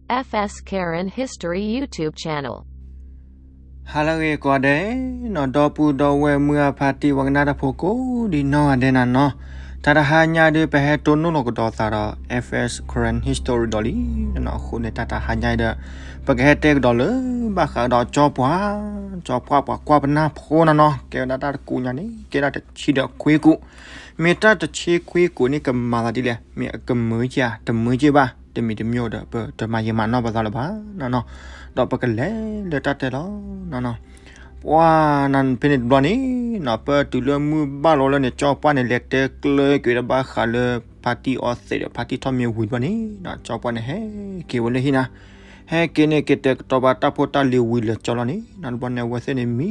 F S Karen History YouTube channel. ဟါလၢအဂ့ၤကိးဂၤဒဲးနီၤ ဒီပုၢ်ဒီဝဲၢ်မုၢ်အဖါတံၢ်ဝဲကနၣ်တၢ်ဖိကိးဒံနီၢ်ဂၤဒဲးနၤနီၤ, တၢ်တဟါညါဒုး ပဟဲတိၢ်နီၣ်လီၤကဒီးသးဒီး F S Karen History ဒီးလံနီၤ, အဃိန့ၣ် တၢ်တဟါညါအံၤဒီး ပကဟဲတဲကဒီးလၢ ဘၣ်ဃးဒီးကၠီပှၢ်, ကၠီပှၢ်ပှၤကွၢ်ပနၢ်ဖိနၤနီၤ, ကဲဝဲဒၣ်တၢ်တကူၣ်ညါန့ၣ် ကဲဒၣ်တဆံဒီးခွံကူၣ်, မ့ၢ်တၢ်တဆံခွံကူၣ်န့ၣ် ကမၤသးဒ်လဲၣ်, မ့ၢ်အကမုာ်က့ၤဧါ, တမုာ်က့ၤဘၣ်, တမံၤတမံၤဒီး ပတမၤယံာ်မၤနီၢ်ပသးလၢၤဘၣ်နီၤနီၤ, ဒီးပကလဲၤလၢတၢ်တဲလီၤနီၤနီၤ. ပှၤနၤဖဲန့ၣ်တဘျီန့ၣ်နီၤ ပတုၤလၢမုၢ်ဘၣ်လီၤလၢန့ၣ် ကၠီပှၢ်န့ၣ် လဲၤတဲကျၢၤကွံာ်ဒီးဘၣ်ဃးလၢ ဖါတံၢ်အီသံးဒီး ဖါတံၢ်ထီၣ်မံဝံၤတဘျီန့ၣ်နီၤ, ကၠီပှၢ်န့ၣ်ဟဲက့ၤဝဲလၢဟံၣ်နၤ, ဟဲက့ၤန့ၣ် ကတဲာ်ကတီၤဘၣ်တၢ်ဖိတၢ်လံၤဝံၤလၢာ်ကၠီလီၤန့ၣ်နီၤ, တဘျီန့ၣ် အဝဲသ့ၣ်န့ၣ် မံ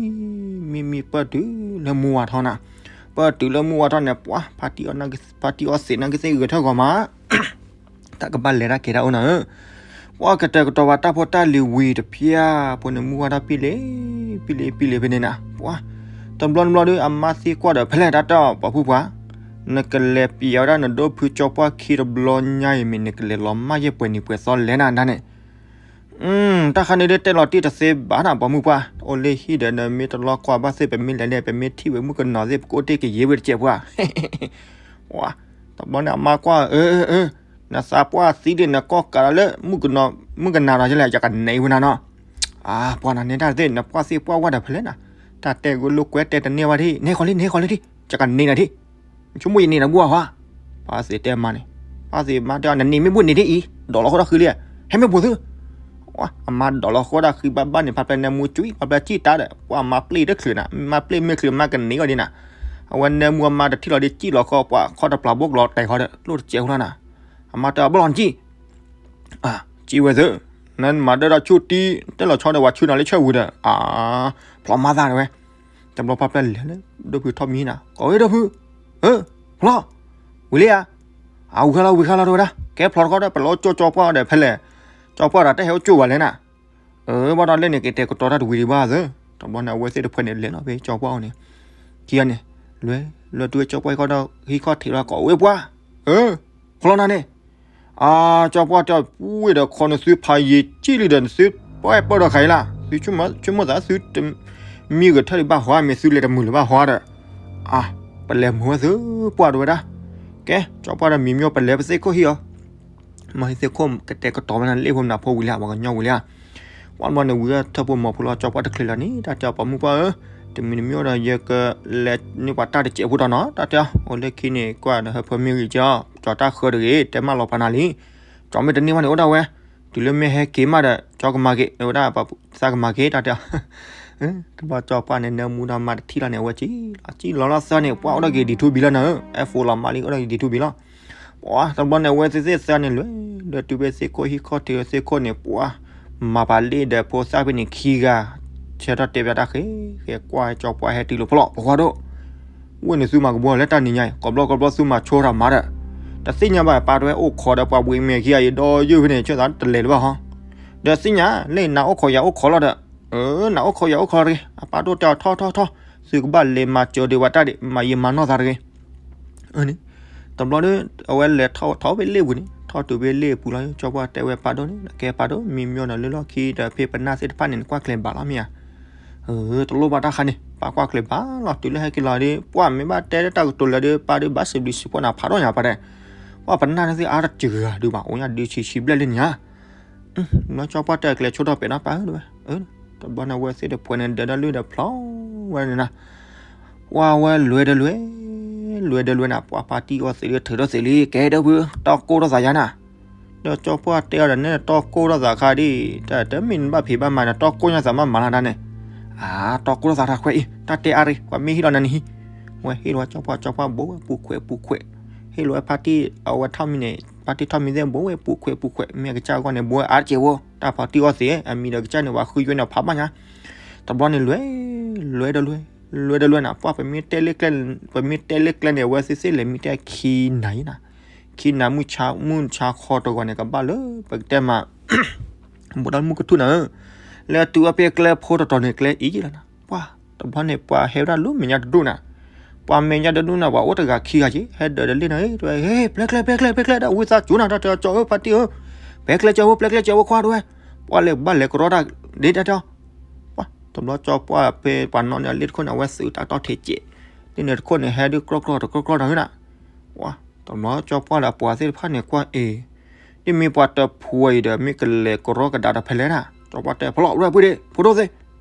မံ မံ ပၢၢ်တုၤလၢမုၢ်ဝါထီၣ်နၤ, ပၢၢ်တုၤလၢမုၢ်ဝါထီၣ်န့ၣ် ပှၤ ဖါတံၢ်အီသံးန့ၣ်ကသ့ၣ်ဂဲၤထၢၣ်ဂီၤမး တၢ်ကဘၣ်လဲၤတၢ်က့ၤတၢ်အိၣ်နီၤဧၢ, ပှၤကတဲာ်ကတီၤဘၣ်တၢ်ဖိတၢ်လံၤဝံၤတဖၣ် ဖိန့ၣ်မုၢ်ဝါထီၣ်ပံလ့ၤ ပံလ့ၤ ပံလ့ၤဖဲန့ၣ်နၤ, ပှၤ တဘျီတဘျီဒီး အမါသံကွၢ်ဒီး ဖဲလဲၣ်တၢ်တဲအီၤ ပှၤဖုပှၢ်, နကလဲၤပျဲဝဲဒၣ်နဒိၣ်ဖုကၠီပှၢ်ခံတဘျီညါအံၤ မ့ၢ်နကလဲၤလီၤမၢ်ယဲၢ်ပှဲၤနံၤပှဲၤသီလဲၣ်နၤဒၣ်န့ၣ် တၢ်ခါန့ၣ်ဒ်တဲလီၤတံၢ်တသ့ဘၣ်နၤ ပှၤမုၢ်ပှၢ်, အိၣ်လၢဟံၣ်ဒီး နမ့ၢ်တလီၤကွၢ်ဘၣ်သ့ၣ် ပမ့ၢ်လဲၤန့ၣ် ပမ့ၢ်ထံၣ်ဝဲမုၣ်ကနီၤသ့ၣ် ပကအိၣ်တ့ၢ်ကယ့ဝဲတစဲးပှၢ်, ပှၤ တဘျီန့ၣ်အမါကွၢ် အၢ အၢ အၢ နသးပှၢ်သံဒ်န့ၣ် နကီၢ်ကးလီၤလၢ မုၣ်ကနီၤ မုၣ်ကနၤဒီးယလဲၣ် ယကန့ၢ်ဝဲနၤနီၤ, အၢ ပှၤနၤန့ၣ်တၢ်သ့ၣ် နပှၢ်သ့ၣ်ပှၢ်ဝဲဒီးဖဲလဲၣ်နၤ, တၢ်တဲဂိၢ်လိာ်ကွဲတဲတန့ၢ်ဝဲဒၣ် နဟဲဃီၤလံ နဟဲဃီၤလံဒ် ယကန့ၢ်နၤဒ် ဆိကမိၣ်ယန့ၢ်နၤဘၣ်ဟါ, ပှၤသ့ၣ်တဲမါန့ၣ်, ပှၤသ့ၣ်မါတဲအီၤ နန့ၢ်မ့ၢ်ဘၣ်န့ၣ်ဒ်အံၤ ဒိးလီၤဃိတၢ်ဃံလံ, ဟဲမ့ၢ်ဘိၣ်သု, အမါဒိးလီၤဃိတၢ်ဃံဘၣ်ဘၣ်န့ၣ် ဖါပျဲနၢမူကွံာ် ဖါပျဲစံၣ်တၢ်ဒီး ပှၤမါပျဲၢ်တချုးနၤ မါပျဲၢ်မ့ၢ်ချုးမါကန့ၢ်အီၤဒ်နၤ, အဝဲနၢမူအမါတထံၣ်လီၤဒ်စံၣ်လီၤဃီ ပှၤခီတပျၢ်ဘိၣ်ကလီၤတဲာ်ဃီဒီး လိၣ်တစဲးဃိလီၤနၤ, အမါတဲအီၤဘၣ်လီၤနကံၣ် စံးဝဲသ့ၣ်, နမၤဒၢတၢ်ဆူၣ်တံၢ် တဲလီၤဆီဒီး ပှၤဆူၣ်နၤလၢဆၢဝံၤဒီး အါ, ဖျီမါသးတဝဲ, တဘျီဖါပျဲလဲၤလၢ ဒိၣ်ဖုထီၣ်မံနၤ ကိးဝဲဒိၣ်ဖု, အၢ, ဖျီ, ဝံၤလံဧါ, အဝံၤခါလီၤ ဝံၤခါလီၤတဝဲဒၣ် ကဲဖျီတခီဒီး ပလီၤကၠိကၠီပှၢ်ဒီးဖဲလဲၣ်, ကၠီပှၢ်ဒီးတၢ်ဟဲအိၣ်ကၠိဝဲလဲၣ်နၤ, အၢ ဘၣ်ဒီးလၢန့ၣ် ကတဲာ်ကတီၤတၢ်တဝံၤဒံးဘၣ်သ့, တဘျီန့ၣ် အဝဲသ့ၣ်တဖၣ်န့ၣ် လဲၤလီၤဖဲကၠီပှၢ်အအိၣ်န့ၣ်, ခံဂၤန့ၣ်, လဲၤ, လဲၤတုၤဝဲကၠီပှၢ်ဟံၣ်ခီၣ်ထံးလီၤ ကိးဝဲပှၤ, အၢ, ဖျီနၤန့ၣ် အါ, ကၠီပှၢ်တဲအီၤ ပူဝဲဒီးခီနသုဖးယံာ်ကံၣ်လံဒီး နသုပှဲပၢၢ်ဒီးခါအံၤလၢ်, သုဆိကမိၣ်သးသုတမံဂ့ၤထၢၣ်လံဘၣ်ဟီဧါ, မ့ၢ်သုလဲၤတမုာ်လၢၤဘၣ်ဟီဧါဒီး, အါ, ပလဲၤမုာ်ဝဲသုပှၢ်တဝဲဒၣ်, ကဲ ကၠီပှၢ်ဒီးမံၤမၠိ ပလဲၤပသ့ၣ်ခိၣ်ဟံၣ်အီၤ မ့ၢ်ဟံၣ်သ့ၣ်ခိၣ်ကတဲာ်ကတီၤဝဲနၤလၢဖိမနၤဖိဝံၤလံဧါ ပှၤကညီဝံၤလံဧါ, ပှၤတဘျီန့ၣ် ဝံၤထၢၣ်ဖိမီၤဖိလီၤ ကၠီပှၢ်တချုးလီၤန့ၣ် တၢ်တဲအီၤပှၤမုၢ်ပှၢ်ဧၢ, တမံၤတမံၤဒီး ယကလဲၤန့ၢ်ပှၤတၢ်တစဲးဖိတီၤနီၤ တၢ်တဲအီၤ အိၣ်လၢခံန့ၣ် ကွၢ်နဟၢဖၢမ့ၢ်ဂ့ၤကၠီ, ကၠီတၢ်ဃၢတဂ့ၤ တဲမၢလီၤပှၤနၤလံ, ကၠီမ့ၢ်တန့ၢ်ဘၣ်န့ၣ် အိၣ်ဒၣ်ဝဲ, တုၤလၢမ့ၢ်ဟဲက့ၤမးဒီး ကၠီကမၤက့ၤ ဝဲဒၣ်ပှၤသးကမၤက့ၤ တၢ်တဲအီၤ တဘျီကၠီပှၢ်န့ၣ် နၢမူဒီးမါတထံၣ်လီၤန့ၣ် အဝဲကံၣ်လီၤ ကံၣ်လီၤလီၤသၢန့ၣ် ပှၤအိၣ်ဒီးက့ၤဒံးထူဘံလီၤနၤဧၢ, အဲၣ်ဖိလီၤမါလံ အိၣ်ဒီးက့ၤဒံးထူဘံလီၤ, ပှၤတဘျီန့ၣ် အဝဲသ့ၣ်သၢန့ၣ် လဲၤဒီးတုၤဖဲသ့ၣ်ခိၣ်ဟံၣ်ခီၣ်ထံးသ့ၣ်ခိၣ်န့ၣ် ပှၤ မၤပာ်လ့ၣ်ဒီးဖိသၣ်ဖဲန့ၣ်ခံဂၤ, ဆၢထီၣ်တဲဘၣ်တၢ်ဃဲ, ဃဲကွၢ်ကၠီပှၢ်ဟဲတုၤလီၤဖီလီၤ ပှၤဃီဒိၣ် ဝဲန့ၣ်သုမၤကဘီလၢတၢ်နံၤညါအံၤ ကိးဘျီကိးဘျီသုမၤဆိတၢ်မၤဒီး, တသ့ၣ်ညါဘၣ် ပာ်တဝဲအိၣ်ခိးဒီးပှၤဘှံးမဲာ်ခံဂၤအံၤ ဒီးယုၢ်ဖဲန့ၣ် ဆၢသးတလဲၤလၢၤဘၣ်ဟီ, ဒီးသ့ၣ်ညါ လၢနၤအိၣ်ခိးယၤအိၣ်ခိးလီၤဒီး, အၢ နၤအိၣ်ခိးယၤအိၣ်ခိးတဂ့ၤ အပၢ်ဒိၣ်တဲအီၤထီၣ်ထီၣ်ထီၣ်, သုကဘၣ်လဲၤမၤစၢၤဒံးဝဲတၢ်ဒံး မၤယံာ်မၤနီၢ်သးတဂ့ၤ တဘျီဒီး အဝဲလဲၤထီၣ်ထီၣ်ဖဲလ့ၣ်ပူၤန့ၣ် ထီၣ်တုၤဖဲလ့ၣ်ပူၤလီၤ ကၠီပှၢ်တဲဝဲပၢ်ဒိၣ်န့ၣ် ကဲပၢ်ဒိၣ် မံမၠိဒီးလၢလီၢ်ခံဒီးဖဲပနၢ်သ့ၣ်တဖၣ်န့ၣ် နကွၢ်ကျဲၤဘၣ်လီၤမ့ၢ်ဧါ, တလိၣ်ဘၣ်တၢ်ခါန့ၣ် ပၢ်ကွၢ်ကျဲၤဘၣ်လီၤ တုၤလၢဟဲက့ၤလီၤဒီး ပှၢ်မ့ၢ်ဘၣ်တဲတၢ်ကတိၤလၢဒီး ပၢ်ဒီးဘၣ်စံးဘျုးစံးဖှိၣ်နၤဖးထီၣ်ညါပၢ်တဲ, ပှၢ်ပနၢ်န့ၣ်သ့ၣ်အါတစှၤဂၤဒုးဘၣ် အိၣ်ညါဒုးဆံးဆံးဘျဲၣ်လၢညါ ဘျီကၠီပှၢ်တဲအကျဲဆိထီၣ်ပဲာ်နီၤပၢ်ဧၢ တဘျီန့ၣ် အဝဲသ့ၣ်တဖၣ်န့ၣ် ဒၢးဒီးလုၢ်ဒီးဖျီဝဲန့ၣ်နၤ, ပှၢ်ဝဲလွဲဒီးလွဲ, လွဲဒီးလွဲနၤ ပှၢ်ဖါတံၢ်အီသံးဒုးထုးထီၣ်သံးလံ ကဲဒၢဖု တီၢ်ကိၢ်ထီၣ်သးယါနၤ, ဒီးကၠီပှၢ်တဲအီၤဒီး နဲနတီၢ်ကိၢ်ထီၣ်သးခါဒ်, တၢ်တမ့ၢ်နဘၣ်ဖံးဘၣ်မၤန့ၣ် တီၢ်ကိၢ်ညါသးမးမၤလၢတၢ်န့ၣ်, အါ တီၢ်ကိၢ်ထီၣ်သးတၢ်ခွဲးအံၤ တၢ်တဲအါရံၤ ပှၤမ့ၢ်ဟ့ၣ်လီၤနၤန့ၣ်ဟံၣ်, ဝဲဟ့ၣ်လီၤဝဲကၠီပှၢ် ကၠီပှၢ်ဘိဝဲပူၤခွဲးပူၤခွဲး, ဟ့ၣ်လီၤဝဲဖါတံၢ်အဝဲထီၣ်မံန့ၣ် ဖါတံၢ်ထီၣ်မံသ့ၣ်ဘိဝဲပူၤခွဲးပူၤခွဲး မ့ၢ်အကစၢ်အဂီၢ်န့ၣ် ဘိဝဲအါတက့ၢ်ဝဲ တၢ်ဖါတံၢ်အီသံး အမံၤဒီးကစၢ်န့ၣ် ပှၤဃုယွဲန့ၣ်ဖးဘၣ်ညါ, တဘျီန့ၣ်လွဲ, လွဲဒီးလွဲ, လွဲဒီးလွဲနၤ ပှၢ်ပမ့ၢ်တဲလၢကျဲ, ပမ့ၢ်တဲလၢကျဲန့ၣ် အဝဲသ့ၣ်သ့ၣ်လဲၤမံတဲခံနၤယံၤနၤ, ခံနၤမုၢ်ဆါ, မုၢ်ဆါခီတဂီၤန့ၣ် ကဘၣ်လၢပကတဲမး ဘိးဒီးမုၢ်ကထူၣ်နၤဧၢ, လၢတုၤအီၤဖဲကျဲဖိတတီၤန့ၣ် ကျဲအံၤယံၤလီၤနၤ, ပှၢ်, တဘျီန့ၣ် ပှၤဟဲဝဲဒၣ်လၢမဲာ်ညါတဒူၣ်နၤ, ပှၤမဲာ်ညါတဒူၣ်နၤ ပှၤအိၣ်တဂၤခံဂၤက့ၤ ဟဲဒၢးဒီးလ့ၣ်နၤ ဟဲ, ဟဲ, ပျဲကျဲ, ပျဲကျဲ, ပျဲကျဲ ဒီးဝံသးစူၤနၤ တၢ်တဲအီၤ ကၠီဧၢ ဖါတံၢ်ဧၢ, ပျဲကျဲကၠီဝဲ ပျဲကျဲကၠီဝဲခွါတဝဲ, ပှၤလဲၤဘၣ်လဲၤကရီတၢ်ဒ်တၢ်တဲအီၤ, တဘျီကၠီပှၢ်ဖဲပှၤနီၣ်န့ၢ်လ့ၣ်တခိၣ်န့ၣ် အဝဲသုးတၢ်တီၢ်ထံးစဲး, လ့ၣ်န့ၣ်တခိၣ်န့ၣ်ဟဲဒုးကြီကြီတကြီကြီတဂ့ၤနၤ, တဘျီကၠီပှၢ်ဒီးပှၤသ့ၣ်တဖၣ်န့ၣ်ကွၢ်အ့ၤ, ဒ်မ့ၢ်ပှၤတဖှီၣ်အံၤဒီး မ့ၢ်ကလဲၤကရီကဒါဒီးဖဲလဲၣ်နၤ, ကၠီပှၢ်တဲဖီလီၤဝဲပှ့ၤဒ့ ဖိဒိၣ်သ့ၣ်,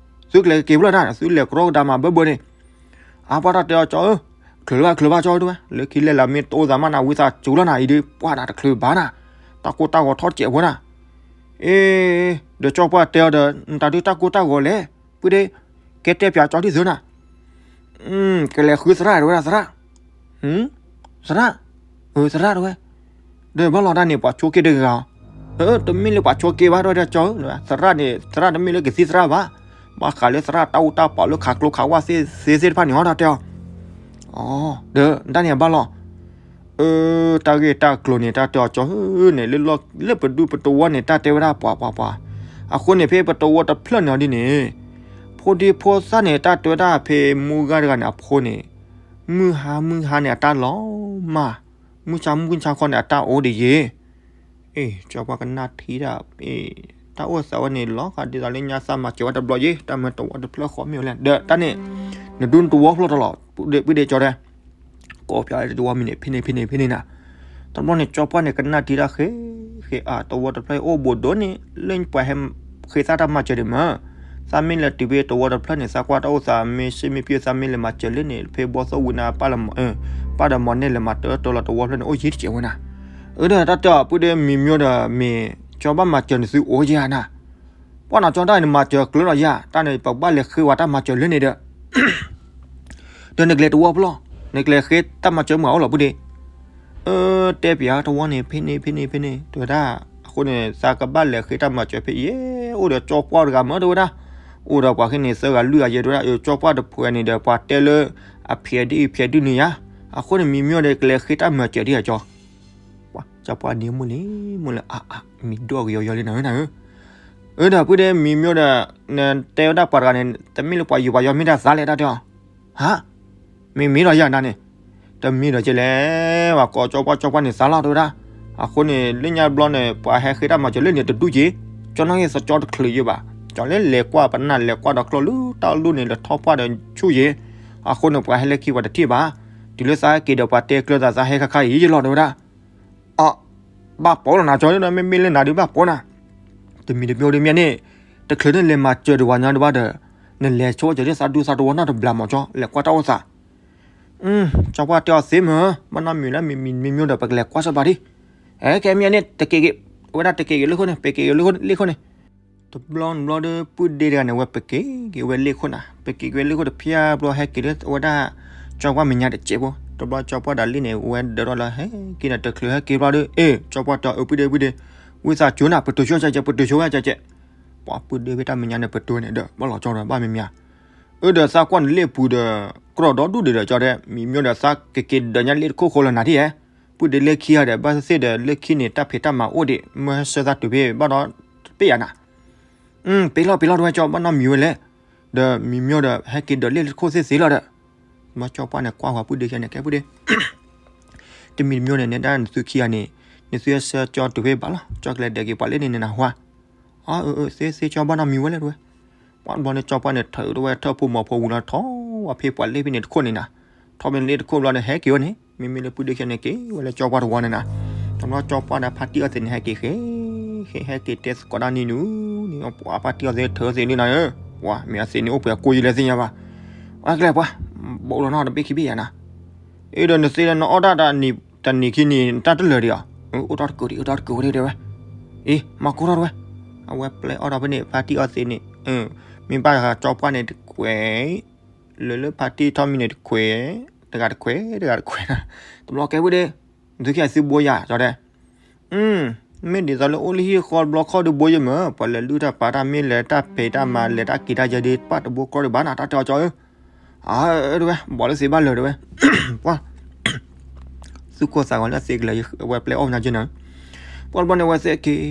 သုကလဲၤက့ၤဖဲလဲၣ်နၤ သုလဲၤကရီကဒါမးဘၢဘၢန့ၣ် အါပှၢ်တၢ်တဲအီၤကၠီဧၢ, ချုးလၢၤဘၣ်ချုးလၢၤဘၣ်ကၠီတဝဲ, လၢခံလဲၤလၢမ့ၢ်တအိၣ်သးမးနၤ ဝံသးစူၤလီၤနၤအံၤဒုး ပှၢ်နၤတချုးဘၣ်နၤ, တၢ်ကိၢ်တၢ်ဂီၤထီၣ်တစဲးဝဲနၤ, အ့, ဒီးကၠီပှၢ်တဲအီၤဒီး နတၢ်ဒုးတၢ်ကိၢ်တၢ်ဂီၤလဲၣ်, ပှ့ၤဒ့, ကဲတဲပၠးကၠီဒ်သိးနၤ ကလဲၤဃုသရၣ်တဝဲဒၣ်သရၣ်, သရၣ်, သရၣ်တဝဲ, ဒီးဘၣ်လီၤတၢ်န့ၣ် ပှၤဆိက့တဂၤ, တမ့ၢ်လၢပှၤဆိက့ဘၣ်တဝဲဒၣ်ကၠီဧၢ, သရၣ်န့ၣ် သရၣ်တမ့ၢ်လၢကသံၣ်သရၣ်ဘၣ်, ဘၣ်ဃးလၢသရၣ်တၢ်အူတၢ်ပာ်လၢခးကျိခးဝၣ်သ့ၣ်သ့ၣ်တဖၣ်န့ၣ်ဟီတၢ်တဲအီၤ, ဒီးတၢ်န့ၣ်အဘၣ်လီၤ တၢ်ဂ့ၢ်တၢ်ကျိၤန့ၣ် တၢ်တဲအီၤကၠီဧၢန့ၣ် လၢပဒူပတဝီန့ၣ် တၢ်တဲဝဲဒၣ်ပှၤပှၤပှၤ, အဃိန့ၣ် ဖဲပတဝီတဖျၢၣ်န့ၣ်အီၤဒ်န့ၣ်, ဖိဒံဖိသၣ်န့ၣ် တၢ်တဲဝဲဒၣ်ဖဲမူဂၤတဂၤန့ၣ် အဖိန့ၣ်, မုၢ်ဟါမုၢ်ဟါန့ၣ် အတၢ်လီၤမၢ်, မုၢ်ဆါမုၢ်ဆါခီန့ၣ် အတၢ်အိၣ်ဒံးယ့ၤ အ့ၣ် ကၠီပှၢ်ကနၣ်ထံတၢ်, အ့ၣ် တၢ်အိၣ်သးဝဲန့ၣ် လီၤဃာ်ဒ်သိးလၢညါသးမၤစၢၤဝဲတဘျီယ့ၤ တၢ်မ့ၢ်တဝီတဖျၢၣ်ဃီမ့ၢ်ဝဲလဲၣ် ဒီးတၢ်န့ၣ်, နဒူနတဝီဖျိတလီၤ, ပှ့ၤဒ့ကၠီတဲ, ကိးပၠးတဝီမံၤန့ၣ် ဖဲန့ၣ်ဖဲန့ၣ်ဖဲန့ၣ်နၤ, တဘျီန့ၣ် ကၠီပှၢ်န့ၣ် ကနၣ်ထံတၢ်ဃ့, ဃ့အါ တဝီတဖျၢၣ်အိၣ်ဘူးဒိၣ်န့ၣ် လၢပှၤဟဲဃ့သးတၢ်မၤစၢၤဒံးမး, သးမ့ၢ်လဲၤတုၤဖဲတဝီတဖျၢၣ်န့ၣ် သးကွၢ်တၢ်အိၣ်သးမ့ၢ်စ့မ့ၢ်ပျဲၢ် သးမ့ၢ်လဲၤမၤစၢၤလၢန့ၣ် ဖဲဘီသိၣ်ဝံၤနၤ ပၢ်ဒီးမီၤန့ၢ်လဲၤမၤတၢ်တၢ်လီၤတဝီဖျၢၣ်န့ၣ် အိၣ်ယံၤတစဲးဝဲနၤ, အၢ ဒီးတၢ်တဲအီၤ ပှ့ၤဒ့မံၤမံၤဒီး မ့ၢ်ကၠီဘၣ်မၤစၢၤနသုအိၣ်ယၤနၤ, ပှၢ်နီၤကၠီတၢ်အံၤန့ၣ် မၤစၢၤကျၢၤဒီးယၤ တၢ်န့ၣ် ပကဘၣ်လဲၤဃ့ဝဲတၢ်မၤစၢၤလၢန့ၣ်ဒီး ဒီးနကလဲၤတဝီဖျီၣ်, နကလဲၤဃ့တၢ်မၤစၢၤမုၢ်အအိၣ်လီၤ ပှ့ၤဒ့, အၢ တဲပၠးတဝီန့ၣ် ဖဲန့ၣ်ဖဲန့ၣ်ဖဲန့ၣ် တဲဝဲဒၣ်, အဃိန့ၣ် သးကဘၣ်လဲၤဃ့တၢ်မၤစၢၤဖဲအံၤ, အိၣ်ဒီးကၠီပှၢ်တဂၤမး တဲဝဲဒၣ်, အိၣ်ဒီးပှၤဃ့န့ၣ် သၢဂၤလွံၢ်ဂၤယဲ တဲဝဲဒၣ်, အၢ ကၠီပှၢ်တဖှဲးန့ၣ်ဒီး ပှၤတဲလၢ အဖျဲးဒ်အံၤဖျဲးဒ်န့ၣ်ယၤ, အဃိန့ၣ် မံၤမံၤဒီး ကလဲၤဃ့တၢ်မၤစၢၤဒ်အကၠီ ကၠီပှၢ်န့ၣ်မိၢ်လံ, မိၢ်လၢအါအါ မံၤဒိၣ်ကယီယီလံနၤဧၢနၤဧၢ, အၢ ဒီးပှ့ၤဒ့မံၤမံၤဒီး နတဲဝဲဒၣ်ပှၤတဂၤန့ၣ် တမ့ၢ်လၢပှၤယံၤပှၤယီၤမ့ၢ်တၢ်သးလဲၣ်တၢ်တဲအီၤ, ဟါ, မ့မ့ၢ်ဒီးယၤနၤန့ၣ်, တမ့ၢ်ဒီးကဲလဲၣ်, ပှၤကိးကၠီပှၢ် ကၠီပှၢ်န့ၣ်သးလီၤ တဲဝဲဒၣ်, အဃိန့ၣ် လၢညါဘျီန့ၣ် ပှၤဟဲဃ့တၢ်မၤစၢၤလၢန့ၣ်တဒူၣ်က့ၤ, ကၠီနီၣ်ဂံၢ်သကၠီတချုးယံၤဘၣ်, ကၠီလၢလဲၤကွၢ်ပနၢ်လဲၤကွၢ်ဒီးကျီၢ်လၢတၢ်လူၢ်န့ၣ် လၢထီၣ်ပှၢ်ဒီးဆူၣ်ယံၤ, အဃိန့ၣ် ပှၤဟဲလၢခံပှၤတထံၣ်ဘၣ်, တုၤလၢသးဟဲက့ၤဒီးပှၤတဲကျၢၤသး သးဟဲခါခါအံၤယလီၤ တဲဝဲဒၣ်, အ ဘၣ်ပိာ်လီၤနၤကၠီ မ့မ့ၢ်လၢနၤဒုးဘၣ်ပိာ်နၤ, တမံၤတမံၤဒီးမ့ၢ်န့ၣ်, တချုးန့ၣ်လဲၤမၤစၢၤတဝၤညါတဘၣ်ဒီး, နလဲၤဆိကစၢၤဒ်သးဒူသးတဝီနီတဘျီမးကၠီ လဲၤကွၢ်တၢ်အိၣ်သး, ကၠီပှၢ်တဲအီၤသ့မ့ၢ်, ဘၣ်နီတမံၤလၢမံၤမံၤမံၤဒီး ပကလဲၤကွၢ်စၢၤဘၣ်ဒံး, အဲ ကဲမ့ၢ်န့ၣ် တက့ၤက့ၤ, အဝဲဒၣ်တက့ၤက့ၤလၢခိၣ်န့ၣ် ပက့ၤက့ၤလၢလ့ၣ်ခိၣ်န့ၣ် တဘျီတဘျီဒီး ပုၢ်ဒ့တဂၤန့ၣ် အဝဲပက့ၤက့ၤဝဲလ့ၣ်ခိၣ်နၤ, ပက့ၤက့ၤဝဲလ့ၣ်ခိၣ်တဖၠၣ်ဘျီ ဟဲက့ၤလၢအဝဲဒၣ် ကၠီပှၢ်မဲာ်ညါတစဲးဖိ, တဘျီကၠီပှၢ်ဒီးလံၣ်န့ၣ် အဝဲဒၢးထီၣ်လၢဟဲက့ၤန့ၣ် တချုးဟဲက့ၤဘျီဒီး အ့ၣ် ကၠီပှၢ်တဲအီၤ ပုၢ်ဒ့ပုၢ်ဒ့, ဝံသးစူၤနၤ ပတုၤဆိကစၢၤ ပတုၤဆိဝဲကစၢၤ, ပှၤပုၢ်ဒ့ဖဲတၢ်မဲာ်ညါန့ၣ် ပတုၤန့ၣ်ဒီး ဘၣ်လီၤကၠီဒီး ဘၣ်မံၤမံၤဧါ အၢ ဒီးသးကွၢ်န့ၣ်လ့ၣ်ပူၤဒီး ကြီၢ်ဒီဒူၣ်ဒံးဒီးကၠီတဲ မံၤမံၤဒီးသးကက့ၤဒၢးညါလ့ၣ်တခိၣ်ဃီလၢနၤထံၣ်ဧါ, ပုၢ်ဒ့လၢခံဂၤဒီး ဘၣ်သ့ၣ်သ့ၣ်ဒီးလၢခံန့ၣ် တၢ်ဖံးတၢ်မၤအိၣ်ဒံး မ့ၢ်ဟဲဆှၢသးတုၤဖဲဘၣ်ဒီးတပ့ၢ်ယၤနၤ, ပ့ၤလီၤပ့ၤလီၤတဝဲကၠီ ဘၣ်နီတမံၤဝဲလဲၣ်, ဒီးမံၤမံၤဒီးဟဲက့ၤဒၢးလ့ၣ်တခိၣ်သ့ၣ်သ့ၣ်လီၤဒီး, မ့ၢ်ကၠီပှၢ်န့ၣ်ကွၢ်ဝဲပုၢ်ဒ့ခဲန့ၣ် ကဲပုၢ်ဒ့ တမံၤတမံၤန့ၣ် နဲဒၣ်နသုခံဂၤန့ၣ်, နသုဟဲဆှၢကၠီတုၤဖဲဘၣ်လီၤ ကၠီကလဲၤဒၢးက့ၤပှၤလၢန့ၣ်နၤဟါ, အၢ သ့သ့ကၠီဘၣ်နီတမံၤဝဲလဲၣ်တဝဲ, ပှၤဘျီန့ၣ်ကၠီပှၢ်န့ၣ် ထုးဝဲထၢၣ်ဖိမီၤဖိဝံၤလီၤထီၣ်ဝဲဖဲပှၤလ့ၣ်ဖဲန့ၣ်တခိၣ်န့ၣ်နၤ, ထီၣ်ဖဲန့ၣ်လ့ၣ်တခိၣ်ဘျီန့ၣ် ဟဲက့ၤဝဲန့ၣ် မ့မ့ၢ်လၢပုၢ်ဒ့ခဲန့ၣ်က့ၤဝဲလၢကၠီပှၢ်တဝီန့ၣ်နၤ, တဘျီကၠီပှၢ်ဒီးဖါတံၢ်အီသံးန့ၣ် ဟဲက့ၤဃ့, ဃ့ဟဲက့ၤတဲသကိးတၢ်နံၤနုၤ, နံၤပှၤဖါတံၢ်အီသံးထုးသံးန့ၣ်နၤဧၢ, ပှၤမ့ၢ်အသံးန့ၣ်အိၣ်ပှဲၤကိးယံၤလဲၣ်သ့ၣ်ညါဘၣ်, အကျဲပှၤ, ဘိးလီၤနီတဘ့ၣ်ခံဘ့ၣ်ယၤနၤ, အ့ဒီးနသ့ၣ်ဒီးနအီၣ်တၢ်တနံၤခံနံၤ တၢ်တလၢာ်ဒံးဧါ, အိၣ်တ့ၢ်တကုာ်ဒံး အိၣ်တ့ၢ်တကုာ်ဝဲဒၣ်တဲဝဲ, အ့ မၤကိၢ်ထီၣ်တဝဲ, အဝဲပျဲအီၣ်ဒီးဖဲန့ၣ် ဖါတံၢ်အီသံးန့ၣ်, မ့ၢ်ဘၣ်တဂၤကၠီပှၢ်န့ၣ်တခွဲး လၢလၢဖါတံၢ်ထီၣ်မံန့ၣ်တခွဲး, တဂၤတခွဲး တဂၤတခွဲးနၤ, တဘျီကဲဝဲဒၣ်, သုခံဂၤသုဘိယၤကၠီတဲ, မ့ၢ်ဒ်သိးလၢအိၣ်လၢဟံၣ်ဃီတဘျီခီဒီးဘိယဲၢ်မ့ၢ် ပှၤလဲၤလုၢ်တၢ်ပာ်တၢ်မ့ၢ်လဲၤတၢ်ဖံးတၢ်မၤလဲၤတၢ်က့ၤတၢ်ယဲၢ်ဒ်ပၢ်တဘိကြီဒံးဘၣ်နၤ တၢ်တဲအီၤကၠီဧၢ, အၢ တဝဲ ဘီးလၢသ့ဘၣ်လၢာ်တဝဲ, ပှၤ သူၣ်ကိၢ်သးဂီၤလၢအသ့ကလၢာ် အဝဲပျဲအီၣ်ညါကၠီနၤ, ပှၤတဘျီန့ၣ် အဝဲသ့က့ၤ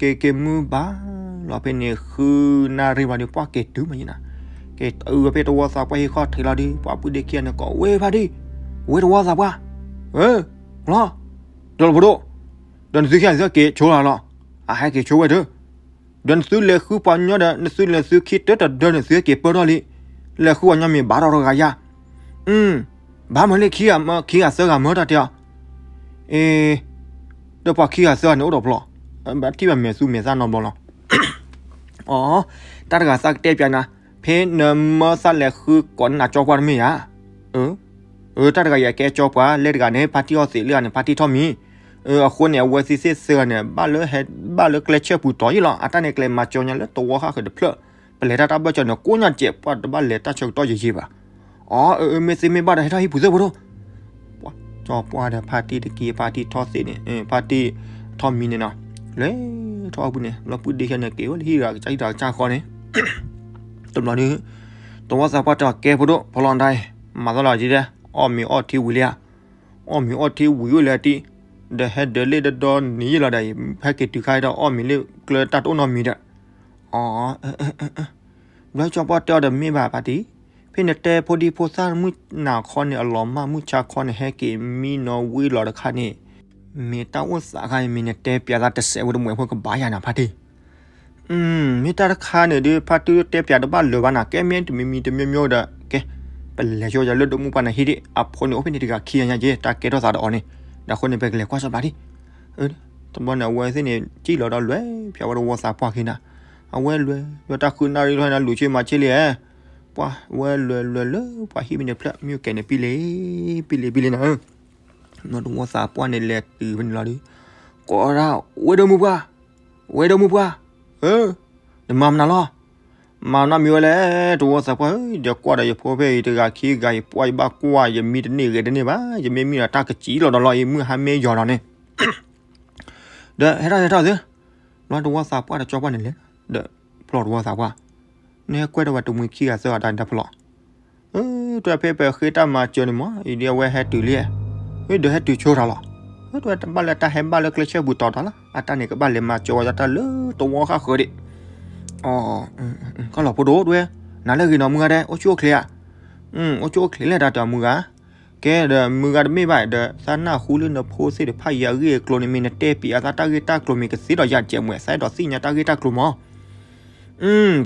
က့ၤက့ၤမုၢ်ဘၣ်လီၤဖဲန့ၣ် ဃုနၣ်ရံၣ်ဘၣ်ဒီး ပှၤက့ၤတုၤမးယံၤနၤ, က့ၤတုၤဝဲဖဲတဝီသးပှၢ်ဟံၣ်ဃီထံးလီၤဒီး ပှၤပုၢ်ဒ့ခံဂၤန့ၣ်ကိးဝဲဖါတံၢ်, ဝဲတဝီသးပှၢ်, လီၤ, ဒီးလီၤဖိဒိၣ်, ဒီးနသုခံဂၤသုက့ၤဆိလီၤလီၤ, အဟဲက့ၤဆိဝဲဒၣ်, ဒီးနသုလဲၤဃုပှၤကညီဒီး နသုလဲၤသုခံတၢတဒၢန့ၣ် သုဟဲက့ၤပၢထီၣ်လံ, လဲၤဃုပှၤကညီမ့ၢ်ဘၣ်ထီၣ်တဂၤယၤ, ဘၣ်မၤလၢခံဂၤ ခံဂၤသၢဂၤမၢတၢ်တဲအီၤ, အ့ ဒီးပှၤခံဂၤသၢဂၤန့ၣ်အိၣ်ဒီးဖျီ, ဘၣ်ထံၣ်ဘၣ်မဲာ်သူမဲာ်သၣ်နီတဘျီလီၤ. အ တၢ်တဂၤသးကတဲပၠးနၤ, ဖဲနမၢသးလဲၤဃုကိးနၤကၠီပှၢ်တမ့ၢ်ဧါ. အ တၢ်တဂၤယကဲကၠီပှၢ်, လဲၤတဂၤန့ၣ် ဖါတံၢ်အီၣ်သံး, လၢဂၤန့ၣ် ဖါတံၢ်ထီၣ်မံၤ. အ အဃိန့ၣ် အဝဲသ့ၣ်သၢဂၤန့ၣ် ဘၣ်လၢကျဲဆၢၣ်ပူၤတီၤယံာ်လီၤ. အတၢ်န့ၣ်ကျဲမၤကၠီညါလၢသဝီဃၣ်ဃၢၤတဖျၢၣ်, ပလဲၤတၢ်တၢ်ဘၢၣ်စၢၤန့ၣ် ကိးညါတစဲး, ပှၤတဘၣ်လဲၤတၢ်ဆၢကတီၢ်ယံာ်ယံာ်ဘၣ်. အ အ မ့ၢ်သ့မ့ၢ်ဘၣ်ဒီး ဟဲထီၣ်ဟံၣ်ပူၤသ့ၣ်ဖိဒိၣ်. ကၠီပှၢ်ဒီးဖါတံၢ်တက့ၢ်, ဖါတံၢ်ထီၣ်သံးန့ၣ်, ဖါတံၢ်ထီၣ်မံၤန့ၣ်နီၤ, လဲၤထီၣ်အပူၤန့ၣ် လီၤပုၢ်ဒ့ခဲန့ၣ် က့ၤဝဲလၢဟံၣ်တဂၤကစၢ်ဟံၣ်တဂၤကစၢ်ဃီန့ၣ်, တဘျီဒုး သဝီသးပှၢ်တဲအီၤ ကဲဖိဒိၣ် ဖီလီၤဒၣ်အံၤ, မၤသီလီၤဒ်လဲၣ်, အီၣ်မ့ၤအီထံဝံၤလံဧါ. အီၣ်မ့ၤအီထံဝံၤအိၣ်လၢအတံၢ်, ဒီးဟဲဒၢးလ့ၣ်ဒီဒီနံၤယံာ်လီၤဒီး ဟဲက့ၤတုၤခါဒီး အီၣ်မ့ၤလၢကျၢၤတၢ်တအိၣ်နီတမံၤဒီး, အ ဘျီကၠီပှၢ်တဲအီၤဒီး မ့ၢ်ဘၣ်ဖါတံၢ်, ဖဲနတဲဖိဒံဖိသၣ်မုၢ်နၤခီန့ၣ် အလီၤမၢ်မုၢ်ဆါခီန့ၣ် ဟဲက့ၤမံနီၤဝံၤလီၤတခါန့ၣ်, မ့ၢ်တၢ်အိၣ်သးခါအံၤ မ့ၢ်နတဲပၠးသးတစဲးဝဲတမှဲးဖိကဘၣ်ယၤနၤဖါတံၢ်. မ့ၢ်တၢ်တခါန့ၣ်ဒုး ဖါတံၢ်တဲပၠးတဘၣ်လၢၤဘၣ်နၤ, ကဲမ့ၢ်တမံၤမံၤတမံၤမံၤဒီး ကဲ ပလဲၤဆိယၤလၢဒိၣ်မုၣ်ပှၢ်နဟံၣ်ဒံး, အဖိန့ၣ်အိၣ်ဖဲန့ၣ်တဂၤခံဂၤညါက့ၤ, တၢ်ကဲထီၣ်သးဒီးအီၤန့ၣ်, ဒီးအဃိန့ၣ် ပကလဲၤကွၢ်စီဘျးဒံး. တဘျီန့ၣ် အဝဲသ့ၣ်န့ၣ် ကံၣ်လီၤဒီးလဲၤဖျါဝဲသဝီသးပှၢ်ခံနၤ, အဝဲလဲၤ လဲၤတၢ်ဃုနၣ်ရံၣ်လီၤနၤ လူၤဆ့မၤဆ့လံဧါ, ပှၤဝဲလဲၤလဲၤလၢပှၤဟံၣ်ဖဲန့ၣ်ဖျၢၣ် မ့ၢ်ကဲန့ၣ်ပံလံ, ပံလံပံလံနၤဧၢ. သဝီသးပှၢ်န့ၣ်လဲၤတုၤဖဲန့ၣ်လီၤဒုး, ကိးဒၣ် ဝဲဒိၣ်မုၣ်ပှၢ်, ဝဲဒိၣ်မုၣ်ပှၢ်, နမၤမနုၤလီၤ, မၤနီတမံၤဝဲလဲၣ်, သဝီသးပှၢ်ဧၢ, ယကွၢ်ဒီးယဖိဖဲအံၤတဂၤခံဂၤအံၤ ပှၤယဘၣ်ကွၢ် ယမံတန့ၢ်ဂဲၤတန့ၢ်ဘၣ်, ယမ့ၢ်မံဒီးတၢ်ကစံးလီၤဒီးလီၤအံၤ မုၢ်ဟါမ့ၢ်ယီၤလီၤန့ၣ် ဒီးဟဲထီၣ်ဟဲထီၣ်သု, ဘျီသဝီသးပှၢ်ဒီးကၠီပှၢ်န့ၣ်လဲၤ, ဒီးဖျီသဝီသးပှၢ်, နဟဲကွဲဒီးဝဲတမှံၤခံဂၤသၢဂၤတၢ်န့ၣ်တၢ်ဖျီ, တၢ်ဖဲပဃ့တၢ်မၤစၢၤန့ၣ်မး အံၤဒ်အဝဲဟဲတုၤလံ, ဒီးဟဲတုၤဆိတၢ်လီၤ, တဝဲဘၣ်လၢတၢ်ဟဲဘၣ်လၢကျဲဆၢၣ်ပူၤတီၤတၢ်လီၤ, အတၢ်န့ၣ်ကဘၣ်လဲၤမၤစၢၤဝဲဒၣ်တၢ်လၢသဝီဃၣ်ဃၢၤဒံး, ခီလီၤဖိဒိၣ်တဝဲ, နၤလၢဂ့ၤနီၤမုၢ်ဂၤဒဲး အိၣ်ဆူၣ်အိၣ်ချ့ဧါ, အိၣ်ဆူၣ်အိၣ်ချ့လဲၣ်တၢ်တဲအီၤမုၢ်ဂၤ ကဲဒီးမုၢ်ဂၤတမ့ၢ်ဘၣ်ဒီး သးနၢ်ဟူလၢနဖိသ့ၣ်တဖၣ်အံၤအဂ့ၢ်အကျိၤန့ၣ် မ့ၢ်နတဲပျးသးတၢ်ဂ့ၢ်တၢ်ကျိၤမ့ၢ်ကသ့ဒီးယၤတစဲးမ့ၢ် သးအဲၣ်ဒိးသ့ၣ်ညါတၢ်ဂ့ၢ်တၢ်ကျိၤမး,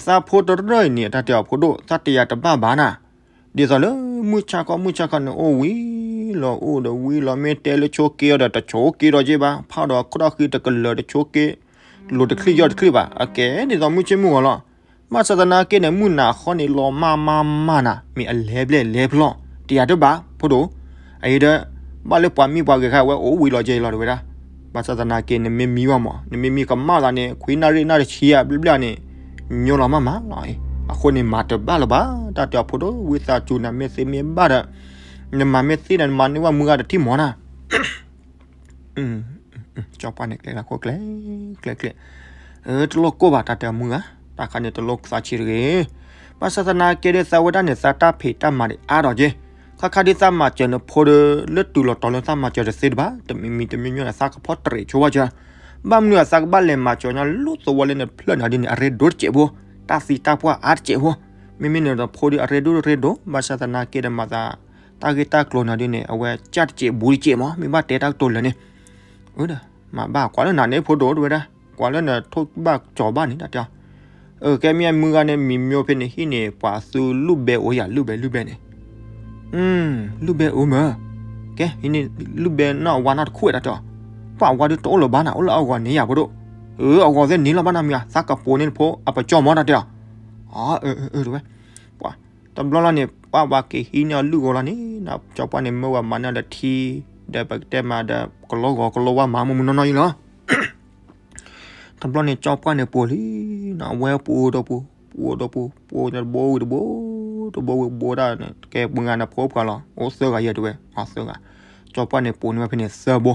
သးဖိတရၢၢ်အံၤန့ၣ် တၢ်တဲအီၤဖိဒိၣ် သးတယာ်တဘၣ်ဘၣ်နၤ, ဒ်သိးလၢမုၢ်ဆါခီ မုၢ်ဆါခီန့ၣ်အိၣ်ဝံၤလီၤအိၣ်ဒီးဝံၤလီၤ မ့ၢ်တဲလၢဆိးက့အီၤဒီး တဆိးက့ဒီးက့ဘၣ် ဖးဒီးခိၣ်ဒီၣ်ဃံတကလၢၤတဆိးက့ လိၤတချံၣ်ယီၢ်တချံၣ်ဘၣ် အကဲဒ်သိးမုၢ်ဆ့ၣ်မုၢ်ဂီၤလီၤ. ဘၣ်ဆၣ်သနာ်က့န့ၣ် မုၢ်နၤခီန့ၣ် လီၤမၢ်မၢ်မၢ်နၤ မ့ၢ်အလဲၤဘျဲၣ်လဲၤဖျီၣ် တယာ်တဘၣ် ဖိဒိၣ်, အအံၤဒီး ဘၣ်လၢပှၤမံပှၤဂဲၤခါဝဲအိၣ်ဝံၤလီၤကဲအံၤလီၤတဝဲဒၣ်, ဘၣ်ဆၣ်သနာ်က့ နမ့ၢ်မံဘၣ်မး နမ့ၢ်မံကမၣ်သးန့ၣ် ခွံနၣ်ရံၣ်နၣ်တဆံဧါ ဘျဲၣ်ဘျဲၣ်န့ၣ် ညိလီၤမၢ်မၢ်လီၤအံၤ, အဃိန့ၣ် မၤတဘၣ်လၢၤဘၣ် တၢ်တဲအီၤဖိဒိၣ် ဝံသးစူၤနၤ မ့ၢ်သ့မ့ၢ်ဘၣ်ဒီး နမၤမ့ၢ်သ့ဒီး နမၤန့ၢ်ဘၣ်မုၢ်ဂၤတထံၣ်မးနၤ ကၠီပှၢ်န့ၣ် ကျဲလၢခိၣ်ကျဲ ကျဲကျဲ, တလိၣ်ကိၢ်ဘၣ်တၢ်တဲမုၢ်ဂၤ, တၢ်ခါန့ၣ်တလိၣ်သးဆံးတဂ့ၤ. ဘၣ်ဆၣ်သနာ်က့ဒီးသးဝဲဒၣ်န့ၣ် သးတၢ်ဖံးတၢ်မၤဒံးအါဒီးက့, ခါခါဒ်သးမၤစၢၤနဖိဒီး လၢတုၤလီၤတီၤလၢသးမၤစၢၤတသ့တဘၣ်, တမံၤမံၤတမံၤမံၤန့ၣ် သးကဖီတရံးဆိဝဲကၢ, ဘၣ်မနုၤအသးကဘၣ်လဲၤမၤစၢၤညါလၢသဝီလၢနဖျၢၣ်နၤဒ်န့ၣ် အရ့ဒိၣ်တစဲးဖိ, တၢ်သံတၢ်ပှၢ်အါတစဲးဖိ, မ့မ့ၢ်နဖိဒီးအရ့ဒိၣ်ရ့ဒိၣ်, ဘၣ်ဆၣ်သနာ်က့ဒီးမၤသး တၢ်ဂ့ၢ်တၢ်ကျိၤနၤဒ်န့ၣ် အဝဲကၢ်တစဲးဘူးတစဲးမး မ့ၢ်ဘၣ်တဲတၢ်ကတိၤလၢာ်န့ၣ်, မၤဘၣ်ကွၢ်လၢနၤန့ၣ် ဖိဒိၣ်တဝဲဒၣ်, ကွၢ်လၢနထိၣ်ဘၣ်ကၠီၤဘၣ်န့ၣ် တၢ်တဲအီၤ, ကဲမ့ၢ်မုၢ်ဂၤန့ၣ် မံၤမျိၢ်ဖဲန့ၣ်ဟံၣ်န့ၣ် ပှၤသုလုၢ်ဘဲအိၣ်ယၤ လုၢ်ဘဲလုၢ်ဘဲန့ၣ်, လုၢ်ဘဲအိၣ်မး, ကဲ ဟံၣ်န့ၣ် လုၢ်ဘဲနီၢ်အဝါနီၢ်တခူၣ်ဝဲ တၢ်တဲအီၤ, ပှၤအဝါဒုးတအိၣ်လၢၤဘၣ်နၤ အိၣ်လၢအဂီၢ်န့ၣ်ယၤ ဖိဒိၣ်, အဂီၢ်သ့ၣ်န့ၣ်လီၤဘၣ်နၤမ့ၢ်ဧါ သးကပိာ်န့ၢ်နဖိအပကၠီၢ်မး တၢ်တဲအီၤ, အၢ တဝဲ ပှၤ တဘျီလီၤန့ၣ် ပှၤဝဲက့ၤဟံးန့ၢ်အီၤလုၢ်ဂီၤလီၤန့ၣ် ကၠီပှၢ်န့ၣ် မၢဝဲမၤန့ၢ်အီၤဒီးထံ, ဒီးပကတဲမးဒီး ကလီဂီၤကလီဝါမၤမုၢ်မုၢ်နီၢ်နီၢ်အံၤလီၤ. တဘျီန့ၣ် ကၠီပှၢ်န့ၣ်ပိာ်လံ, အဝဲပိာ်ဒီးပိာ်, ပိာ်ဒီးပိာ်, ပိာ်န့ၣ်တဘိဝံၤတဘိ, တဘိဝံၤဘိဒၣ်န့ၣ် ကဲပှၤဂၤန့ၣ်ဖိပှၤလီၤ, အိၣ်သၢဂၤယဲၢ်တဝဲ, သၢဂၤ, ကၠီပှၢ်န့ၣ်ပိာ်န့ၢ်ဝဲဖဲန့ၣ်သၢဘိ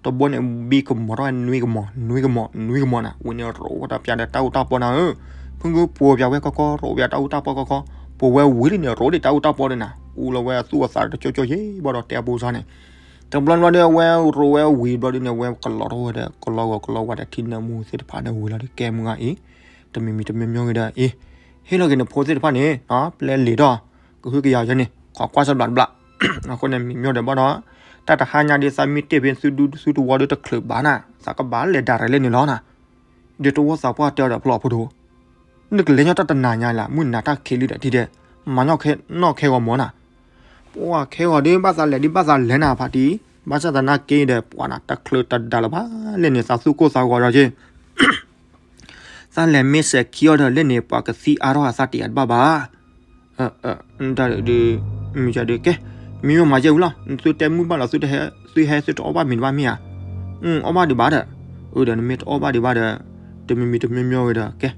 တဘိန့ၣ် ဘံကမီၤထီၣ်ဝဲနွံကမီၤ, နွံကမီၤ, နွံကမီၤနၤ, ဝံၤန့ၣ်ရိးဝဲတၢ်ပျးဒီးတၢ်အူတၢ်ပီနၤဧၢ, ဖုၣ်ငုပိာ်ပျးဝဲခီခီ, ရိးပျးတၢ်အူတၢ်ပီခီခီ, ပိာ်ဝဲဝံၤလံန့ၣ် ရိးဒံးတၢ်အူတၢ်ပီဒံးနၤ, အူလီၤဝဲအသူၣ်အသးတကၠိကၠိယ့ၢ်ဘၣ်ဒီး တဲအပူၤစ့ၢ်န့ၣ်, တဘျီဘျီဒီး အဝဲရိးဝဲဝံၤဘျီဒုးန့ၣ် အဝဲကလီထီၣ်ဝဲဒီး ကလီဂီၤကလီဝါဒီးထံနၢမူသ့ၣ်တဖၣ်န့ၣ်ဝံၤလီၤဒီး ကဲမုၢ်ဂၤအံၤ, တမံၤမံၤတမံၤမံၤဂ့ၤဒီးအံၤ, ဟ့ၣ်လီၤက့ၤနဖိသ့ၣ်တဖၣ်န့ၣ် ပျဲလံာ်ဒီး ကဟုကယာ်ယဲန့ၣ် ခိးကွၢ်စၢ်ဘျးတဘျီ, အဃိန့ၣ် မံၤမျိၢ်ဒီးဘၣ်ဒီး တၢ်တဟါညါဒ်သးမ့ၢ်တ့ၢ်ဖဲသုဒူသုတဝီဒီးတချုးဘၣ်နၤ, သးကဘၣ်လဲၤဒၣ်ရဲၣ်လၢန့ၣ်လီၤနၤ, ဒီးတဝီသးပှၢ်တဲအီၤဒီး ဖျီၣ်ဖိဒိၣ်, နကလဲၤညီတၢ်တနၤညါလၢ မုၢ်နၤတၢ်ခံးလံဒီး ထံဒဲး မၤညီနီၣ်ခဲဂီၤမၢ်နၤ, ပှၤခဲဂီၤဒီး ဘၣ်သးလဲၤဒီး ဘၣ်သးလဲၤနၤဖါတံၢ်, ဘၣ်ဆၣ်သနာ်က့ဒီး ပှၤနၤတချုးတဒါလၢၤဘၣ်, လဲၣ်န့ၣ် သးသူၣ်ကိၢ်သးဂီၤဒီးက့ သးလဲၤမ့ၢ်စဲးခံအီၤဒီး လဲၣ်န့ၣ် ပှၤကသံအါထီၣ်အသးတယာ်တဘၣ်ဘၣ်. တၢ်ဒုး မ့ၢ်ယၤဒုးကဲ, မ့ၢ်မ့ၢ်မၤယဲၢ်ဝံၤလီၤ, နသုတဲမုၢ်ဘၣ်လီၤ, သုဟဲသုတအီၣ်ဘၣ်မ့ၤတဘၣ်မ့ၢ်ဧါ, အီၣ်ဘၣ်ဒံးဘၣ်ဒီး, အဒီးနမ့ၢ်တအီၣ်ဘၣ်ဒံးဘၣ်ဒီး, တမံၤမံၤတမံၤမံၤဝဲဒီး ကဲ,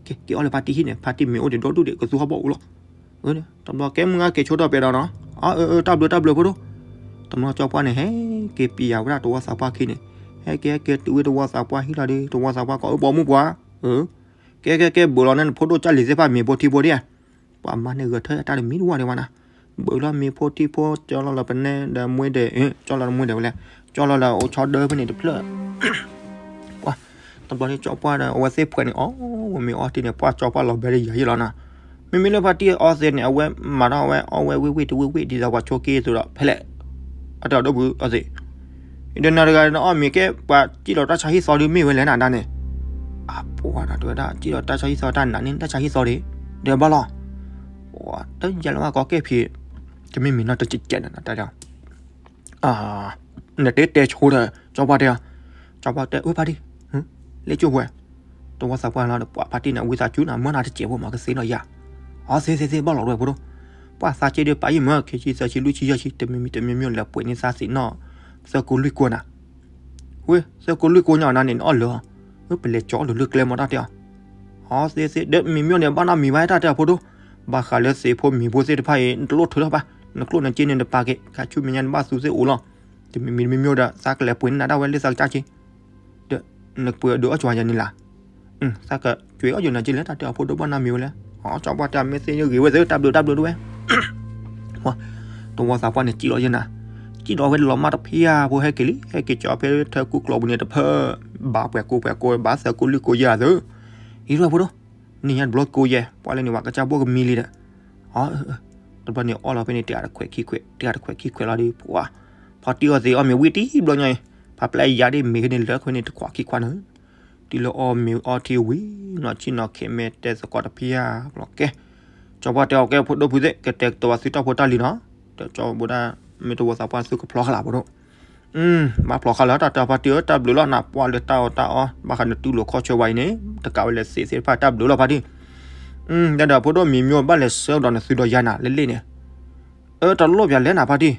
ကဲအီၣ်လၢဖါတံၢ်ဟံၣ်န့ၣ်, ဖါတံၢ်မ့ၢ်အိၣ်ဒံးဒီဒူၣ်ဒံး ကသူဟီၣ်ဘီၣ်အူလီၤ. တဘျီကဲမုၢ်ဂၤက့ၤဆိထီၣ်ပဲဒီးနီၤ, အၢ တၢ်ဘျုးတၢ်ဘျုးဖိဒိၣ်, တဘျီကၠီပှၢ်န့ၣ် ဟဲက့ၤပျံၤယၤဝဲဒၣ်တဝီသးပှၢ်ခံန့ၣ်, ဟဲက့ၤဟဲက့ၤတုၤဝဲတဝီသးပှၢ်ဟံၣ်လီၤဒီး တဝီသးပှၢ်ကိးအၢ ပိာ်မုၣ်ပှၤ, ကဲကဲကဲ ဘၣ်လီၤန့ၣ် နဖိဒိၣ်ကၢ်လံၤသ့ၣ်တဖၣ်မ့ၤဖိထံဖိဒံးဧါ, ပှၤမါန့ၣ်ဂဲၤထၢၣ်တၢ်တမံၤတဝီဒံးဘၣ်နၤ, ဘၣ်လီၤမ့ၤဖိထံဖိ ကၠီလီၤလၢပနဲဒီးမွ့ဒီး, ကၠီလီၤမွ့ဒီးဝဲလဲၣ်, ကၠီလီၤလၢအိၣ်ဆီဒၢဖဲန့ၣ်တဖျၢၣ် ပှၤ, တဘျီန့ၣ်ကၠီပှၢ်ဒီး အဝဲသ့ၣ်ဖှဲးန့ၣ် အီၣ်ဝဲမ့ၤအီထံန့ၣ် ပှၤကၠီပှၢ်လီၤဘဲဒီးယၤယ့ၣ်လီၤနၤ, မ့မ့ၢ်လၢဖါတံၢ်အီသ့န့ၣ် အဝဲမၤထီၣ်ဝဲအီၣ်ဝဲဝ့ၢ်ဝ့ၢ်တဝ့ၢ်ဝ့ၢ် ဒ်သိးပှၤဆိက့အသိးဒီး ဖဲလဲၣ်, အတၢ်ဒိၣ်ဘုအီသ့ ဒီးနၤတဂၤနအီၣ်မ့ၤကဲ ပှၤစံၣ်လီၤတၢ်ဆါဟံၣ်သီဒုးမ့ၢ်ဝဲလဲၣ်နၤဒၣ်န့ၣ်, အပှၤနၤတဝဲဒၣ် စံၣ်လီၤတၢ်ဆါဟံၣ်သီတၢ်နၤန့ၣ် တၢ်ဆါဟံၣ်သီဒံး, ဒီးဘၣ်လီၤ, တယဲလၢဝဲကီကဲၣ်ဖံး, တမ့ၢ်မ့ၢ်နီၢ်တကဲးနၤတၢ်ဒီး နတဲတဲဆိဒီး ကၠီပှၢ်တဲအီၤ, ကၠီပှၢ်တဲ အၢ ဖါတံၢ်, လ့ၣ်ကၠိၣ်ဝဲ, တဝီသးပှၢ်လီၤဒီး ပှၤဖါတံၢ်န့ၣ် ဝံသးစူၤနၤ မၢနၤတစဲးဖိမၤကသ့နီၣ်ယၤ, အီသ့သ့သ့ ဘၣ်လီၤဝဲဖိဒိၣ်, ပှၤသးက့ဒီးပာ်ယံာ်မၢ ခံဆံသၢဆံလွံၢ်ဆံယဲၢ်ဆံ တမံၤမံၤတမံၤမံၤလဲၤပှ့ၤန့ၢ်သးသ့ၣ်နီၣ်, သၢကိလွံၢ်ကိညါနၤန့ၣ် နအီၣ်လၢာ်, ပလဲၤကၠီအီၣ်လၢာ်လၢကျဲမီၤတၢ်တဲအီၤ, အီသ့သ့ ဒီးမံၤမ့ၢ်န့ၣ် ဘၣ်နီတမံၤဘၣ်တၢ်တဲအီၤဖိဒိၣ်, ဘၣ်ဃးလၢသ့ၣ်ဖိမံၤဖိသ့ၣ်တဖၣ်အံၤ နတလိၣ်ထုးထီၣ်ဘၣ်, နကျိၣ်နစ့န့ၣ်နပာ်က့ၤ ခါဆူမဲာ်ညါနဘၣ်သူသ့ၣ်အိၣ်လီၤ, တမံၤမံၤတမံၤမံၤဒီး သးကလဲၤပှ့ၤန့ၢ်နၤဒၣ်ဝဲလၢသးကစၢ်က့, ဒီးနပှ့ၤအဒုးအီၣ်ကွၢ်ယၤန့ၣ်လၢ်, သးကကွဲးအီၣ်ယိာ်နၤက့လဲၣ် တၢ်တဲအီၤဖိဒိၣ်ဘၣ်နီတမံၤဝဲလဲၣ်, အီ ကၠီပှၢ်တဲမ့ၢ်သ့ၣ်ညါဂ့ၤဝဲသ့ၣ် တၢ်ဘျုးတၢ်ဘျုးတဝဲ တဝီသးပှၢ်န့ၣ် စံၣ်လီၤယဲၢ်နၤ, စံၣ်လီၤဝဲလီၤမးတဖၣ်ဖိဟဲက့ၤလံ ဟဲက့ၤကၠီဖဲထၢကူကျိာ်ပူၤန့ၣ်တဖၢၣ်, ဘၣ်ပှဲၤကိးပှဲၤကိး ဘၣ်သၢကိလွံၢ်ကိယဲၢ်သ့ၣ်, အံၤဒၣ်ဖိဒိၣ်, နံၣ်ညါတဘျီကိယဲၢ် ပှၤလၢန့ၣ်ဝဲကစၢ်ဘိၣ်ကမံလံဒီး, အ တဘျီန့ၣ်အီၣ်လီၤဖဲန့ၣ် တဂၤတခွဲးခံခွဲး တဂၤတခွဲးခံခွဲးလီၤဒီး ပှၤ, ဖါတံၢ်အီသ့ၣ်အီၣ်မ့ၤဝံၤတံၢ်ဘျီညါအံၤ, ဖးပျဲယၤဒ်မ့ၤဖဲန့ၣ်လၢခွဲးန့ၣ်တခွးခံခွးန့ၣ်, တုၤလၢအီၣ်မ့ၤအီထံဝံၤ နီၢ်ဆံၣ်နီၢ်ခဲးမဲာ်တဲသကိးတဖၣ်လီၤကဲ, ကၠီပှၢ်တဲအီၤကဲဖိဒိၣ်ဖုသ့ၣ် ကတဲာ်ကတီၤဘၣ်သုတၢ်ဖိတၢ်လံၤနီၤ, ဒီးကၠီဘိဒၣ် မ့ၢ်တဝီသးပှၢ်သုကဖျီဃာ်လၢ်ဖိဒိၣ်, ဘၣ်ဖျီဃာ်လၢတၢ်တဲဖါတံၢ်ဧၢ တၢ်ဘျုးလီၤ နပှၢ်လၢတၢ်အီၣ်တၢ်အီ ဘၣ်ဃးနတူၢ်လိာ်ခီၣ်ဆၢဝဲအံၤန့ၣ် တကးဝဲလဲၤသ့သ့ၣ်တဖၣ်တၢ်ဘျုးလီၤဖါတံၢ်, ဒီးဖိဒိၣ်မံၤမ့ၢ်ဘၣ်လဲၤဆှၢဒီးနသုဒီးယၤနၤလၢလ့ၣ်န့ၣ်, အၢ တလိၣ်ပၠးလဲၣ်နၤဖါတံၢ်,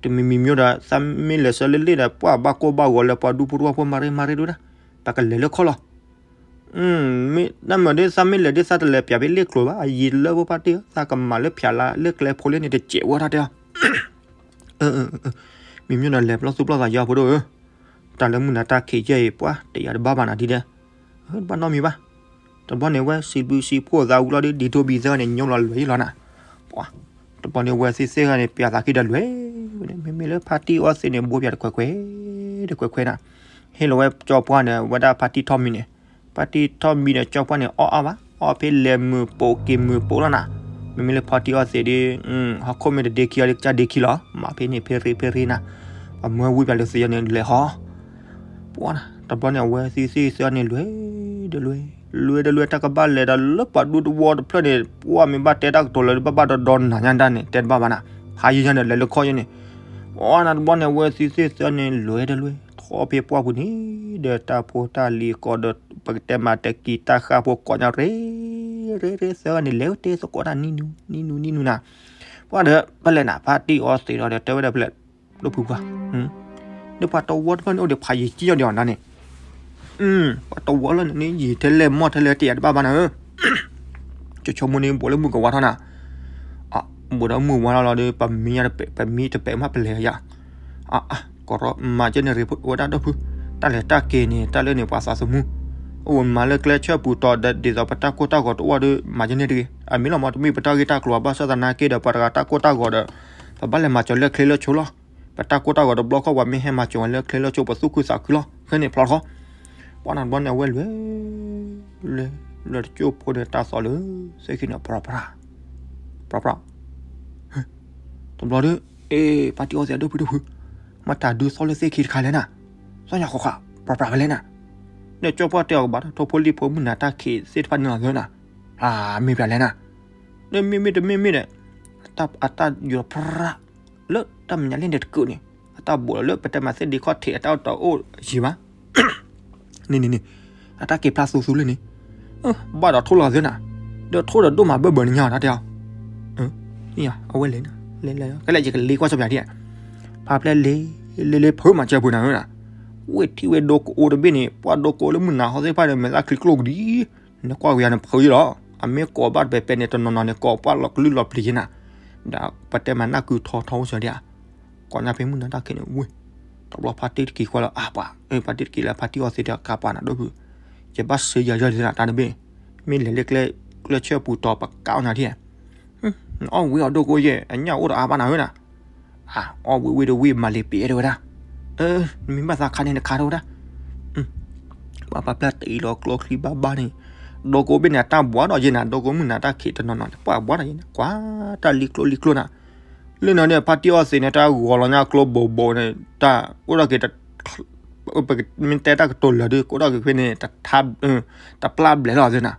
တမံၤမံၤမ့ၢ်ဒီး သးမ့ၢ်လဲၤဆှၢလၢလ့ၣ်ဒီး ပှၤဘၣ်ကိၢ်ဘၣ်ဂီၤလၢပှၤဒူဖိတဝၢ်ဖိမၤရ့မၤရ့ဒိၣ်ဒၣ်, ပကလဲၤလၢခီၣ်လီၤ မ့ၢ်တၢ်မၤဒ်သးမ့ၢ်လဲၤဒ်သးတလဲၤပၠးဖဲလ့ၣ်ကျိၤဘၣ် ယံာ်လၢဖိဖါတံၢ်ဧၢ သးကမၤလၢဖၠးလၢလၢကျဲဖိလ့ၣ်န့ၣ်တစဲးဝဲတၢ်တဲအီၤ, မံၤမ့ၢ်ဒီးလဲၤပျီသူၣ်ပျီသးယီဖိဒိၣ်ဧၢ, တၢ်လၢမုၢ်နၤတၢ်ခံးယဲၢ်အံၤ ပှၤတယာ်တဘၣ်ဘၣ်နၤဒ်ဒဲး, တဘၣ်နီတမံၤဘၣ်, တဘျီန့ၣ်ဝဲစံးဘျုးစံးဖှိၣ်သးဝံၤလီၤဒီး ဒ်ဒိဘံၣ်သၢဂၤန့ၣ်ညိလီၤလွဲၤယံၤလီၤနၤ, ပှၤ, တဘျီန့ၣ်ဝဲသ့ၣ်သ့ၣ်ဂၤန့ၣ် ပၠးသးခံဒီးလွဲၤ, မ့မ့ၢ်လၢဖါတံၢ်အီသ့ၣ်န့ၣ် ဘိပၠးတခွဲးခွဲး, တခွဲးခွဲးနၤ, ဟ့ၣ်လီၤဝဲကၠီပှၢ်န့ၣ် ဝဲဒၣ်ဖါတံၢ်ထီၣ်မံၤန့ၣ်, ဖါတံၢ်ထီၣ်မံၤန့ၣ် ကၠီပှၢ်န့ၣ် အီၣ်အါဘၣ်, အီၣ်ဖဲလဲၤမုာ်ပိာ်က့ၤမုာ်ပိာ်လီၤနၤ, မ့မ့ၢ်လၢဖါတံၢ်အီသ့ၣ်ဒီး, ဟီၣ်ခိၣ်မ့ၢ်တဒ့ခံအီၤဒီး ကစၢ်ဒ့ခံလီၤ, မၤဖဲန့ၣ်ဖဲရ့ဖဲရ့နၤ, ပှၤမၢဝံပၠးလၢသ့ၣ်အီၤန့ၣ်လဲၤဟီ ပှၤ, တဘျီန့ၣ် အဝဲသ့ၣ်သ့ၣ်သ့ၣ်အီၤန့ၣ် လွဲၤဒီးလွဲၤ, လွဲၤဒီးလွဲၤ တၢ်ကဘၣ်လဲၤဒီးလၢပှၤဒူတဝီတဖျၢၣ်န့ၣ် ပှၤမ့ၢ်ဘၣ်တဲတၢ်ကတိၤလၢဘၣ်ဘၣ်ဒီးဒီနၤညါဒၣ်န့ၣ် တဲတဘၣ်ဘၣ်နၤ, ဖးယံာ်ညါန့ၣ် လဲၤလၢခီၣ်ယဲၢ်န့ၣ်, အီနၤတဘျီန့ၣ် အဝဲသ့ၣ်သ့ၣ်သ့ၣ်အီၤန့ၣ် လွဲၤဒီးလွဲၤ, ထီၣ်ဖဲပှၢ်ပူၤန့ၣ် ဒီးတၢ်ဖိတၢ်လံၤကိးဒီး ပကတဲမၤတကံၢ်တၢ်ဃၣ်ဖိကိးညါရ့, ရ့ရ့သၢဂၤန့ၣ် လဲၤဝဲတဲသကိးတၢ်နံၤနူၤ နံၤနူၤ နံၤနူၤနၤ, ပှၤဒီး ဖဲလဲၣ်နၤ ဖါတံၢ်အီသ့ၣ်ဒီး တဲဝဲဒၣ်ဖဲလဲၣ် ဒိၣ်ဖုပှၢ်, ဒီးပှၤတဝီတဖျၢၣ်န့ၣ်အိၣ်ဒီးဖးယံာ်ကံယီၤဒီးအီၤနၤန့ၣ်, ပှၤတဝီလၢန့ၣ် ယံာ်ထဲလဲၣ်မီၢ်ထဲလဲၣ်တယာ်တဘၣ်ဘၣ်နၤဧၢ, ကဆိကမိၣ်န့ၣ် ဘူးလၢမုၢ်ကဝါထီၣ်နၤ, ဘူးဒီးမုၢ်ဝါထီၣ်လီၤဒီး ပမံတပဲာ် ပမံတပဲာ်မးပလဲၤယၤ, ကရီမၤကဲန့ၣ်ရ့ ဝဲဒၣ်ဒိၣ်ဖု, တၢ်လဲၤတၢ်က့ၤန့ၣ် တၢ်လၢန့ၣ်ပှၤသးသမူ, အိၣ်မၤလၢကျဲဆၢပူၤတီၤဒီး ဒ်သိးပတၢ်ကိၢ်တၢ်ဂီၤတအိၣ်ဒီး မၤကဲန့ၣ်တဂ့ၤ, အမ့ၢ်လီၤမး တမ့ၢ်ပတၢ်ဂ့ၢ်တၢ်ကျိၤဘၣ်ဆၣ်သနာ်က့ဒီး ပှၤတဂၤတၢ်ကိၢ်တၢ်ဂီၤဒီး ပဘၣ်လဲၤမၤစၢၤလၢချ့လၢဆိလီၤ, ပတၢ်ကိၢ်တၢ်ဂီၤတဘျီခီၣ် ပှၤမ့ၢ်ဟဲမၤစၢၤဝဲလၢချ့လၢဆိ ပသူၣ်ခုသးခုလီၤ, ခဲန့ၣ်ဖျီထီၣ်, ပှၤနၤတဘျီန့ၣ် အဝဲလွဲၤ လွဲၤ လွဲၤတကၠိၢ်ဖိဒီးတၢ်သီလၢ သ့ၣ်ခံန့ၣ် ပြၢပြၢ ပြၢပြၢ, တဘျီဒီး အ့ ဖါတံၢ်အီသ့ၣ်အဒိၣ်ဖုဒိၣ်ဖု, မတၤဒုးသီလၢသ့ၣ်ခံတခါလဲၣ်နၤ, သီညါဃီဃာ် ပြၢပြၢဖဲလဲၣ်နၤ, ဒီးကၠီပှၢ်တဲအီၤကဘၣ်တၢ်ထိၣ်ဖိလံၣ်ဖိမုၢ်နၤတၢ်ခံးသ့ၣ်တဖၣ်န့ၣ်လီၤသၢနၤ, အမ့ၢ်ပှၤလဲၣ်နၤ, ဒီးမ့မ့ၢ်တမ့မ့ၢ်ဒီး အတၢ်ယူၤဖရၣ် လၢတၢ်မဲာ်ညါလံန့ၣ်တကုးန့ၣ် အတၢ်ဘိးလီၤလၢပတဲမၤသ့ၣ်ဒ့ခီၣ်ထံးအတၢ်အိၣ်တအိၣ်ယံၤဘၣ် န့ၣ်န့ၣ်န့ၣ်, အတၢ်က့ၤဖျါသူသူလၢန့ၣ်, ဘၣ်ဒီးထိၣ်လီၤသၢနၤ, ဒီးထိၣ်ဒီးဒိၣ်မးဘၢဘၢန့ၣ်ညါတၢ်တဲအီၤ, အဝဲလဲၤနၤ, လဲၤလဲၤ ကလဲၣ်ယကလ့ကွၢ်ဆီပၠးဒံး, ဖါပျဲၢ်လ့ လ့လ့ဖုမၤစၢၤပူၤနၤဧၢနၤ, ဝ့ၢ်ထံၣ်ဝဲဒိကအိတဘ့ၣ်န့ၣ် ပှၢ်ဒိကအိလၢမုၢ်နၤဟီသ့ၣ်တဖၣ်န့ၣ် မဲာ်သၣ်ချံကျိၣ်ကဒံ နကွၢ်ဝဲယၤန့ၣ်ဖုယ့လီၤ, အမ့ၢ်ကိးဘၣ်တပဲၤပဲန့ၣ် တနီၤနီၤန့ၣ် ကိးပှၢ်လီၤကလုၢ်လီၤပျံၤယ့နၤ, ဒီးပတဲမၤနၢ်ကုထီထီအိၣ်စၢၤဒံးဧါ, ကိးညါဖဲမုၢ်နၤတၢ်ခံးန့ၣ်ဝ့ၢ်, တဘျီဖါတံၢ်တက့ၤကွၢ်လီၤအါပှၤ, ဖါတံၢ်တက့ၤလၢဖါတံၢ်အီသံးဒီးကါပှၤနၤဒိၣ်ဖု, ယဘၣ်စၢၤယၤယီၤဒံးနၤတၢ်တဘ့ၣ်, မ့ၢ်လဲၤလၢကျဲဆၢပူၤတီၤပကါအီၣ်နၤဒံး, နအီၣ်ဝံၤအီၤဒိကအိယဲၢ် အညၣ်အိၣ်တအါဘၣ်နၤဧၢနၤ အဝံၤဝံၤတဝံၤမၤလ့ၤပ့ၤအဲၣ်တဝဲဒၣ်, နမ့ၢ်ဘၣ်သးခါန့ၣ်နခါတဝဲဒၣ်, ပှၤပှၤပျၢ်တအံၤလီၤကျိချံဘၣ်ဘၣ်န့ၣ်, ဒိကအိဘ့ၣ်န့ၣ် အတၢ်ဘှါဒီးယဲနၤ ဒိကအိမုၢ်နၤတၢ်ခံးတနီၤနီၤန့ၣ် ပှၤဘှါဒီးယဲနၤ ကွၢ်တၢ်လံကျိလံကျိနၤ, လၢနၤန့ၣ် ဖါတံၢ်အီသံးန့ၣ် တၢ်ဂီၤလီၤညါကျိဘိးဘိးန့ၣ် တၢ်အိၣ်ဒီးက့ၤ မ့ၢ်တဲတၢ်ကတိၤလၢာ်ဒုး ကအိၣ်ဒီးက့ၤဖဲန့ၣ် တပျၢ်ဘျဲးလီၤသ့နၤ,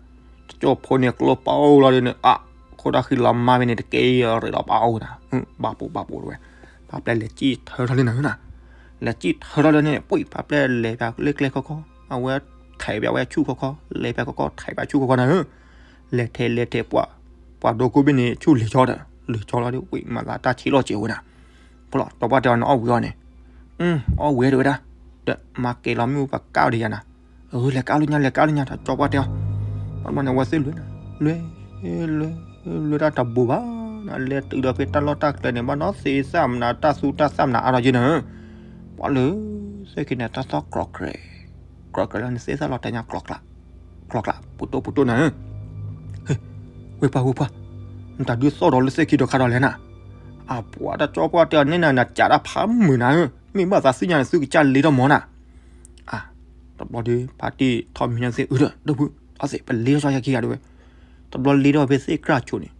တကၠိဖိန့ၣ် ကျိပအိၣ်လီၤဒုးန့ၣ် အခိၣ်ဒီးဃံလီၤမါဖဲန့ၣ် တကဲအီၤရ့းလီၤပအိၣ်နၤ, ဘၣ်ပိာ်ဘၣ်ပိာ်တဝဲ, ဖါပျဲၢ်လဲၤစံၣ်ထၢထီၣ်လၢနၤနၤ, လဲၤစံၣ်ထၢထီၣ်လၢန့ၣ် ပှံၢ်ဖါပျဲၢ်လဲၤပၠးလၢကျဲခီခီ, အဝဲထဲးပၠးဝဲဆူၣ်ခီခီ, လဲၤပၠးခီခီ ထဲးပၠးဆူၣ်ခီခီနၤဧၢ, လဲၤထဲးလဲၤထဲးပှၤ, ပှၤဒိကအိဘ့ၣ်န့ၣ် ဆူၣ်လံၤကၠီဒီး လံၤကၠီလီၤဒုး ဝံၤမၤသးတၢ်ဆံးလီၤစဲးဝဲနၤ, ဖီလီၤ ကၠီပှၢ်တဲအီၤနအီၣ်ဝံၤအီၤန့ၣ်, အီၣ်ဝံၤတဝဲဒၣ်, ဒီးမၤကဲၤလီၤမ့ၣ်အူပှၤကါအီၤဒီးယၤနၤ, လဲၤကါလၢညါ လဲၤကါလၢညါ ကၠီပှၢ်တဲအီၤ, ဘၣ်မနုၤဝဲသ့ၣ်လွဲနၤ, လွဲ လွဲ လွဲတၢ်တဘူးဘၣ်နၤ, လဲၤတုၤဒီးဖဲတၢ်လီၢ်တၢ်ကျဲန့ၣ် ဘၣ်နီၢ်သ့သၣ်မနၤ တၢ်သူတၢ်သၣ်မနၤအါထီၣ်က့နၤ, ပှၤလၢ သ့ၣ်ခံန့ၣ် တၢ်သီၣ်ကြီကြဲး ကြီကြဲးလၢနသ့ၣ်သၣ်လီၤတဲာ်ညါ ကြီကျး ပူၤတိၣ်ပူၤတိၣ်နၤဧၢ, ဝ့ၢ်ပှၢ်ဝ့ၢ်ပှၢ်, နတၢ်ဒုးသီၣ်ဒီးလၢသ့ၣ်ခံဒီးခါဒီးလဲၣ်နၤ, အပှၤတၢ်ကၠီပှၢ်တဲအီၤန့ၣ်နၤ နကးတၢ်ဖးမုာ်နၤဧၢ, မ့ၢ်ဘၣ်သးသ့ၣ်ညါန့ၣ် သုကစၢ်လ့ထီၣ်မီၤနၤ, တဘျီဒီး ဖါတံၢ်ထီၣ်မံၤန့ၣ်သ့ၣ်အုဒီး ဒိၣ်ဖု အီသံး ပလ့ထီၣ်က့ၤယၤတဝဲ, တဘျီလ့ထီၣ်ဖဲသ့ၣ်ကြၢ်ဆိးန့ၣ်,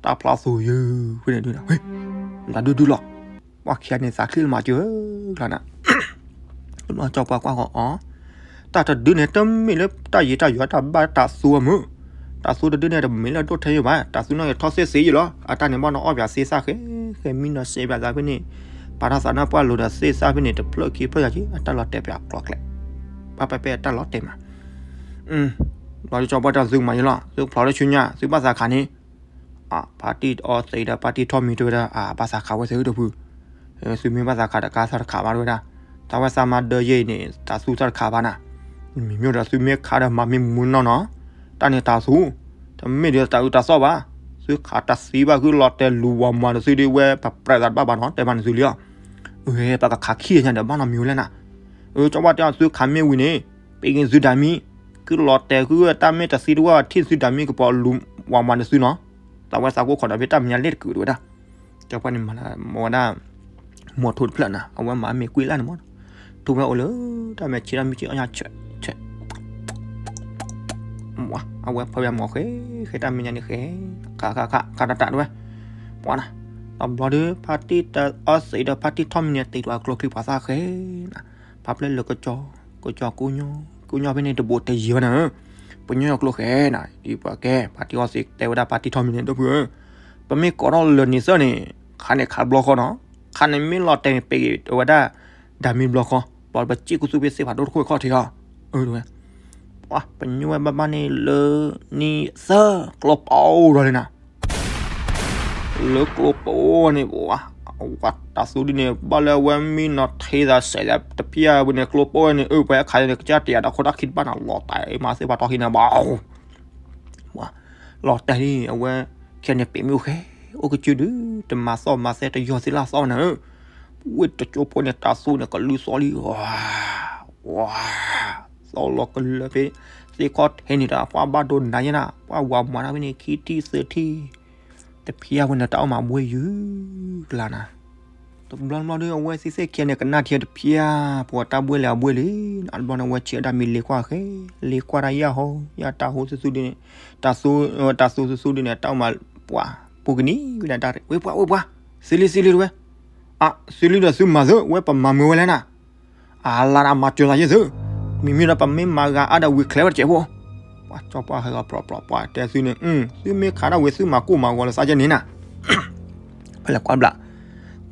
တၢ်ဖျါသူယုၢ်ဖဲန့ၣ်ဒုးနၤ, နတၢ်ဒုးဒုးလီၤ, ပှၤခံဂၤန့ၣ်သးချ့လၢမၤစၢၤကျါနၤ ကၠီပှၢ်ကွၢ်ဃီအီၤ, တၢ်တဒုန့ၣ် တမ့ၢ်လၢတၢ်ယံၤတၢ်ယီၤတၢ်ဘၣ်တၢ်သူအမုၢ်, တၢ်သူတဒုန့ၣ် တမ့ၢ်လၢဒိၣ်ထဲယိာ်ဘၣ်, တၢ်သူနီၣ်ဂံၢ်ထီၣ်သ့ၣ်သ့ယိာ်လီၤ, အတၢ်န့ၣ်ဘၣ်နီၣ်အီၣ်ပၠးသ့သၣ်ဃဲ ဃဲမံနီၣ်စဲးပၠးသးဖဲန့ၣ်, ပာ်ထီၣ်သးနီၣ်ပှၢ်လိၤဒီးသ့သၣ်ဖဲန့ၣ် တဖျၢၣ်ခံဖျၢၣ်ယၤက့ အတၢ်လီၤတဲာ်ပၠးကျိၤကျဲ, ပၢ်ပၢ်ပဲၢ်အတၢ်လီၤတဲာ်မး ဘျီဒုးကၠီပှၢ်တဲသုကမၤယိာ်လီၤ, သုဖျိးလၢဆူညါ သုဘၣ်သးခးန့ၣ်, ဖါတံၢ်အီသံးဒီးဖါတံၢ်ထီၣ်မံၤတဲဝဲဒၣ် အဘၣ်သးခးဝဲသ့ၣ်ဒိၣ်ဖု, သုမ့ၢ်ဘၣ်သးခးတကါသးတခးဘၣ်တဲဝဲဒၣ်, သးဝဲသးမါဒၢယဲအံၤန့ၣ် သးသူသးတခးဘၣ်နၤ, မ့ၢ်မ့ၢ်ဒီးသုမ့ၢ်ခးဒီးမၤမ့ၢ်မူနီၢ်နီၢ်, တၢ်န့ၣ်တၢ်သူ, တမ့ၢ်ဒီးတၢ်အုးတၢ်သီၣ်ဘၣ်, သုခးတၢ်သံဘၣ်ဃုလီၤတဲာ်လူၤဝၤမၤတစုဒ်ဝဲ ပပြဲးသးတဘၣ်ဘၣ်နီၤ တဲဘၣ်န့ၣ်သုလံဧါ, အၢ ပကခးခံညါဒီးဘၣ်နီတမံၤဝဲလဲၣ်နၤ, အၢ ကၠီပှၢ်တဲအီၤသုခးမ့ၢ်ဝံၤန့ၣ်, ပ့ၤက့ၤသုဒၣ်မံ, ဃုလီၤတဲာ်ဃုတၢ်မ့ၢ်တသံတဝၢ်ထံၣ်သုဒၣ်မံကပီၤလူၤဝၤမၤတစုနီၤ, သးဝဲသးကိၢ်ခိးဒီးဖဲတၢ်မဲာ်ညါလ့ၣ်တကုးတဝဲဒၣ်, ကၠီပှၢ်န့ၣ်မၤလၢမၤဝဲဒၣ်, မိၢ်ထိတဖျၢၣ်နၤ အဝဲမၤမ့ၢ်ကွံာ်လၢန့ၣ်မး, ထူဝဲအိၣ်လၢတၢ်မဲာ်ဆံးတၢ်မံဆံးအီၣ်ညါ အဝဲဖၢဝဲမၤဃဲ ဃဲတၢ်မဲာ်ညါန့ၣ်ဃဲ, ခးခးခးခးတၢ်တၢ်တဝဲ, ပှၤနၤ, တဘျီဒီး ဖါတံၢ်အီသံးဒီးဖါတံၢ်ထီၣ်မံၤန့ၣ် တ့ၢ်တၢ်ကျိချံပှၤသၣ်ဃဲနၤ, ဖါပျဲၢ်လၢကစီၤ, ကစီၤကိညိ, ကိညိဖဲန့ၣ်တဘိးတယံၤဝဲနၤဧၢ, ပညိၣ်ကျိဃဲနၤ, ဒ်ပှၤကဲ ဖါတံၢ်အီသံးတဲဝဲဒၣ်ဖါတံၢ်ထီၣ်မံၤန့ၣ် ဒိၣ်ဖုဧၢ, ပမ့ၢ်ကိးထီၣ်လၢာ်န့ၣ်သၢန့ၣ်, ခးန့ၣ်ခးဘျီဃီနီၤ, ခးန့ၣ်မ့ၢ်လီၤတဲာ်န့ၣ် ပ့ၤက့ၤဝဲဒၣ် ဒၣ်မံဘျီဃီ, ဘျီပစံၣ်ကူသူဖဲသ့ၣ်ဖးဒိၣ်တခိၣ်ခီၣ်ထံးအီၤ, အၢတဝဲ, ပှၤပညိၣ်ဝဲဘၣ်ဘၣ်န့ၣ်လၢနံၣ်သၢ ကျိပအိၣ်ဒီးလံနၤ, လၢကျိပအိၣ်န့ၣ် ပှၤ, တၢ်သူဒ်န့ၣ် ဘၣ်လၢအဝဲမံနီၤထံသးစဲးသးတဖျၢၣ်ဝဲန့ၣ် ကျိပအိၣ်ဝဲန့ၣ် အၢ ပှၤဟဲခးန့ၣ် ကစၢ်တယၤဒီးခိၣ်တၢ်ခံတဘၣ်နၤ လီၤတဲာ်မၤသ့ၣ်ပှၤတီၢ်ခံန့ၣ်ဘၣ် ပှၤ, လီၤတဲာ်လံ အဝဲ, ခဲန့ၣ်ပ့ၤမ့ၢ်အိၣ်ဃဲ, အိၣ်ကစုဒု, တမၤသီၣ်မၤသဲတယီၤသ့လၢအသီနၤဧၢ, ဝ့ၢ်တကၠိဖိန့ၣ် တၢ်သူန့ၣ် ကလုၢ်သီလံ, ဝါ, ဝါ, သီလီၤကလၢာ်ဖဲ, သ့ၣ်ခီၣ်ထံးန့ၣ်ဒီး ပှၤဘၣ်ဒိနၤယဲနၤ, ပှၤဝၤမၤတၢ်ဖဲန့ၣ် ခံထံၣ်သၢထံၣ်, တဖျၢၣ်ဝဲန့ၣ် တၢ်အိၣ်မးဘှဲယုၤကလါနၤ တဘျီတဘျီဒီး အဝဲသ့ၣ်သ့ၣ်ခံဂၤန့ၣ် ကနၣ်ထံတဖျၢၣ် ပှၤတၢ်ဘှဲလဲၣ်အဘှဲလံ, အတဘျီန့ၣ် အဝဲဆံးအတၢ်မံၤလ့ၤကွၢ်ဃဲ, လ့ၤကွၢ်တၢ်ယၢ်ဟီ, ယၢ်တၢ်ဟိသုသုဒ်န့ၣ်, တၢ်သူ, တၢ်သူသုသုဒ်န့ၣ် တၢ်အိၣ်မးပှၤ, ပူၤကနံၤဝဲဒၣ်တၢ်, ဝ့ၢ်ပှၢ်ဝ့ၢ်ပှၢ်, သ့လံသ့လံတဝဲ, အ, သ့လံဒီးသုမၤသု, ဝဲပမၤမုာ်ဝဲလဲၣ်နၤ, အလါဒၣ်မၤစၢၤသးယဲၢ်သု, မ့မ့ၢ်ဒီးပမ့ၢ်မၤဂၤအါဒီးဝံၤချဲဝဲတစဲးဖိ, ပှၤကၠီပှၢ်ဟဲဂီၤပြီပြီ ပှၤတဲသုန့ၣ်, သုမ့ၢ်ခးတၢ်ဝံၤ သုမၤကိၢ်မၤဂီၤလၢသးကဲန့ၣ်နၤ, ဖဲလဲၣ်ကွၢ်ဘျး,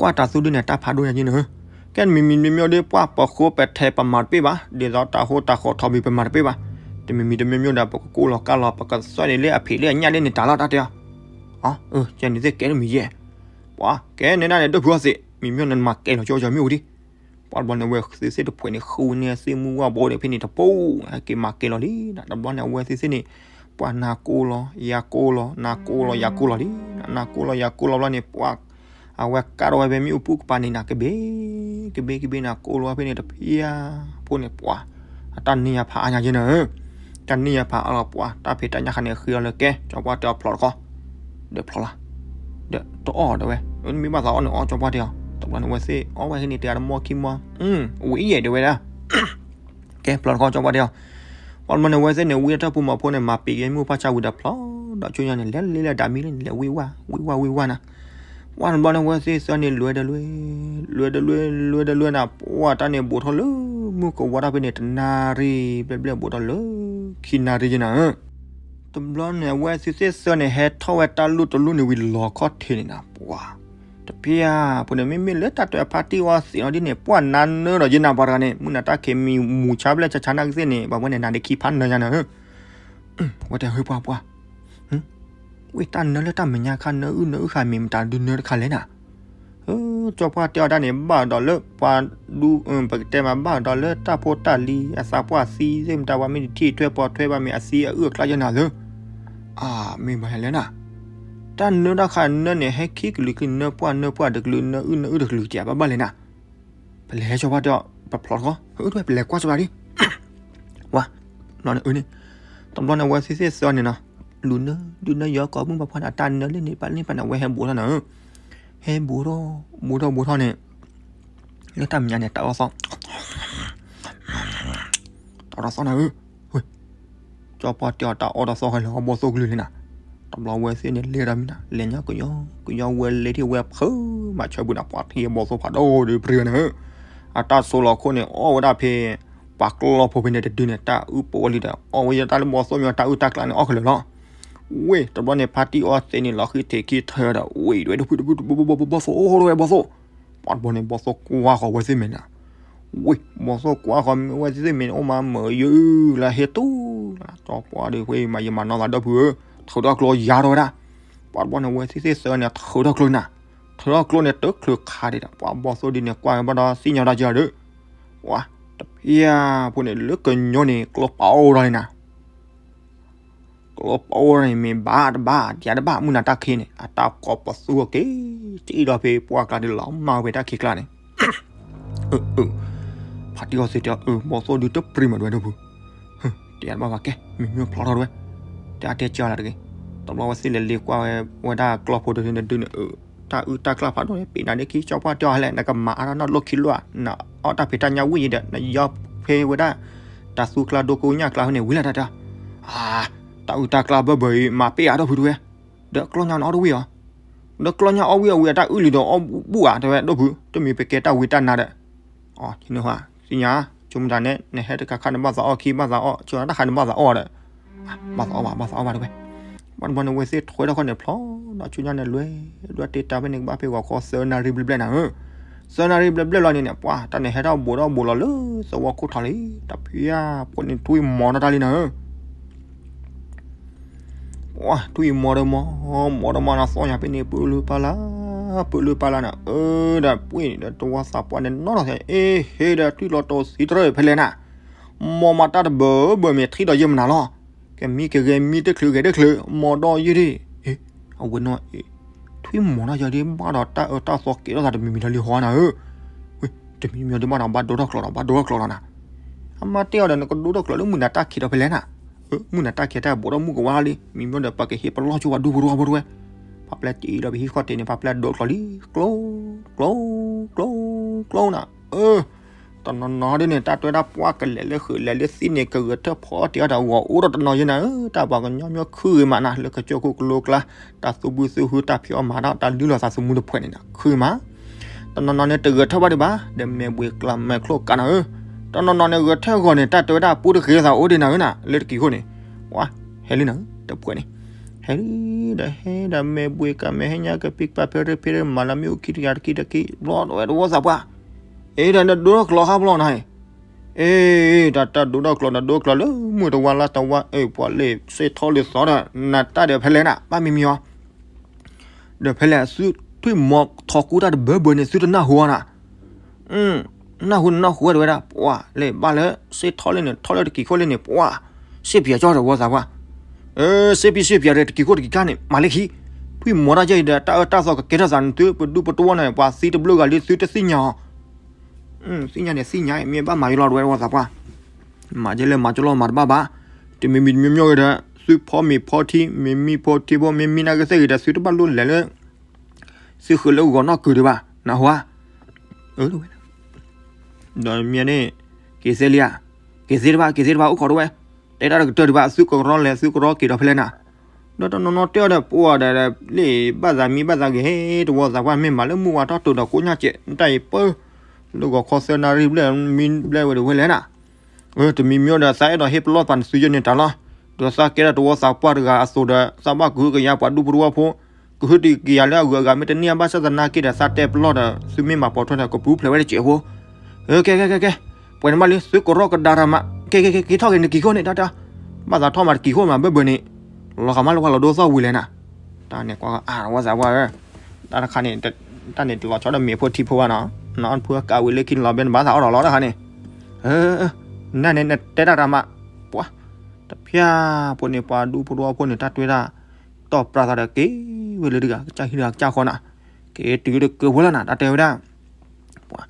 ကွၢ်တၢ်သူဒုန့ၣ် တၢ်ဖးဒိၣ်ညါက့နၤဧၢ, ကဲမံၤမံၤတမံၤမံၤဒီး ပှၤပဃိပထဲးပမၤတပ့ၢ်ဘၣ်, ဒ်သိးတၢ်ဟိတၢ်ဃီထီဘံၤပမၤတပ့ၢ်ဘၣ်, တမံၤမံၤတမံၤမံၤဒီး ပကကိၢ်လီၤကါလီၤ ပကသွဲၣ်န့ၣ်လၢအဖံးလၢအညၣ်လၢန့ၣ်တၢ်လီၤတၢ်တဲအီၤ, အၢ ကဲန့ၣ်သ့ၣ်ကဲတမံၤယဲၢ်, ပှၤကဲန့ၣ်ဒၣ်န့ၣ် ဒိၣ်ဖုအီသ့ၣ် မံၤမံၤနမၤကဲလီၤကၠီကၠီမ့ၣ်အူဒံး, ပှၤတဘျီန့ၣ်ဝဲသုသ့ၣ်တဖှဲးန့ၣ် ဃုန့ၢ်သုမုၢ်ဝၣ်ဘိန့ၣ်ဖဲန့ၣ်တပူၤ, ဟဲက့ၤမၤကဲလီၤလံ, တဘျီန့ၣ်အဝဲသုသ့ၣ်န့ၣ်, ပှၤနၤကိၢ်လီၤ ယၤကိၢ်လီၤ နၤကိၢ်လီၤယၤကိၢ်လီၤလံ, နၤကိၢ်လီၤယၤကိၢ်လီၤဘျီန့ၣ် ပှၤ, အဝဲကါထီၣ်ဝဲဖဲမ့ၣ်အူပူၤကပၤန့ၣ်နၤ ကဘ့ၣ်, ကဘ့ၣ်ကဘ့ၣ်နၤကိၢ်လီၤဝဲဖဲန့ၣ်တဖၣ်, ဖိန့ၣ်ပှၤ, အတၢ်န့ၢ်ယၤဖးအါညါက့နၤဧၢ, တၢ်န့ၢ်ယၤဖးအါလီၤပှၤ တၢ်ဖံးတၢ်ညၣ်ခါန့ၣ်ဃ့အီၤလၢကဲ ကၠီပှၢ်တဲအီၤဖျိးတခီ, ဒီးဖျိးလီၤ, ဒီးတအီၣ်ဒီးဝဲ, မ့ၢ်ဘၣ်သးအီၣ်န့ၣ်အီၣ်ကၠီပှၢ်တဲအီၤ, တဘျီန့ၣ်ဝဲသ့ၣ်အီၣ်ဝဲဟဲန့ၣ် တဲအတမီၢ်ခံမီၢ်, ဝံၤယဲၢ်တဲဝဲဒၣ် ကဲဖျိးတခီကၠီပှၢ်တဲအီၤ, ပှၤတဘျီန့ၣ်ဝဲသ့ၣ်န့ၣ် ဝံအတၢ်ပူၤမီၤဖိန့ၣ် မၤပံာ်က့ၤမ့ၣ်အူဖးဆါဝံၤဒီးဖျိး, ဒီးဆူညါန့ၣ် လဲၤလ့လၢဒၣ်မံလၢန့ၣ် လဲၤဝံဝါ ဝံဝါဝံဝါနၤ, ပှၤတဘျီန့ၣ်ဝဲသ့ၣ်သၢန့ၣ် လွဲတလွဲ, လွဲတလွဲ လွဲတလွဲနၤ, ပှၤတၢ်န့ၣ်ဘူးထီၣ်လၢ မုၢ်ကဝါတၢ်ဖဲန့ၣ် တနၣ်ရံၣ်ဘျဲၣ်ဘျဲၣ်ဘူးထီၣ်လၢ ခံနၣ်ရံၣ်က့နၤဧၢ တဘျီန့ၣ် အဝဲသုသ့ၣ်သၢန့ၣ် ဟဲထီၣ်ဝဲတၢ်လူၢ်တလူၢ်န့ၣ်ဝံၤလီၤခီၣ်ထံးန့ၣ်နၤ ပှၤ, တဖၣ်ဖိန့ၣ် မ့မ့ၢ်လၢတၢ်တဲဖါတံၢ်အီသံးလီၤဒ်န့ၣ် ပှၤနါနၢဒီးယနၤပှၤတဂၤန့ၣ် မုၢ်နၤတၢ်ခံးမံၤမူၤဆါဘျဲၣ်ဆါဆါနၢ်ကသ့ၣ်န့ၣ် ပှၤဝဲန့ၣ် နၤဒ့ခံဖးနၢယါနၤဧၢ ဝဲတဲဟ့ပှၤပှၤ ဝဲတၢ်နၢလၢတၢ်မဲာ်ညါခါ နၢအုၣ်နၢအုၣ်ခါမ့ၢ်မတၤဒုနၢတခါလဲၣ်နၤ, ကၠီပှၢ်တဲအီၤတၢ်န့ၣ် ဘၣ်ဒီးလၢပှၤဒူ ပကတဲမး ဘၣ်ဒီးလၢတၢ်ဖိတၢ်လံၤ အသးပှၢ်သံသ့ၣ်မတၤ ပှၤမ့ၢ်တထံၣ်ထွဲပိာ်ထွဲဘၣ်မ့ၢ်အသံအအုၣ်အကျါယဲနၤလၢ အၢ မ့ၢ်ဘၣ်လဲၣ်နၤ, တၢ်နၢတၢ်ခါနၢန့ၣ် ဟဲခံကလုာ်ကလုာ် နၢပှၢ်နၢပှၢ်တကလုာ် နၢအုၣ်နၢအုၣ်တကလုာ် တဘၣ်ဘၣ်လဲၣ်နၤ ပလဲၤဟဲကၠီပှၢ်တဲအီၤ ပဖျိးတခီ ပလဲၤကွၢ်ကၠီပှၢ်ဒံး ဝါ ဘျီန့ၣ်အန့ၣ် တဘျီန့ၣ် အဝဲသ့ၣ်သၢန့ၣ်နီၤ လူၤနၢ ဒုးနၢယီၤကိးမုၢ်ပှၢ်ဖီန့ၣ် အတၢ်နၢလၢန့ၣ် ပာ်လ့ၣ်ပာ်န့ၣ် အဝဲဟဲဘူးထီၣ်နၤဧၢ, ဟဲဘူးထီၣ် ဘူးထီၣ်ဘူးထီၣ်န့ၣ် လၢတၢ်မဲာ်ညါန့ၣ် တၢ်အီၣ်သီၣ် တၢ်အီၣ်တသီၣ်နၤဧၢ, ကၠီပှၢ်တဲအီၤ တၢ်အီၣ်တသီၣ်ဃဲလၢအီၣ်ဘီၣ်သိၣ်ကလုၢ်လံနၤ, တဘျီဝဲသ့ၣ်န့ၣ် လဲၤဒီးမံၤနၤ လဲၤညီကယီကယီဝဲလဲၤထံၣ်ဝဲဖုးမးဆၢဘူးနၤ ပှၤထံၣ်အဘီၣ်သိၣ်ဖးဒိၣ်ဒီးပြံဝဲနၤဧၢ, အတၢ်ဆိလီၤခိၣ်န့ၣ် အီၣ်ဝဲဒၣ်ဖဲ ပှၤကျီဖိဖဲန့ၣ်တဒုန့ၣ် တၢ်အုၣ်ပိာ်ဝဲလံဒီး အီၣ်ဝဲယတၢ်လၢဘီၣ်သိၣ်မ့ၢ်တၢ်အုၣ်တၢ်ကျါန့ၣ် အီၣ်ခဲလၢာ်လီၤ, ဝ့ၢ် တဘျီန့ၣ် ဖါတံၢ်အီသံးန့ၣ် လီၤဃံထံးခံထၢဒီး ဝ့ၢ် ဒွဲၣ်ဒိၣ်ဖုၣ်ဒိၣ်ဖုၣ် ဘီၣ်သိၣ်အိၣ်ဝဲဘီၣ်သိၣ် ပှၤတဘျီန့ၣ် ဘီၣ်သိၣ်ကွၢ်ဃီၤဝဲသ့ၣ်မဲာ်နၤ, ဝ့ၢ် ဘီၣ်သိၣ်ကွၢ်ဃီၤဝဲသ့ၣ်မဲာ်န့ၣ် အိၣ်မးမုာ်ယုၢ်လၢဟ့ၣ်တူၢ်လၢ ကၠီပှၢ်ဒီး ဝ့ၢ် မၤယမၤနီၢ်သးဒီပုၢ်ဧၢ, ထုးထီၣ်ကျိယါထီၣ်ဝဲဒၣ်, ပှၤတဘျီန့ၣ် ဝဲသ့ၣ်သၢန့ၣ် ထုးထီၣ်ကျိနၤ, ထုးထီၣ်ကျိန့ၣ် တချုးခးဒံးဒီး ပှၤဘီၣ်သိၣ်ဒ်န့ၣ် ကွၢ်ဝဲဘၣ်ဒီးသ့ၣ်ညါဝဲဒၣ်ကဒီး ပှၤ တဖၣ်ဖိန့ၣ် လၢကညီန့ၣ် ကျိပာ်အိၣ်ဒီးန့ၣ်နၤ ကျိပာ်အိၣ်န့ၣ် မ့ၢ်ဘၣ်တဘၣ် ဒံးတဘၣ် မုၢ်နၤတၢ်ခံးန့ၣ် အတၢ်ကိးပသူအီၤက့ၤ တအံၣ်ဒီးဖဲပှၢ်ကျါဒ်လီၤ မၢ်ဝဲတၢ်ခံးကျါန့ၣ် ဖါတံၢ်အီသံးတဲအီၤ အၢ ဘီၣ်သိၣ်ဒုးတပြံမးဒွဲၣ်ဒိၣ်ဖုၣ်, တယၤတဘၣ်ဘၣ်ကဲ မ့ၢ်မ့ၢ်ဖျိးထီၣ်ဒွဲၣ်, တၢ်တဲကၢလၢတဂ့ၤ, တဘျီဝဲသ့ၣ်လဲၤလ့ကွၢ်ဝဲ ဝဲဒၣ်ကျီဖိတဒုန့ၣ်ဒုန့ၣ် အၢ တၢ်အုၣ်တၢ်ကျၢ်ဖးဒိၣ်န့ၣ် ပ့ၤနၤဒ့ခံ ကၠီပှၢ်တဲအီၤဟဲလဲၣ် နကမၤအါထီၣ်နီၢ်လိၣ်ခံလိၣ်ဧါ, နအီၣ်တၢ်ဖံးတၢ်ညၣ်ဝံၣ်ယံၤဒီး နယီဖဲဝဲဒၣ် တၢ်သူကျါဒိကိညၣ်ကျါန့ၣ် ဝံၤလၢတၢ်တၢ်, အါ တၢ်အုၣ်တၢ်ကျၢ်ဘၢဘၢအံၤ မၤပ့ၢ်အါထီၣ်ဖုၣ်တဝဲ, ဒီးကျီညါနအီၣ်တဝံၣ်ဧါ, ဒီးကျီညါအီၣ်ဝံၣ်အဝံၣ်အတၢ်အုၣ်လံဒီးအီၣ်ဘူၣ်ဧါ တဲဝဲဒိၣ်ဖုၣ် တမ့ၢ်ပကဲတၢ်ဝံတၢ်နါဒီး အီ သ့ၣ်ညါ ဆိကမိၣ်တၢ်န့ၣ် နဟဲတခါခါနဘၣ်သးအီၣ်ခံ ဘၣ်သးအီၣ် ဆိတၢ်ခါနဘၣ်သးအီၣ်ဒီး ဘၣ်သးအီၣ်ဘၣ် ဘၣ်သးအီၣ်ဘၣ်တဝဲ, ဘၣ်တဘျီန့ၣ် ဝဲသ့ၣ်ထွဲထီၣ်ခီၣ်န့ၣ်ဖျိး ဒီးဆူညါန့ၣ်လွဲ ဒွဲၣ်တ့တၢ်ဖဲန့ၣ်ကဘၣ်ဖဲဂီၤခီသၢနၣ်ရံၣ်ဘျဲၣ်ဘျဲၣ်နၤဧၢ, သၢနၣ်ရံၣ်ဘျဲၣ်ဘျဲၣ်လီၤန့ၣ်န့ၣ် ပှၤတၢ်န့ၣ်ဟဲထီၣ်ဘူးထီၣ်ဘူးလီၤလၢသဝီခိၣ်ထီလံ, တဖၣ်ဖိန့ၣ်ထွံၣ်မီၤထီၣ်တၢ်လံနၤဧၢ ပှၤထွံၣ်မီၤဒီးမီၤ မီၤဒီးမီၤနၤ သီၣ်ညါဖဲန့ၣ် ပၢလုၢ်ပၢ်လၢ် ပၢလုၢ်ပၢ်လၢ်နၤ အၢ ဒီးပှ့ၤန့ၣ်ဒီးတဝီသးပှၢ်န့ၣ်နီၢ်နီၢ် အ့ဟ့ဒီးထွံၣ်လီၤတိၤသံတရၢၢ်ဖဲလဲၣ်နၤ, မီၤမၤတၢ်တဘၢဘၢမ့ၢ်ထံၣ်ဒီးယဲၢ်မနၤလီၤ, ကမံကဂဲၤမံတချုးဂဲၤတချုး မီၤဒီးယဲၢ်ဒံး, အဝဲနီၢ်အ့ ထွံၣ်မီၤနီၢ်ယဲၢ်ဒံး ဘၣ်ဒီးတၢ်အၢတၢ်သီကဲထီၣ်သးတမံၤမံၤလီၤလံဟီနၤဧၢ, တမံၤမံၤဒံးဘၣ်ဒီးဘၣ်ဒိထီၣ်ကျိးဒီး ဘၣ်ဒိထီၣ်ကျိးလီၤနၤ အမါတဲအီၤဒီး နကဒိထီၣ်ကျိးလၢမုၢ်နၤတၢ်ခံးဒီးဖဲလဲၣ်နၤ, မုၢ်နၤတၢ်ခံးတၢ်ဘူးထီၣ်မုၢ်ကဝါလံ, မံၤမံၤဒီးပကဟ့ၣ်ပလီၢ်ကၠိပှၤဒူဖိတဝီဖိတဝဲ, ပှၤပျဲတ့ဒီးပဟံၣ်ဃီတဲန့ၣ် ပှၤပျဲဒိကျိးလံ, ကျိ, ကျိ, ကျိ, ကျိနၤ, အၢ, တနီၤနီၤဒ်န့ၣ် တၢ်တွဲတၢ်ပှၢ်ကလဲၤလၢဃုာ်လဲၤလၢသံန့ၣ် ကဂဲၤထၢၣ်ဖီတ့ၢ်အီၤတၢ်ဂီၤအိၣ်ဒီးတနီၤယဲနၤဧၢ, တၢ်ပှၤကညီမ့ၢ်ခုဂ့ၤမးနၤ လၢကစၢၢ်ခိၣ်ကလိကျါ, တၢ်သူၣ်ဘုသူၣ်ဟုတၢ်ဖံးအီၣ်မၤတၢ် တၢ်လုၢ်လီၤသးသမူတဖှဲးန့ၣ်နၤ ခုဂ့ၤမး တနီၤနီၤန့ၣ် တဂဲၤထၢၣ်ဘၣ်ဒံးဘၣ်, ဒီးမဲာ်ဘှံးကျါမဲာ်ချိၣ်ကးနၤဧၢ, ပ တနီၤနီၤန့ၣ် ဂဲၤထဲဂီၤန့ၣ် တၢ်တဲဝဲဒၣ်ပူတဂ့ၤသးအိၣ်ဒံးနၤဧၢနၤ လၢတကံၤခိၣ်န့ၣ်, ပှၤ ဟဲလံနၤဧၢ တပှဲၤန့ၣ်, ဟဲလံဒီးဟဲဒီးမဲာ်ဘှ့ကၤမဲာ်ဟဲညါကပံးကပၤ ဖဲရ့ဖဲရ့ မၤလၢမ့ၣ်အူခံတကၤတကံတကံ ဘျီဝဲတဝီသးပှၢ်, အ့ဒီးနဒိထီၣ်ကျီၤခါဘျီနၤ, အ့ တၢ်တၢ်ဒိထီၣ်ကျီၤ နဒိကျီၤလၢမုၢ်တဝါလါတဝါ အ့ ပှၤလ့ၣ် စ့ထီလံသီဒီး နတၢ်ဒီးဖဲလဲၣ်နၤ ဘၣ်မံမံအီၤ ဒီးဖဲလဲၣ် သုထွံၣ်မီၤထီကူတၢ်တဘၢဘၢန့ၣ် သုတနၢ်ဟူအီၤနၤ, နၢ်ဟူနနၢ်ဟူဝဲတဝဲဒၣ် ပှၤလ့ၣ်ဘၣ်လၢ စ့ထီလံန့ၣ် ထီလၢတကံၤခိၣ်လံန့ၣ် ပှၤ စ့ပၠးကၠီတဝီသးပှၢ်, စ့ပံစ့ပၠးဒီးတကံၤခိၣ်တကံၤခါန့ၣ် မၤလၢခံ, ထွံၣ်မီၤတၢ်ယဲအံၤဒီး တၢ်အၢတၢ်သီကကဲထီၣ်သးန့ၣ် သုပဒူပတဝီန့ၣ် ပှၤသံတဘျုးဂၤလံ သုတသ့ၣ်ညါအီၤ, သ့ၣ်ညါန့ၣ်သ့ၣ်ညါ မ့ၢ်ဘၣ်မၤယလီၤတဝဲတဝီသးပှၢ် မၤကဲလဲၣ်မၤကလီၤမၤတဘၣ်ဘၣ်, တမံၤမံၤတမံၤမံၤဂ့ၤဒီး သုဖီမ့ၤဖီထံ မ့ၤမံဖီထံဖိ မ့မံနာ်က့သ့ၣ်ဂ့ၤဒီး သုတဘၣ်လိၣ်လဲၤလၢ သုဃုာ်လၢဂီၤနီၣ်ကုၤဒံးဘၣ် နၢ်ဟူဧါ, ဒီးမ့ၢ်န့ၣ် က့ၤသ့လံဧါ, က့ၤသ့တဘၣ် က့ၤသ့တဘၣ် အိၣ်ခိးတဝဲ, တဲတၢ်တကတၢၢ်ဒံးဘၣ် သုကရီလဲၤ သုကရီက့ၤဒီးဖဲလဲၣ်နၤ, ဒီးတနီၤနီၤတဲအီၤဒီး ပှၤဒီး လ့ၣ်ဘၣ်သးမံဘၣ်သးဂ့ၤ တဝီသးပှၢ် မ့ၢ်မၤလၢမုၢ်ဝါထီၣ်တုၤဒီးကိးညါစဲး တၢ်အံၤပၢ လၢဂီၤခီသၢနၣ်ရံၣ်ဘျဲၣ် မံဘျဲၣ်ဝဲဒီးဝဲလဲၣ်နၤ, တမံၤမံၤဒီး သးအဲၣ်ဒိးဟ့ၣ်ပလီၢ်ပာ်နသုယဲန့ၣ်တၢ်လီၤ, ဒီးသးကဲထီၣ်တဝီသးပှၢ်တဂၤအသိးဒီး သးဘၣ်ကဟုကယာ်ပှၤဒူပတဝီဖိ, ကဟုတကယာ်လၢအဂုၤအဂၤမ့ၢ်တန့ၢ်အဘၣ်ဆၣ်သနာ်က့ဒီး သးတဲပလီၢ်ဒီး သုမ့ၢ်မၤပိာ်ထွဲဒီး ကပူၤဖျဲးဝဲတစဲးဖိ, ကဲ ကဲ ကဲ ကဲ ပှဲၤန့ၣ်မးလံ သုကရီကဒါတၢ်မး ကဲ ကဲ ကဲ က့ၤထီၣ်က့ၤနကံၤခိၣ်န့ၣ် တၢ်တၢ်, ဘၣ်သးထီၣ်မးတကံၤခိၣ်မး ဘၢဘၢန့ၣ်, လီၤဂာ်မးလၢပှၤလီၤဒိသီၣ်ဝံၤလဲၣ်နၤ, တၢ်န့ၣ်ကွၢ်အါဝဲသးပှၢ်ဧၢ, တၢ်တခါန့ၣ် တၢ်န့ၣ်တလီၤဆီဒီးမ့ၤဖိထံဖိဘၣ်နီၤ, နအီၣ်ဖုအကးဝံၤလၢခံလီၤဘဲနဘၣ်သးအီၣ်ဒီးလီၤတၢ်ခါန့ၣ်, နန့ၣ်နတဲတၢ်တၢ်မး, ပှၤ, တဖၠၣ်ဖိန့ၣ် ပှၤဒူဖိတဝီဖိန့ၣ် တၢ်တွဲတၢ် တီၢ်ပြၢသးဒီးက့ၤဝဲလၢတဂၤ ကစၢ်ဟံၣ်တဂၤကစၢ်ဃီနၤ, က့ၤတုၤလၢတကၢၢ်ဖိလၢနၤ တၢ်တဲဝဲဒၣ် ပှၤ,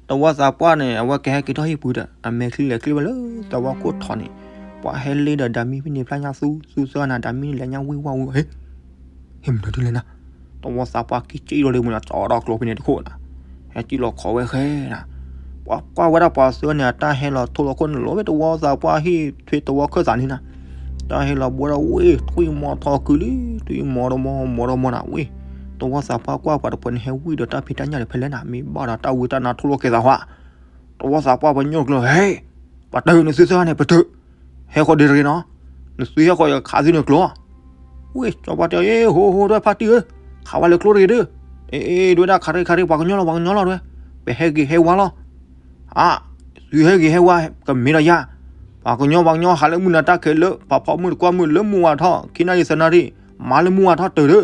တဝီသးပှၢ်န့ၣ် အဝဲကဟဲက့ၤထီၣ်ဟံၣ်ပူၤဒီး အမဲာ်ချံလဲၤချံဝဲလၢသဝီခိၣ်ထီၣ်န့ၣ်, ပှၤဟဲလ့ဒီးဒၤမံဖဲန့ၣ်ဖျါညါသူ, သူသၢနၤ ဒၤမံန့ၣ်လဲၤညါဝံၢ်ဝါဝံၢ်ဝါ, ဟ့, ဟ့မနုၤဒ်လဲၣ်နၤ, တဝီသးပှၢ်က့ၤစံၣ်လီၤလၢမနၤ ကၠီဒီးကျိၤဖဲန့ၣ်တခိၣ်နၤ, ဟဲစံၣ်လီၤခိးဝဲဃဲနၤ, ပှၤကွၢ်ဝဲဒၣ်ပှၤသၢန့ၣ် အတၢ်ဟဲလီၤထိၣ်လီၤခိၣ်န့ၣ် လီၤဝဲတဝီသးပှၢ်ဟံၣ်ထွ့တဝီခၢၣ်သးန့ၣ်နၤ, တၢ်ဟဲလီၤဘှဲဒီးဝ့ၢ် ထွံၣ်မီၤထီၣ်ကုၤလံ, ထွံၣ်မီၤတမီၤ မီၤတမီၤနၤဝ့ၢ်, တဝီသးပှၢ်ကွၢ်ပှၤတပှဲၤန့ၣ် ဟဲဝံၣ်ဒီးတၢ်ဖံးတၢ်ညၣ်ဒီးဖဲလဲၣ်နၤ, မ့ၢ်ဘၣ်ဒီးတၢ်ဝံတၢ်နါထိၣ်လီၤကဲသးဟီ, တဝီသးပှၢ်ပညိၣ်ကျိၤ ဟဲ, ပတုာ်နသုသၢဂၤန့ၣ် ပတုာ်, ဟဲဃီၤဒ်တဂ့ၤနီၤ, နသုဟဲဃီၤယခးသုန့ၣ်ကျိၤ, ဝ့ၢ် ကၠီပှၢ်တဲ အ့ ဟိဟိ ဒွဲၣ်ဖါတံၢ်ဧၢ, ခးဝဲလၢကျိတဂ့ၤဒၢ, အ့ အ့ ဒွဲၣ်ဒၣ်ခးရ့ၣ်ခးရ့ၣ် ပှၤကညီလီၤ ပှၤကညီလီၤဒွဲၣ်, ပဟဲဂ့ၤဟဲဝါလီၤ, အါ, သုဟဲဂ့ၤဟဲဝါ ကမ့ၢ်ဒီးယၤ, ပှၤကညီပှၤကညီဟးလၢမုၢ်နၤတၢ်ခဲလၢ ပှၤဖီမုၢ်တကွၢ်မုၢ်လၢမုၢ်ဝါထီၣ် ခံနၣ်ရံၣ်သၢနၣ်ရံၣ်, မၤလၢမုၢ်ဝါထီၣ်တုၤဒၢ,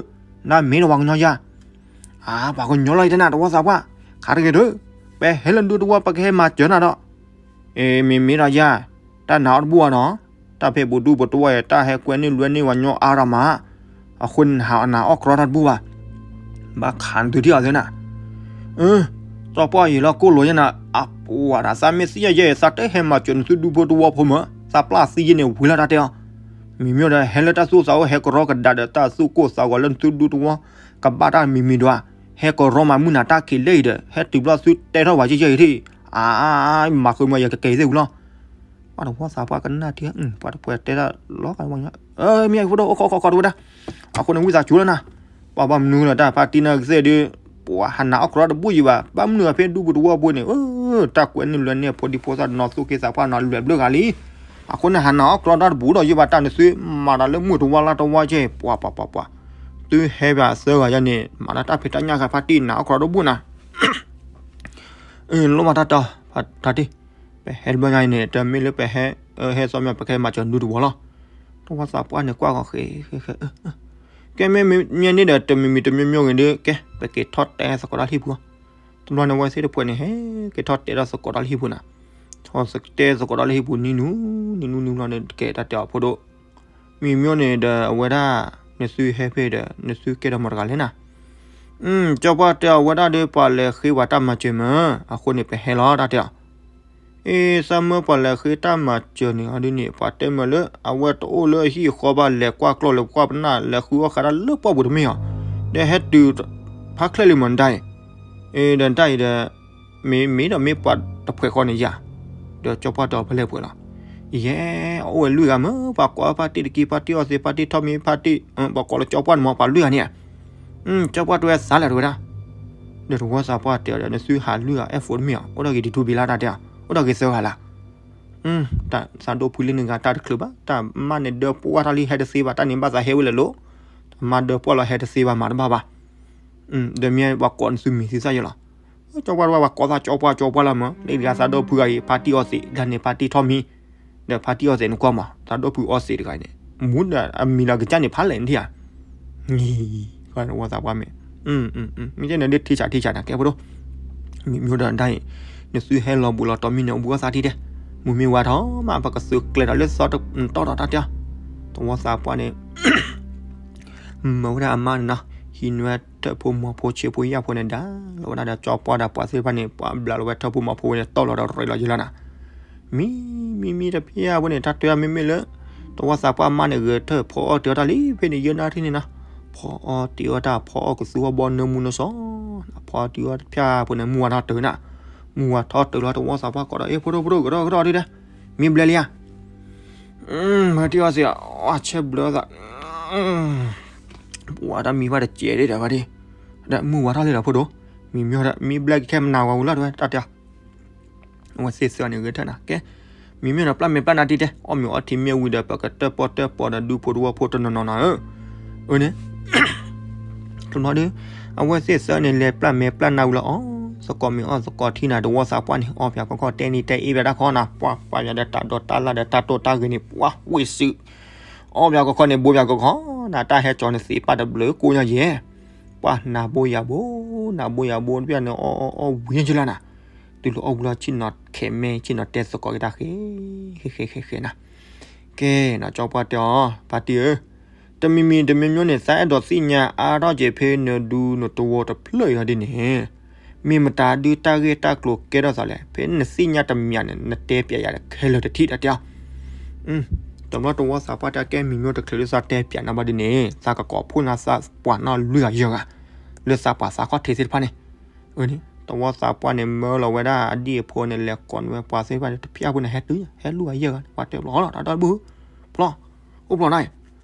နမ့ၢ်ဒီးပှၤကညီယၤ အါ ပှၤကညီလီၤယတဲနၤ တဝီသးပှၢ်, ခးတဂ့ၤဒၢ, ပဟဲလၢဒူတဝီ ပကဟဲမၤစၢၤနၤဒီး, အ့ မ့မ့ၢ်ဒီးယၤ, တၢ်နာ်အီၤတဘူၣ်ဘၣ်နီၤ, တၢ်ဖဲပူၤဒူပူၤတဝီအံၤ တၢ်ဟဲကွဲန့ၢ်လွဲန့ၢ်ပှၤကညီအါဒီးမး, အဃိန့ၣ်နဟးနာ်အီၣ်ကြီတၢ်တဘူၣ်ဘၣ်, ဘၣ်ခးနသုထံၣ်အီၤသ့နၤ ကၠီပှၢ်ယံာ်လီၤကိၢ်လိာ်ယဲနၤ အပှၤဒၣ်သးမ့ၢ်သံယဲယဲ သးတဟဲမၤစၢၤနသုဒူဖိတဝီဖိမး သးပျၢ်သံယဲန့ၣ်ဝံၤလီၤတၢ်တဲအီၤ, မ့မ့ၢ်ဒီးဟဲလၢတၢ်သူၣ်သးအိၣ် ဟဲကရီကဒါဒီးတၢ်သူၣ်ကိၢ်သးဂီၤလၢနသုဒူတဝီ, ကဘၣ်တၢ်မံၤမံၤဒွး, ဟဲကရီမၤမုၢ်နၤတၢ်ခံးလဲၣ်အံၤဒီး ဟဲတုၤဘျီသုတဲထီၣ်ပှၤယဲယဲအံၤထံၣ်, အါ, မၤဃုမၤယၤကကဲၤသ့ၣ်ဝံၤလီၤ ပှၤတဝီသးပှၢ်ကနၣ်ထံ, ပှၤတပှဲၤတဲတၢ်လီၤ, မ့ၢ်အဖိဒိၣ်အိၣ်ခိးခိးခိးတဝဲဒၣ်, အဃိန့ၣ်ဝံသးစူၤလီၤနၤ, ပှၤဘၣ်မနုၤလီၤတၢ်ဖါတံၢ်နၢ်ကသ့ၣ်ဒုး, ပှၤဟးနာ်အီၣ်ကြီတဘူၣ်ယံၤဘၣ်, ဘၣ်မနုၤအဖဲဒူပူၤတဝီပူၤန့ၣ်, တၢ်ကွဲးန့ၢ်လွဲန့ၢ်အဖိဒံဖိသၣ်နီၢ်သူၣ်က့သးပှၢ်နီၢ်လွဲၢ်ဘျုးဂၤလံ, အဃိန့ၣ်ဟးနာ်အီၣ်ကြီတၢ်တဘူၣ်ဒီးယံၤဘၣ်တၢ်နသု, မၤတၢ်လၢမုၢ်တဝါလါတဝါကဲ, ပှၤပှၤပှၤပှၤ, သုဟဲဘၣ်သၢဂၤယၤန့ၣ် မၤတၢ်ဖံးတၢ်ညၣ်ဃာ်ဖါတံၢ်နာ်အီၣ်ကြီတဘူၣ်နၤ လိၣ်ဘၣ်တၢ်တီ, ဖါတံၢ်, ပဟဲတဘျီညါအံၤန့ၣ် တမ့ၢ်လၢပဟဲ, ဟဲသီမ့ၢ်ပကဟဲမၤစၢၤနူတဝီလီၤ, တဝီသးပှၢ်န့ၣ်ကွၢ်ဂီၤဃဲ, ကဲမ့မ့ၢ်န့ၣ်ဒီးတမံၤမံၤတမံၤမံၤဂ့ၤဒီး ကဲ, ပက့ၤထီၣ်တဲသကိးတၢ်လၢဟံၣ်ပူၤ, တဘျီန့ၣ်ဝဲသ့ၣ်တပှဲၤန့ၣ် ဟဲက့ၤထီၣ်တဲဒီးသကိးတၢ်လၢဟံၣ်ပူၤနၤ, ထီၣ်တဲသကိးတၢ်လၢဟံၣ်ပူၤနံၤနူ, နံၤနူနံၤဘျီန့ၣ် ကဲတၢ်တဲအီၤဖိဒိၣ်, မံၤမ့ၢ်န့ၣ်ဒီးအဝဲဒၣ်, နသုဟဲဖဲဒီး နသုကဲထီၣ်မတၤတဂၤလဲၣ်နၤ, ကၠီပှၢ်တဲအီၤဝဲဒၣ်ဒီး ပှၤလဲၤဃ့ဝဲတၢ်မၤစၢၤမး, အဃိန့ၣ်ပဟဲလီၤတၢ်တဲအီၤ, အ့ သးမၢပှၤလဲၤဃ့တၢ်မၤစၢၤန့ၣ် အဒ်န့ၣ် ပှၤတဲမးလၢ အဝဲတအိၣ်လၢအဟံၣ်အဃီဘၣ် လဲၤကွၢ်ကျီၢ်လဲၤကွၢ်ပနၢ် လဲၤဃုအီၣ်ဃာ်တၢ်လၢပှၢ်ပူၤတမ့ၢ်ဧါ, ဒီးဟဲတုၤ, ဖးချဲလံမးနတၢ်အံၤ, အ့ ဒီးနတၢ်အံၤဒီး, မ့မ့ၢ်ဒီးမ့ၢ်ပှၤတဖှဲးဃီန့ၣ်ယၤ, ဒီးကၠီပှၢ်တဲအီၤဖဲလဲၣ်ပှဲၤလီၤ, ယဲ, အအိၣ်ဝဲလွံၢ်ဂၤမး ပှၤကိးဖါတံၢ်တက့ၢ် ဖါတံၢ်အီၣ်သ့ ဖါတံၢ်ထီၣ်မ့ၢ်ဖါတံၢ်, ပှၤကိးလၢကၠီပှၢ်န့ၣ်မး ပှၤလွံၢ်ဂၤန့ၣ်ဧါ ကၠီပှၢ်တဲဝဲသးလဲၣ်တဝဲဒၣ်, ဒီးတဝီသးပှၢ်တဲအီၤဒီး နသုဟးလွံၢ်ဂၤ အဲၣ်ဖိတမ့ၢ်ဧါ, အိၣ်ဒီးဂ့ၤတထူဘံလါတၢ်တဲအီၤ, အိၣ်ဒီးဂ့ၤသၢဂၤလၢ်, တၢ်သးဒိၣ်ဖုလၢနဂၤတၢ်တချုးဘၣ်, တၢ်မါန့ၣ်ဒၢပှၢ်တၢ်လံဟဲတသ့ဘၣ်, တၢ်န့ၣ်ဘၣ်သးဟဲဝဲလၢာ်လိၤ, တၢ်မါဒၢပှၢ်လီၤဟဲတသ့ဘၣ်မၤတဘၣ်ဘၣ်, ဒီးမ့ၢ်ပှၤကိးနသုမံၤသုသၣ်ယဲလီၤ, ကၠီပှၢ်တဘၣ်ပှၤကိးသးကၠီပှၢ်ကၠီပှၢ်လီၤမး, လၢတဂၤသးဒိၣ်ဖုဂၤအံၤ ဖါတံၢ်အီသံး, တဂၤန့ၣ်ဖါတံၢ်ထီၣ်မံ, ဒီးဖါတံၢ်အီသံးနကွၢ်မး, သးဒိၣ်ဖုအီသံးတဂၤန့ၣ်, မူဒီးအမံၤလီၤကစၢ်န့ၣ်ဖးလဲၣ်နထံၣ်ဧါ တဝီသးပှၢ်မ့ၢ်, မ့ၢ်ကဲန့ၣ်ဒ်ထံဆးထံဆးနၤကဲဖိဒိၣ်, မံၤမ့ၢ်ဒီးဒ်အံၤ, နသုဟဲလီၤဘူးလီၤတီမံၤန့ၣ် အိၣ်ဘှံးအီၣ်သးထံၣ်တဲ, မုၢ်မ့ၢ်ဝါထီၣ်မး ပကသုးကျဲၤဒီးလၢသီတတီၢ်ဒီးတၢ်တဲ, တဝီသးပှၢ်န့ၣ် မၤဝဲဒၣ်အမါန့ၣ်နီၤ, ဟံးန့ၢ်ဝဲထၢၣ်ဖိမီၤဖိဆ့ဖိယာ်ဖိန့ၣ်ဒါ, လီၤဝဲဒၣ်ဒီးကၠီပှၢ်ဒီးပှၤသ့ၣ်တဖၣ်န့ၣ် ပှၤဘျးလီၤဝဲထၢၣ်ဖိမီၤဖိဝဲန့ၣ် တီၢ်လီၤဒီးရ့လီၤယဲလီၤနၤ, မံမံမံတဖၣ်အံၤဖိန့ၣ် တၢ်တဲမ့မ့ၢ်လၢ တဝီသးပှၢ်မါန့ၣ် ဂဲၤထၢၣ်ဖီအီၣ်တ့ၢ်အီၣ်တၢ်လံ ဖဲန့ၣ်ယဲၢ်နၣ်ရံၣ်န့ၣ်နီၤ, ဖီအီၣ်တ့ၢ်အီၣ်တၢ်ဖီအီၣ်ကသူအီၣ်ဘီနၢမူနၢစီၤ, ဖီအီၣ်တ့ၢ်အီၣ်တဖၣ်အံၤဖိန့ၣ် မုၢ်ဝါထီၣ်တုၤနၤ, မုၢ်ဝါထီၣ်တုၤလီၤ တဝီသးပှၢ်ကိးဒီး အ့ၣ် ဖိဒိၣ်ဖိဒိၣ် ကဒီးကဒီးဒ်ဒီး, မံဘျဲလံဧါ မၤတံၢ်အီၣ်စ့ၢ် အဆဲဘျၢသး, ပှၤတၢ်မံဘၣ်တစဲးဒ်ဒီးဘၣ်ဒ်, ဒီးမုၢ်ဝါထီၣ်လံဒီးဖိဒိၣ်, မံမံဘျဲကခဲမနၤဝဲဝံၤလီၤတဝဲတၢ်တဲ, အဝဲသ့ၣ်သၢန့ၣ်ဂဲၤထၢၣ်နၤ ကဲ, မံမ့ၢ်ဒီးပျၢ်မဲာ်ပျၢ်နါတံၢ်တဲ အီၣ်မ့ၤအီထံမ့ၢ်ဝံၤဒီး ပကတၢၣ်ပီၣ်တၢၣ်ပီဒီးဒူဖိတဝီဖိတနီၤနီၤနၤဧၢ, အၢန့ၣ် တဘျီဒီး အဝဲသ့ၣ်သၢန့ၣ် လဲၤပျၢ်မဲာ်ပျၢ်နါဝံၤလီၤ အီၣ်သကိးမ့ၤအီၣ်သကိးထံနၤ တဝီသးပှၢ်န့ၣ် အီၣ်ပၠးကီခီၣ်တဲနံၤတဲအ့ၣ်ပၠးတၢ်ခီနၤ ပှၤပာ်ပၠးဒီးတၢ်ဒိးတၢ်လၢ်ဒီးတၢ်တိၢ်တၢ်ဂ့ၤန့ၣ် ပှၤဝ့ၢ်စုး, အီၣ်ပၠးကီခီၣ်န့ၣ် ဘိပၠးကီခီၣ်နၤ တၢ်ဟဲကၠီၤန့ၣ်သ့ပၢ်တဘျုးကိးညါယဲၢ်, ပှၤနၤဘိယၤဘိ, နၤဘိယၤဘိတပၠးန့ၣ် အီၣ်အီၣ်အီၣ်ဝံၤယဲၢ်လၢနၤ, တုၤလီၤအီၣ်ဝံၤလီၤဆ့ၣ်နီၤခဲမဲဆ့ၣ်နီၤတဲသကိးက့ၤတၢ်ဃဲ ဃဲဃဲဃဲဃဲနၤ ကဲနၤ ကၠီပှၢ်တဲအီၤ ဖါတံၢ်ဧၢ, တမံၤမံၤတမံၤမံၤန့ၣ် သးအဲၣ်ဒိးသ့ၣ်ညါအါထီၣ်က့ၤဖဲနဒူနတဝီတဖျၢၣ်အံၤဒ်န့ၣ်, မ့ၢ်မတၤဒုးတၢ်ဂ့ၢ်တၢ်ကျိၤကဲထီၣ်သးလဲၣ်, ဖဲနသ့ၣ်ညါတမံၤန့ၣ် နတဲပၠးယၤခဲလၢာ်တထံၣ်တၢ်တဲအီၤ, တဘျီတဝီသးပှၢ်တဲကဲမံၤမံၤတချုးလၢသးတဲပၠးနၤဘၣ်ဒ်န့ၣ် သးကကိးဖှိၣ်နၤသးပှၢ်နီၢ်လွံၢ်ဂၤယဲၢ်ဂၤ, လၢသးပှၢ်သးခီၣ်ထံးသ့ၣ်တဖၣ်န့ၣ် တဝီသးပှၢ်န့ၣ် မၢလီၤဝဲဒၣ်အဒံၣ်အဖိန့ၣ် လဲၤကိးန့ၢ်ဝဲပှၤသ့ၣ်တဖၣ်န့ၣ် တဖၣ်အံၤဖိန့ၣ် ဟဲတုၤ ဟဲလူၤအယဲၢ်ဂၤ ပှၤတဲဘျီလီၤ တၢ်တဘု ဖျီ အိၣ်ဖျီနၤအံၤ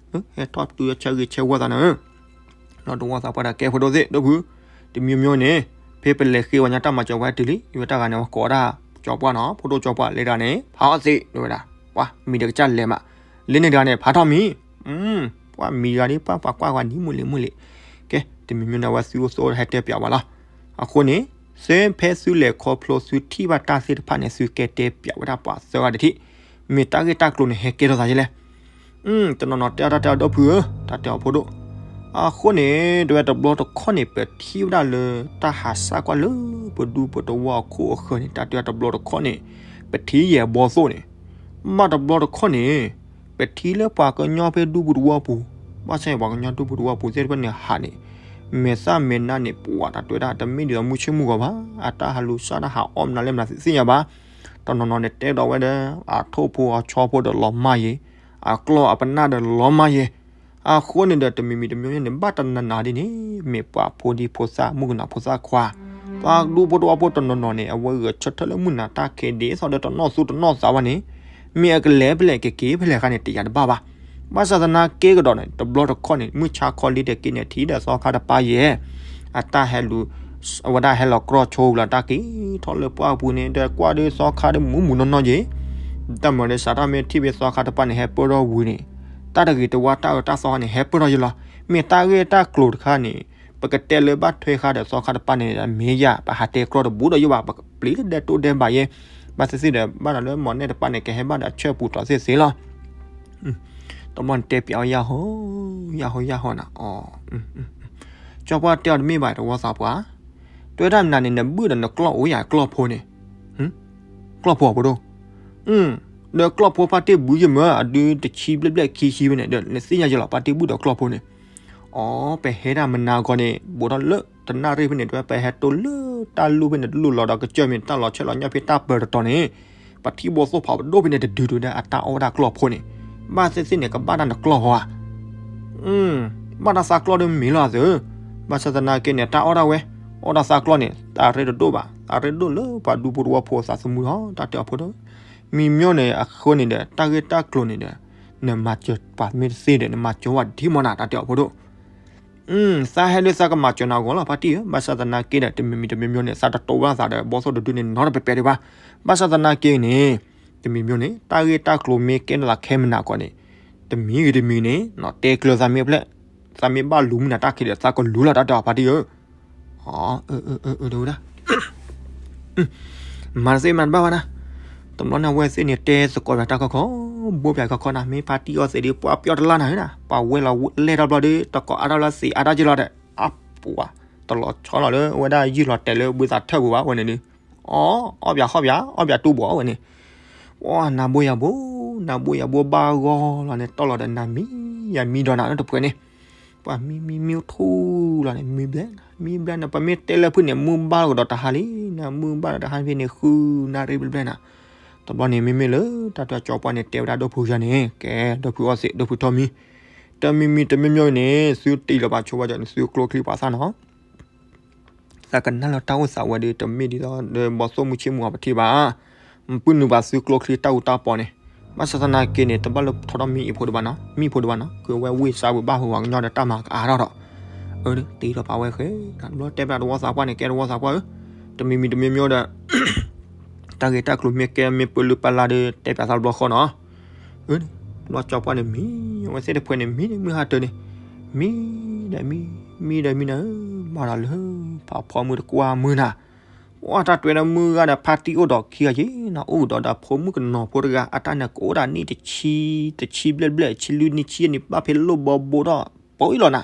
ဟဲထီၣ်တုၤဆၢဂ့ၤဆၢဝါသးနၤဧၢ, ဒီးတဝီသးပှၢ်တၢ်ကဲဖိဒိၣ်သ့ၣ် ဒိၣ်ဖု တမံၤမံၤန့ၣ် ဖဲပလဲၤဃ့ဝဲညါတၢ်မၤစၢၤဝဲတုၤလံ ယဝဲတၢ်ဂၤန့ၣ် ဝဲကိးဝဲဒၣ် ကၠီပှၢ်နီၤ ဖိဒိၣ်ကၠီပှၢ် လၢတဂၤန့ၣ် ဖးအီၣ်သ့ၣ် တဲဝဲဒၣ် ပှၤမံၤဒီးကစၢ်လဲၤမး လၢန့ၣ်တဂၤန့ၣ် ဖးထီၣ်မံၤ ပှၤမံၤတဂၤဒ် ပှၤပှၤကွၢ်ဝဲဒ်မုၢ်လံမုၢ်လံ ကဲ တမံၤမံၤန့ၣ် အဝဲသုအိၣ်သိဟဲတဲပၠးဝဲလီၤ. အဃိန့ၣ် သုဖဲသုလဲၤခီဖျိသုထံၣ်ဘၣ်တၢ်သ့ၣ်တဖၣ်န့ၣ် သုကဲတဲပၠးဝဲဒၣ်ပှၤသၢဂၤတထံၣ် မ့ၢ်တၢ်ဂ့ၢ်တၢ်ကျိၤန့ၣ် ဟဲကဲထီၣ်သးယဲလဲၣ်. တနီၤနီၤတဲအီၤတၢ်တဲအီၤ ဒီပုၢ်ဧၢ, တၢ်တဲအီၤဖိဒိၣ်. အဃိန့ၣ် တဝဲတဘျီတခီၣ်န့ၣ် ပထံၣ်ဝဲဒၣ်လၢတၢ်ဟးစၢ်ကွၢ်လၢပဒူပတဝီအခိၣ်အဃၢၤန့ၣ် တၢ်တဲအီၤတဘျီတခီၣ်န့ၣ် ပထံၣ်ယဲၢ်ဘီသိၣ်န့ၣ် ဘၣ်တဘျီတခီၣ်န့ၣ် ပထံၣ်လၢပှၤကညီဖဲဒူပူၤတဝီပူၤ, ဘၣ်ဆၣ်ပှၤကညီဒူပူၤတဝီပူၤသ့ၣ်တဖၣ်န့ၣ်ဟးန့ၣ် မဲာ်သၣ်မဲာ်နါန့ၣ် ပှၤတၢ်တဲဝဲဒၣ်တမ့ၢ်ဒ်သိးမုၢ်ဆ့ၣ်မုၢ်ဂီၤဘၣ်, အတၢ်ဟးလူၤစၢ်တၢ်ဟးအီၣ်မနုၤလဲၣ်မနုၤသ့ၣ်ညါဘၣ်. တနီၤနီၤန့ၣ်တဲဒီးဝဲဒီး အထိၣ်ဖိအဆီဖိဒီးလီၤမၢ်ယဲၤ, အကျီၢ်အပနၢ်ဒီးလီၤမၢ်ယဲၤ, အဃိန့ၣ်ဒီးတမံၤမံၤတမံၤမံၤန့ၣ် ဘၣ်တနၤနၤဒ်န့ၣ် မ့ၢ်ပှၤဖိဒံဖိသၣ်မုၣ်ကနီၤဖိသၣ်ခွါ ပှၤဒူဖိတဝီဖိတနီၤနီၤန့ၣ် အဝဲဂဲၤဆၢထၢၣ်လၢမုၢ်နၤတၢ်ခဲဒ်သိးဒီးတနီၣ်သူတနီၣ်သးဘၣ်န့ၣ် မ့ၢ်အကလဲၤဖဲလဲၣ်ကက့ၤဖဲလဲၣ်ခါန့ၣ် တယာ်တဘၣ်ဘၣ်. ဘၣ်ဆၣ်သနာ်က့ကဒီးန့ၣ် တဘျီတခီၣ်န့ၣ် မုၢ်ဆါခီလံတက့ၢ်န့ၣ် ထံၣ်ဒီးသီခါတပၤယဲၢ် အတၢ်ဟဲလူၤ အဝဲဒၣ်ဟဲလီၤကြီဆိဝံၤလီၤ တၢ်က့ၤထီၣ်လၢပှၢ်ပူၤန့ၣ် ဒီးကွၢ်ဒီးသီခါဒီးမူးမူးနီၢ်နီၢ်ယဲၢ် တၢ်မၤဒီးစးထီၣ်မ့ၢ်ထံၣ်ဖဲသီခါတပၤန့ၣ် ဟဲပၢၢ်ထီၣ်ဝံၤန့ၣ် တၢ်တဂ့ၤတဝါတၢ်အၢတၢ်သီခါန့ၣ် ဟဲပၢၢ်ထီၣ်ယဲၢ်လီၤ. မ့ၢ်တၢ်ဂ့ၢ်တၢ်ကျိၤတခါန့ၣ် ပကတဲလၢဘၣ်ထွဲဃါဒီးသီခါတပၤန့ၣ် မ့ၢ်ယၤ ပဟးတဲကြီတဘူးဒီးယိၣ်ဘၣ် ပကပျံၤလၢဒဲတိၢ်ဒဲဘးယဲၢ် ဘၣ်သ့ၣ်သ့ၣ်ဒီး ဘၣ်ဒီးလၢမီၢ်နဲၣ်တပၤန့ၣ် ကဟဲဘၣ်ဒီးအဆၢပူၤတီၤသ့ၣ်သ့ၣ်လီၤ. တဘျီန့ၣ်တဲပၠးအီၤယၢ်ဟိ ယၢ်ဟိ ယၢ်ဟိနၤ ကၠီပှၢ်တဲအီၤတမ့ၢ်ဘၣ်တဝီသးပှၢ်, တဲဝဲဒၣ်မနုၤန့ၣ် နဘုၣ်ဒီးနကျီၢ်အိၣ်ယၤကျီၢ်ဖိန့ၣ်, ကျီၢ်ဖိအဖိဒိၣ်, ဒီးကျီၢ်ဖိဖါတံၢ်ဘုယမၢ အဒုတဆံဘျဲၣ်ဘျဲၣ်ခံဆံဝဲန့ၣ် ဒီးနသ့ၣ်ညါယလီၤ ဖါတံၢ်ဘုၣ်ဒီးကျီၢ်ဖိန့ၣ် အီ ပဟဲဒၣ်မနၤဂီၤန့ၣ် ဘူးထီၣ်လၢတနၣ်ရံၣ်ဖဲန့ၣ် တဲဝဲ ပဟဲတိၢ်လၢတၢ်လူၢ်ဖဲန့ၣ် တလူၢ်လီၤဒီးကစၢၢ်မ့ၢ်တၢ်လီၤဆဲးလီၤညၣ်ဖဲတၢ်ပၢၤတတီၤန့ၣ် ပထံၣ်ဘိသိၣ်ဖးပဒိၣ်ဖဲန့ၣ်တဒုဒုဒၣ် အတၢ်အီၣ်ဝဲဒၣ်ကျီၢ်ဖိန့ၣ် ဘၣ်သ့ၣ်သ့ၣ်န့ၣ် ကဘၣ်တၢ်နကျီၢ်ဟီဧါ ဘၣ်တၢ်သးကျီၢ်ဒီးမ့ၢ်လီၤသု, ဘၣ်ဆၣ်သနာ်က့န့ၣ် တၢ်အီၣ်ဒၣ်ဝဲ, အီၣ်တၢ်သးကျီၢ်န့ၣ် သးရ့တဒိၣ်ဘၣ်, သးရ့ဒိၣ်လၢပှၤဒူဖိတဝီဖိသးသမူလီၤ တၢ်တဲအီၤဖိဒိၣ်, မံၤမၠိန့ၣ် အဃိန့ၣ်ဒီး တၢ်ဂ့ၢ်တၢ်ကျိၤန့ၣ်ဒီး နမၤစၢၤပှၤမ့ၢ်တသ့ဒီး နမၤစၢၤဝဲဒၣ်ဒ်မီၢ်နၤ တၢ်တဲအီၤဖိဒိၣ် သးဟဲလၢသးကမၤစၢၤနၤအဂီၢ်လီၤ ဖါတံၢ်ဧၢ, ဘၣ်ဆၣ်သနာ်က့ဒီး တမံၤမံၤတမံၤမံၤန့ၣ် သးတတိၢ်ဘၣ်သးဒီး ဘီသိၣ်တဒုန့ၣ် နီတပဲာ်ပဲာ်ဒံးဘၣ်, ဘၣ်ဆၣ်သနာ်က့န့ၣ် တမံၤမံၤန့ၣ် တၢ်ဂ့ၢ်တၢ်ကျိၤမ့ၢ်ကဲထီၣ်သးခဲမုၢ်နၤကီးန့ၣ်, တမံၤဂ့ၤတမံၤန့ၣ် တဲကျၢၤသးမ့ၢ်ဖျဲၣ်, သးမ့ၢ်ဘၣ်လူၤမုၢ်နၤတၢ်ခံးဒီး သးကလူၤလီၤတၢ်တဲအီၤဖါတံၢ်ဧၢ, အဝဲဒၣ် မၤတသ့မၤတဘၣ်ဘၣ်နၤ, တဘျီန့ၣ်အဝဲသ့ၣ်န့ၣ် တဲသကိးပၠးတၢ်ခီခီ, ဘိပၠးခီခီနၤ, မ့ၢ်ဖါတံၢ်အီသံးဒီး ပှၤပၠီတလါနၤဧၢနၤ, ပှၤဝဲလီၤလဲၢ်ထီၣ်ဘျီဒီး တကိးအါထီၣ်လၢသံးအါတၢ်က့လီၤဒီး အပှၤ တလီၤဆီလီၤလၢအဝဲဒၣ်ယုၢ်လီၤတဲာ်လၢဘုသးထၢၣ်ပူၤဘၣ်ဝဲန့ၣ်ဒီး အီၣ် အီၣ်ပၠးဃီၣ်ပၠး အီၣ်ပၠးတူၢ်ဘီၣ်ဝဲန့ၣ်, ပှၤနၤဘိယၤဘိ, နၤဘိယၤဘိဘၣ်ဂီၢ်လီၤန့ၣ် တီၢ်လီၤဒီးနၤမံယၤမံဒီးနၤလၢတပှဲၤန့ၣ်, ပှၤမံမံမံထူလီၤန့ၣ် မံဘျဲၣ်နၤ မံဘျဲၣ်နၤ ပမ့ၢ်တဲလၢဖုၣ်န့ၣ် မုၢ်ဘၣ်ကဒီးတဟါလံ, နမုၢ်ဘၣ်ဒီးတဟါဖဲန့ၣ် ဃုနၣ်ရံၣ်ဘျဲၣ်ဘျဲၣ်နၤ, တဘျီန့ၣ် မ့မ့ၢ်လၢတၢ်တၢ်ကၠီပှၢ်န့ၣ် တဲဝဲဒၣ်ဒိၣ်ဖုယၤန့ၣ် ကဲ ဒိၣ်ဖုအီသံး ဒိၣ်ဖုထီၣ်မံ တမံၤမံၤတမံၤမံၤန့ၣ် သုတ့ၢ်လီၤဘၣ်ဆိဝဲဒၣ်န့ၣ် သုကျိချံပာ်သးနီၤ, သးကနၣ်လၢတၢ်အိၣ်သးဝဲဒီး တမ့ၢ်ဒ်သိးဒီးဘီၣ်သိၣ်မုၢ်ဆ့ၣ်မုၢ်အီၤပထံၣ်ဘၣ်, ပုၢ်နုာ်ဘၣ်သုကျိချံတၢ်အူတၢ်ပီန့ၣ်, ဘၣ်ဆၣ်သနာ်က့န့ၣ် တဘၣ်လၢထီထီၣ်မံအံၤဖိတဘၣ်နီၤ မံဖိတဘၣ်နီၤ ကဝဲဝ့ၢ်စါဝံၤဘၣ်ဟူးဝးကညီဒီးတၢ်မၤကအါထီၣ်ဒီး, အၢ တ့ၢ်လီၤပာ်ဝဲဃဲ, တဘျီတဲပၠးတဝီသးပှၢ်န့ၣ် ကဲတဝီသးပှၢ်ဧၢ, တမံၤမံၤတမံၤမံၤဒီး တၢ်ဂ့ၢ်တၢ်ကျိၤမ့ၢ်ကဲမ့ၢ်ပၢလၢပလါဒီး တဲပၠးသးတဘျီဃီနီၤ, အၢ တဘျီကၠီပှၢ်န့ၣ်မံ, အဝဲသ့ၣ်တဖှဲးန့ၣ်မံမုၢ်ဟါတၢၤန့ၣ်, မံဒီးမံ, မံဒီးမံနၤဧၢ, မၤဒီးလၢ ပှၤဖိမုၣ်တကွၢ်မုၢ်နၤ, ပှၤတၢ်တွဲဒီးမုၢ်ဂၤဒီးဖါတံၢ်အိၣ်ဒီးခံဂၤက့ၤနၤ အိၣ်ဒီးဒီးဖိမုၣ်ကနီၤဖိတဂၤ အတၢ်န့ၣ်ကအိၣ်ဒၣ်နံၣ်တဆံ, တဆံဘျဲၣ်ဘျဲၣ် ဆံလွံၢ်နံၣ်ဆံယဲၢ်နံၣ် ဘၣ်ဖဲလိၣ်ဘီဘိဒီး ပိာ်အံၤလီၤနၤ,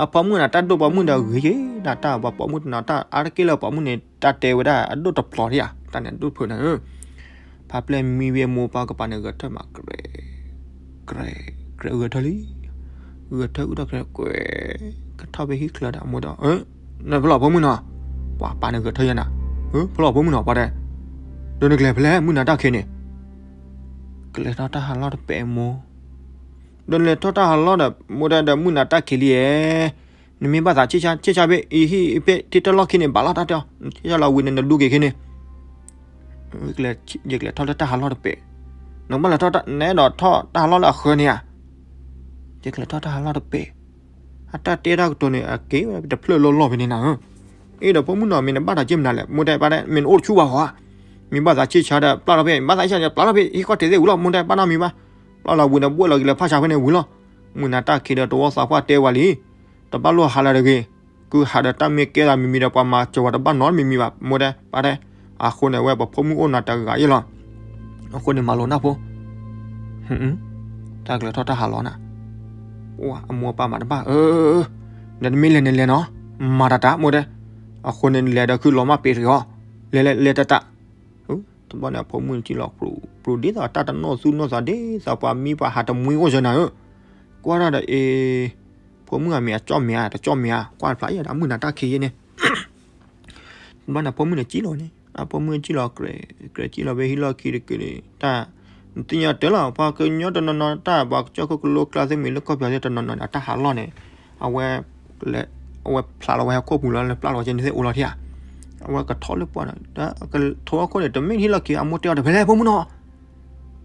အဖိမုၣ်နၤတၢ်ဒိၣ်ပိာ်မုၣ်ဒီးဂ့ၤက့ၤနၤ တၢ်ပှၤပိာ်မုၣ်တနီၤတၢ်အါတက့ၢ်လၢပိာ်မုၣ်န့ၣ် တၢ်တဲဝဲဒၣ်အဒိၣ်တဖျိးထံဧါ တၢ်န့ၣ်အဒိၣ်တဖျိးနၤဧၢ, ဖါပျဲၢ်မံဝံၤအမိၢ်ပၢ်ကပၤန့ၣ်ဂဲၤထၢၣ်မး ကြဲ, ကြဲ, ကြဲဂဲၤထၢၣ်လံ, ဂဲၤထၢၣ်အုၣ်ထီၣ်ကြဲ, ကွဲ, ကထီၣ်ဖဲဟံၣ်ချၢဒီးအမိၢ်ဒီး, နဖဲလဲၣ်ဖိမုၣ်နီၤ, ပှၤပၢ်န့ၣ်ဂဲၤထၢၣ်ယဲနၤ, ဖဲလဲၣ်ဖိမုၣ်နီၤ ပှၤတဲ, ဒီးနကလဲၤဖဲလဲၣ်မုၢ်နၤတၢ်ခံးန့ၣ်, ကလဲၤထီၣ်တၢ်ဟးလီၢ်တပဲာ်မိၢ် ဒီးနလဲၤထီၣ်တၢ်ဟးလီၢ်ဒီး မိၢ်တဲဒီးမုၢ်နၤတၢ်ခံးလံဧါ, နမ့ၢ်ဘၣ်သးဆံၣ်ဆါ ဆံၣ်ဆါဖဲအံၤဟံၣ်ဖဲ ထံတၢ်လီၢ်ခံန့ၣ် ဘၣ်လီၢ်တၢ်တဲအီၤ ဆံၣ်ဆါလီၤဝံၤန့ၣ် နဒူက့ၤခံန့ၣ်, ယကလဲၤထီၣ်လၢတၢ်ဟးလီၢ်တပဲာ်, နဘၣ်လဲၤထီၣ် နအဲၣ်ဒိးထီၣ်တၢ်ဟးလီၢ်လၢအဃၢၤန့ၣ်ဧါ, ယကလဲၤထီၣ်တၢ်ဟးလီၢ်တပဲာ်, အတၢ်တဲတၢ်ကတိၤန့ၣ် အက့ၤဝဲတဖျၢၣ်လီၢ်လီၢ်ဖဲန့ၣ်နၤဧၢ, အ့ဒီးဖိမုၣ်နီၤ မ့ၢ်နဘၣ်တၢ်က့မနုၤလဲၣ် မိၢ်တဲပၢ်တဲ မ့ၢ်နအိၣ်တဆူၣ်ဘၣ်ဟီဧါ, မ့ၢ်ဘၣ်သးဆံၣ်ဆါဒီး ပျၢ်ထီၣ်ဖဲ ဘၣ်သးဆံၣ်ဆါဒီး ပျၢ်ထီၣ်ဖဲ ဟံၣ်ဃီတ့ၢ်သ့ၣ်ဝံၤလီၤ မိၢ်တဲပၢ်နီတမံၤဘၣ်, ပျၢ်လီၤဝံၤဒီး ဘှဲၣ်လီၤက့ၤလၢဖၣ်ဆါဖဲန့ၣ်ဝံၤလီၤ, မုၢ်နၤတၢ်ခံးဒီးတဝီသးပှၢ်တဲဝဲလံ, တဘၣ်လိၣ်ဟးလၢၤတဂ့ၤ, ကုဟးဒီးတၢ်မ့ၢ်ကဲသးမံၤမံၤဒီး ပှၤမၤစၢၤဝဲတဘၣ်နီတမံၤမံၤဘၣ် မိၢ်တဲပၢ်တဲ, အဃိန့ၣ် အဝဲပဖိမုၣ်အိၣ်နၤတဂၤအံၤလီၤ, အဃိန့ၣ်မၤလိာ်နၢ်ဖိ တၢ်ကလဲၤထီၣ်တၢ်ဟးလီၢ်နၤ, အမိၢ်အပၢ်မၤတဘၣ်, ဒီးနမ့ၢ်လဲၤန့ၣ်လဲၤနီၤ, မၤတၢ်တၢ်မိၢ်တဲ, အဃိန့ၣ် လဲၤဒီးခုလီၤမၢ်ပ့ၤတဂ့ၤအီၤ, လဲၤလဲၤလဲၤတၢ်တၢ်, တဘျီန့ၣ် အဖိမုၣ်န့ၣ်စံၣ်လီၤ ပြူၤဒ်သိးတၢ်တနီၣ်သူၣ်နီၣ်သးဒ်သိးပှၤမံပှၤဟးတမှံအိၣ်စၢၤနၤဧၢ, ကွၢ်တၢ်ဒီးအ့ ဖိမုၣ်အမံၤအကၠီၣ်မဲာ်ဧါ တကၠီၣ်မဲာ်ဧါ ကွၢ်တဖျါအံၤဒီး မုၢ်နၤတၢ်ခံးယဲန့ၣ် ဘၣ်န့ၣ် ဖိမုၣ်န့ၣ်စံၣ်လီၤန့ၣ် အဖိမုၣ်စံၣ်လီၤ ကြဲးကြဲးစံၣ်လီၤဖဲဟံၣ်လီၢ်ခံတက့ၢ်န့ၣ် တၢ် နသ့ၣ်ညါတၢ်လီၤ ပှၤကညီတနီၤနီၤ တၢ်ပှၤကစၢၢ်ခိၣ်ကလိကျါသ့ၣ်မ့ၢ်လၢကီၢ်ပယီၤသ့ၣ်တနီၤနီၤန့ၣ် အတၢ်ဟးလီၢ်န့ၣ် အဝဲ အဝဲဖျါလီၤဝဲဟဲခိၣ်ပူၤလီၤ လၢပျၢ်လီၤဝဲကဲန့ၣ်သ့ၣ်အိၣ်လီၤထံၣ်ဧါ အဝဲကထီၣ်လၢပှၢ်န့ၣ် ကထိအခိၣ်န့ၣ် တမ့ၢ်ဟံၣ်လီၢ်ခံ အမိၢ်တဲအီၤတဖဲလဲၣ် ဖိမုၣ်နီၤ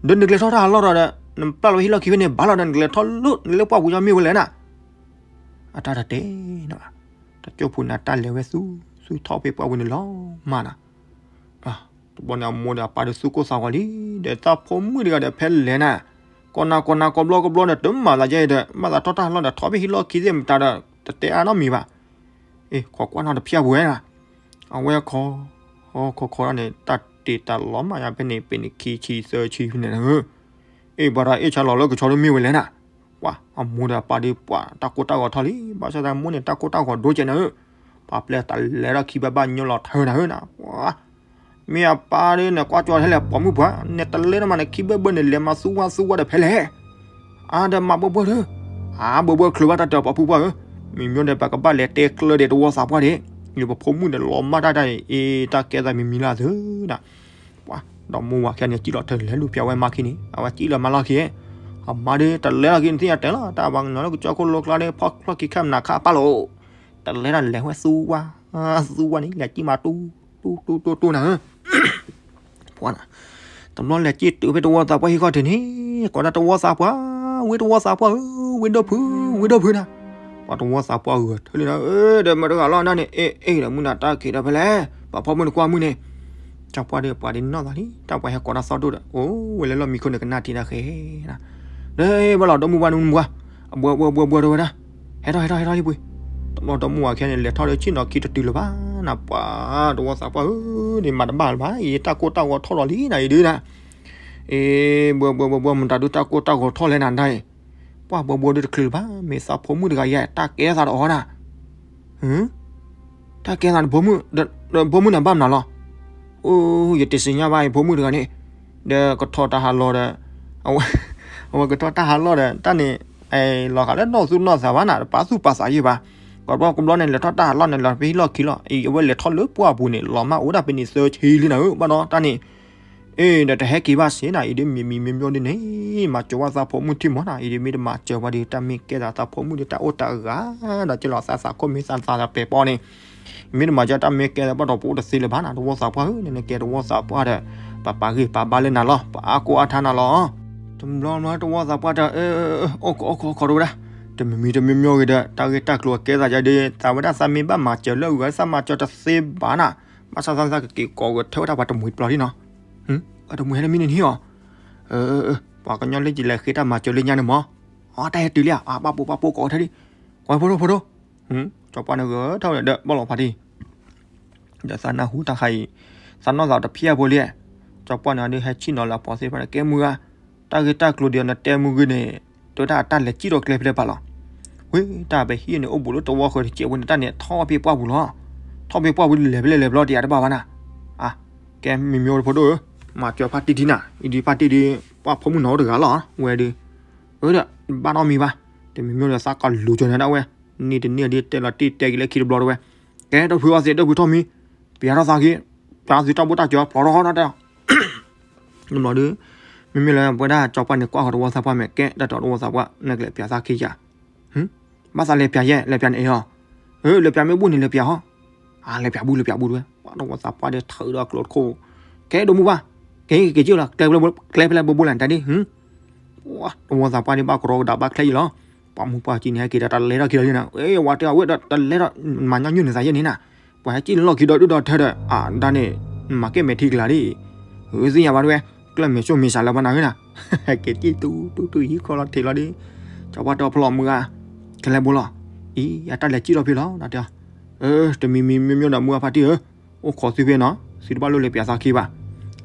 ဒီးနကလဲၤထီၣ်တၢ်ဟးလီၢ်ဒီး နပျၢ်လီၤဝဲဟံၣ်လီၢ်ခံဖဲန့ၣ် ဘၣ်လီၤဒီး နကလဲၤထီၣ်လၢ နလၢပှၢ်ပူၤကညီမ့ၢ်ဝဲလဲၣ်နၤ အတၢ်တတဲနီၤဘၣ် တၢ်ကၠိဖိန့ၣ် တၢ်လဲၤဝဲသူ သူထီၣ်ဖဲပှၢ်ပူၤန့ၣ်လီၤမၢ်နီၤ တဘျီန့ၣ် အမိၢ်ဒီးအပၢ်ဒီးသူၣ်ကိၢ်သးဂီၤလံ ဒီးတၢ်ဖိမုၣ်တဂၤဒီးဖဲလဲၣ်နၤ ကိးနၤကိးနၤကိးဘျီကဘျီဒီး တမၤသးကဲဒီး မၤသးထီၣ်တၢ်ဟးလီၢ်ဒီး ထီၣ်ဖဲဟံၣ်လီၢ်ခံသ့ၣ်မတၤဒီး တတဲအါနီတမံၤဘၣ် အ့ ခိးကွၢ်နီတဖျၢၣ်ပူၤဝဲနၤ အဝဲခီ ခီခီခီန့ၣ် တၢ်တ့တၢ်လီၤမၢ်ယါဖဲန့ၣ် ပ့ၤန့ၣ်ခံဆံသၢဆံဖဲန့ၣ်နၤဧၢ အ့ ဘၣ်ဒီးအ့ၣ်ဆါလီၤလၢကဆီဒိၣ်မ့ၢ်ဝဲလဲၣ်နၤ ပှၤ အမိၢ်ဒီးအပၢ်ဒီးပှၤ တၢ်ကိၢ်တၢ်ဂီၤထီၣ်လံ ဘၣ်ဆၣ်သးမိၢ်န့ၣ် တၢ်ကိၢ်တၢ်ဂီၤဒိကဲနၤဧၢ ပှၤပျဲတၢ်လဲၤထီၣ်ခံဘၣ်ဘၣ်ညီလီၤထၢနၤဧၢနၤ ပှၤ မ့ၢ်အပၢ်ဒီးနကွၢ်ကၠီထဲလဲၣ် ပိာ်မုၣ်ပှၤ နတလဲၤတမးန့ၣ် ခံဘၢဘၢန့ၣ် လဲၤမၤသူဝါသူဝါဒီးဖဲလဲၣ် အါဒီးမၤဘၢဘၢဒီး အါဘၢဘၢချုးဘၣ်တၢ်တၢ်ပိာ်မုၣ်ပှၢ်ဧၢ မ့မ့ၢ်ဒီးပကဘၣ်လဲၤတဲကျၢၤဒီးတဝီသးပှၢ်ဒီး ယပဖိမုၣ်န့ၣ် လီၤမၢ်တၢ်တၢ်အံၤ အ့ တၢ်ကဲသးမံၤမံၤလၢသုဒၣ် ပှၤ ဒီးမိၢ်ဝၤခဲန့ၣ် စံၣ်လီၤထၢလဲၤလူၤဖျါဝဲမါခံန့ၣ် အဝဲစံၣ်လီၤမၤလီၢ်ခံ အမါဒီး တလဲၤလီၤက့ၤနသ့ၣ်ညါတဲလီၤ တၢ်ပှၤကညီလၢကစၢၢ်ခိၣ်လိကျါဒီး ဖီၣ်ချီၣ်ခံခါမနၤခါအပၢ်လီၤ တလဲၤတၢ်လဲၤဝဲသူဝါ သူဝါန့ၣ် လဲၤစံၣ်မၤတူ တူ တူ တူ တူနၤဧၢ ပှၤ တဘျီလဲၤစံၣ်တုၤဖဲတဝီသးပှၢ်ဟံၣ်ခီၣ်ထံးန့ၣ် ကိးဒၣ်တဝီသးပှၢ် ဝ့ၢ်တဝီသးပှၢ်ဧၢ ဝ့ၢ်ဒိၣ်ဖု ဝ့ၢ်ဒိၣ်ဖုနၤ ပှၤတဝီသးပှၢ်ဂဲၤထၢၣ်လံနၤ အၢ ဒီးမတၤတဂၤလီၤနၤန့ၣ် အ့ အ့ ဒီးမုၢ်နၤတၢ်ခံးဒီးဖဲလဲၣ် ပှၤဖီမုၣ်နကွၢ်မုၢ်န့ၣ် ကၠီပှၢ်ဒီးပှၤဒ်နီၢ်သးလံ တၢ်ပှၤဟဲကိးတၢ်သီၣ်ဒိၣ်ဒီး အိၣ်ဝဲလၢလီၢ်မံခိၣ်န့ၣ် ကနၣ်ထံတၢ်ဃဲနၤ, ဒီးဘၣ်လီၤ ဒီမုၢ်ဘၣ်နမုၢ်ဘၣ်, အဘှီဘှီဘှီဘှီတဲဝဲဒၣ်, ဟဲထီၣ်ဟဲထီၣ်ဟဲထီၣ်လံပှ့ၤ, တဘျီဒီမုၢ်ဝၤခဲန့ၣ် လဲၤထီၣ်ဒီးဆ့ၣ်နီၤခံတတုၤလၢၤဘၣ်နၤ, ပှၤတဝီသးပှၢ်ဧၢ, ဒ်မၤတဘၣ်လၢၤဘၣ် အံၤတၢ်ကိၢ်တၢ်ဂီၤထီၣ်လီၤလံနၤအံၤဒုနၤ, အ့ ဘှီဘှီဘှီဘှီ မတၤဒုတၢ်ကိၢ်တၢ်ဂီၤထီၣ်လဲၣ်နၤဒၣ်အံၤ, ပှၤဘှီဘှီဒုတချုးလၢၤဘၣ် မ့ၢ်သးဖိမုၣ်တဂၤယဲ တၢ်ကဲသးဒီးအီၤနၤ တၢ်ကဲသးဒီးဘီမုၢ်, ဘီမုၢ်န့ၣ်ဘၣ်မနုၤလီၤ. အိ ယတသ့ၣ်ညါဘၣ်အံၤဖိမုၣ်တဂၤန့ၣ်, ဒီးကထီၣ်တၢ်ဟးလီၤဒီး, အဝဲကထီၣ်တၢ်ဟးလီၤဒီး တၢ်န့ၣ်, လီၤဂာ်လၢနီၢ်သူၣ်နီၢ်သးဘၣ်နၤ တပာ်သူၣ်ပာ်သးယံာ်ဘၣ်, ကဘျီကဘျီန့ၣ် လဲၤထီၣ်တၢ်ဟးလီၤန့ၣ် လီၤဖဲဟံၣ်လီၢ်ခံလီၤ, အံၤအဝဲလဲၤထီၣ်လၢပှၢ်ပူၤန့ၣ် လီၤမၢ်အိၣ်ဒၣ်ဖဲန့ၣ်သၢဆံလံနၤဧၢ ဘၣ်ဒီးတၢ်န့ၣ် အ့ ဒီးတဟဲက့ၤဘၣ်စ့နၤ အံၤဒ်မံၤမံၤမ့ၢ်မ့ၢ်ဒ်န့ၣ်, မၤစၢၤဝဲသးဖိမုၣ်ထံၣ်မီၤနၤ, အံၤဒ်မ့ၢ်တမၤစၢၤဝဲဒီး တၢ်မ့ၢ်ကဲသးသးဖိမုၣ်ဒီးတၢ်အိၣ်တၢ်ဂၤ, ဒီးကလီၤသးသးခိၣ်မ့ၢ်သးသးပဲာ်ပီန့ၣ်, မ့ၢ်တမၤစၢၤတၢ်မ့ၢ်ကဲသးဘၣ်ဒီးပအိၣ်တသ့လၢၤဘၣ်နၤ, တဝီသးပှၢ်ဧၢ, နကဲတဝီသးပှၢ်ဒီး, ပပာ်ဂ့ၢ်ပာ်ဘါလၢနၤလီၤ, ပအါကိးအါထါနၤလီၤ. တဘျီဘျီတဝီသးပှၢ်ဒီး, အိၣ်ခိးအိၣ်ခိးအိၣ်ခိးတဝဲဒၣ်, တမံၤမံၤတမံၤမံၤဂ့ၤဒီး တၢ်ဂ့ၢ်တၢ်ကျိၤအကဲသးယၤဒီး သးဝဲဒၣ်သးမ့ၢ်ဘၣ်မၤစၢၤလၢအဂၤ သးမၤစၢၤတသ့ဘၣ်နၤ, ဘၣ်ဆၣ်သးသးကက့ၤကိးဂဲၤထၢဝဲဒၣ်ပှၤတမှံၤတဘျီလံနီၤ, အတမှံၤဟဲလၢမံန့ၣ်ဟံၣ်အီၤ, ပှၤကညီလၢယလဲၤဃ့တၢ်မၤစၢၤလၢညါန့ၣ်မီၤ, အတၢ်ဟဲတုၤလံဧါ, ပာ်ပူၤပာ်ပူၤကိးထၢဒံး, ကွၢ်ဖိဒိၣ်ဖိဒိၣ်, ကၠီပှၢ်န့ၣ်ဂဲၤထၢဝဲဒီးဘီၣ်လီၤဖးတံၢ် ဒီးသးနၢ်ဟူတၢ်ခါအံၤ, သးနီၢ်သးတဖျၢၣ်ဖိလံ, ကၠီပှၢ်န့ၣ်ဒုးဟဲဆ့ၣ်နီၤလၢအပီၤသ့ၣ်တဖၣ်န့ၣ် ကဲမုၢ်ဂၤ, တၢ်ဂ့ၢ်တၢ်ကျိၤဒ်အံၤနတဲမုၢ်ဂ့ၤန့ၣ်, တဲဝဲဒၣ်အတၢ်လဲၤစံၣ်ထီၣ်ကျဲဖဲလဲၣ်ပာ်လီၤ, ဝ့ၢ်တၢ်ပဟံၣ်န့ၣ် အိၣ်ဘူးလၢတဝီဃၢၤတစဲးဖိန့ၣ် တၢ်န့ၣ်ထီၣ်ဖဲပှၢ်ပူၤလီၤ, ထီၣ်ဖဲပှၢ်ပူၤလဲၤဖဲလဲၣ်လဲၤဖဲလဲၣ်တယၤတဘၣ်ဘၣ်နၤ, အါ, ကဲမံၤမံၤဖိဒိၣ်ဧၢ, မၤစၢၤဖါတံၢ်ဒံးနၤ, အံၤဒ်ဖါတံၢ်ဒ်, ပှၢ်ဖိမုၣ်နီၢ်အိၣ်တဂၤလီၤ, ဝဲဒုး, အၢဒီး, ဘၣ်နီတမံၤဘၣ်, တမံၤမံၤဒီးသးကလူၤကၠီၤန့ၣ်ဒၣ်ဝဲ, န့ၢ်တန့ၢ်ဒ်တဲလီၤတံၢ်တဲက့ၤလၢခံတဘျီတဝဲ, ကဲတဖုအီသံးတဖုထီၣ်မံၤ, ပျးထီၣ်သးက့ၤ, ပျးသုတၢ်ဘိၣ်တၢ်ကၠီၤ ပျီထီၣ်ဃီဒီးတဲ, တဘျီဒုး, မ့မ့ၢ်လၢပဝဲဒၣ်ကၠီပှၢ်န့ၣ်ကွၢ်ဃီတဝီသးပှၢ်မဲာ်ကဲ တၢ်တီတဝီသးပှၢ် နကလဲၤပျးသးက့ၤယၤ, ဘၣ်သးလဲၤပျးယဲ လဲၤပျးန့ၣ်အ့ၣ်ဟီ, လဲၤပျးမ့ၢ်ဘူၣ်န့ၣ်လဲၤပျးဟီ, လဲၤပျးဘူၣ်လဲၤပျးဘူၣ်တဝဲ, ပှၤတဝီသးပှၢ်ဒ်ထၢဒီးကျိတခိၣ်, ကဲဒိၣ်မုၢ်ဘၣ်, ကဲက့ၤက့ၤက့ၤလီၤ, ကျဲဖဲလဲၣ်ဘိဘိလၢနတၢ်ဒ်, တဝီသးပှၢ်ဒ်ဘၣ်ကရီကဒါဘၣ်ချဲအံၤလီၤ, ပှၤမူပှၤကံန့ၣ် ဟဲက့ၤဒီးတၢ်လဲထီၣ်ခံဒီးယဲနၤ, ဝဲတဲအဝဲဒီးတလဲထီၣ်, မၤညီနုၢ်န့ၢ်သးယဲန့ၣ်နၤ, ပှၤဟဲက့ၤလီၢ်ခံဒီးဒုၣ်ဒီးထၢဒီး, အါဒၣ်န့ၣ်, မၤကဲမဲာ်ထံကလၤဒ်, သ့ၣ်ညါဘၣ်တဝဲ, ကျၢၢ်မဲာ်ဆိၣ်မဲာ်စးလၢပှၤနၤဧၢနၤ, ဟဲက့ၤက့ၤတူတူတူဟံးခီလီၤထံးလီၤဒ်, ကၠီပှၢ်တီဖျီၣ်မုၢ်ဂၤ, ခဲလၢာ်ဘိလီၤ, အံၤ အတၢ်လဲၤစံၣ်ထီၣ်ဖဲလီၤ တၢ်တဲ, တမံၤမံၤမ့ၢ်မ့ၢ်ဒီးမုၢ်ဂၤဖါတံၢ်ဧၢ, အိၣ်ခိးသုဖဲနီၤ, သုတဘၣ်လိၣ်လဲၤပျးသးခံဘၣ်,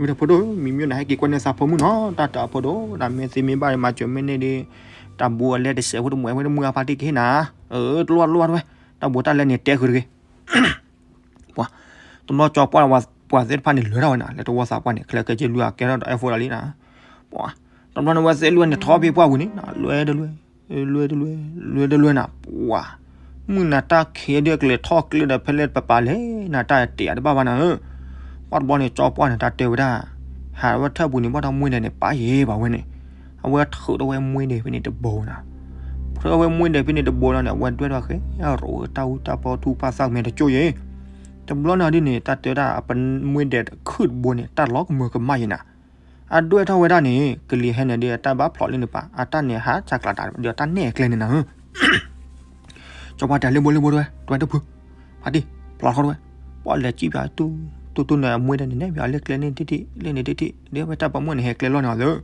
ဝဲဒီးဖိဒိၣ် မံၤမ့ၢ်ဒီးဟဲက့ၤကွၢ်န့ၢ်သးဖိမုၣ်နီၤ, တၢ်တဲအဖိဒိၣ် နမ့ၢ်သ့မ့ၢ်ဘၣ်မၤစၢၤမ့ၢ်န့ၢ်ဒီး, တၢ်ဘိအလဲတစဲးဖိတမုၢ်ဝဲဒီးမုၢ်ဂၤဖါတံၢ်ကဟ့ၣ်နၤ, တလိၣ်တလိၣ်တဝဲ, တၢ်ဘိတၢ်လဲန့ၣ်တဲဃုာ်တဂ့ၤ ပှၤ, တဘျီကၠီပှၢ်ပှၤသ့ၣ်တဖၣ်န့ၣ်လဲၤထီၣ်ဝဲနၤ, လဲၤတဝီသးပှၢ်န့ၣ် ခဲလၢာ်ခဲဆ့လွံၢ်အကဲထီၣ်ဒီးအဲၣ်ဖိလီၤလံနၤ, ပှၤ, တဘျီန့ၣ်ဝဲသ့ၣ်လွံၢ်န့ၣ်ထီၣ်ဖဲပှၢ်ပူၤန့ၣ်နၤ, လွဲတလွဲ, လွဲတလွဲ, လွဲတလွဲနၤ, ပှၤ, မုၢ်နၤတၢ်ခံးဒုးကလဲၤထီၣ်ကျဲဒီးဖဲလဲၣ်ပပာ်လဲၣ်နၤ တၢ်တဲအတဘၣ်ဘၣ်နၤဧၢ, ပှၤတဘျီန့ၣ် ကၠီပှၢ်န့ၣ် တၢ်တဲဝဲဒၣ်, ဟးဝဲထၢၣ်ပူၤန့ၣ် ဘၣ်တၢ်မှဲဒဲးန့ၣ် ပာ်ယဲၢ်ဘၣ်ဝဲန့ၣ်, အဝဲထုးထီၣ်ဝဲမှဲဒဲးဖဲန့ၣ်တဘိနၤ, ထုးထီၣ်ဝဲမှဲဒဲးဖဲန့ၣ်တဘိလီၤန့ၣ် အဝဲဒွဲၣ်ထီၣ်ဃဲအရိၣ်တၢ်အူတၢ်ပီထူပာ်သၣ်မဲာ်တကၠိၢ်ယဲၢ်, တဘျီန့ၣ်ဒ်န့ၣ် တၢ်တဲဒၣ်အပမှဲဒဲးခုၣ်တဘိန့ၣ် တၢ်လီၤကမၢကမၣ်ယဲၢ်နၤ, အဒွဲၣ်ထီၣ်ဝဲဒၣ်န့ၣ် ကလံၤဟဲန့ၣ်ဒီး အတၢ်ဘၣ်ဖျိးလံန့ၣ်ပၢ် အတၢ်န့ၣ်ဟးဆးကျးတၢ်ဒီးတၢ်နဲၣ်အကျဲန့ၣ်နၤဧၢ ကၠီပှၢ်တဲလၢဘိလၢဘိတဝဲ တဝဲတဖု, ဖါတံၢ်, ဖျီထီၣ်တဝဲ, ပှၤလဲၤစံၣ်ပၠးတူတူတူန့ၣ် အမှဲဒဲးန့ၣ် နဲၣ်ပၠးလၢကျဲန့ၣ်တထံၣ် လၢန့ၣ်တထံၣ် ဒ်ဝဲတၢ်ပိာ်မုၣ်န့ၣ် ဟဲကျဲလီၤန့ၣ်အီၤသၢ,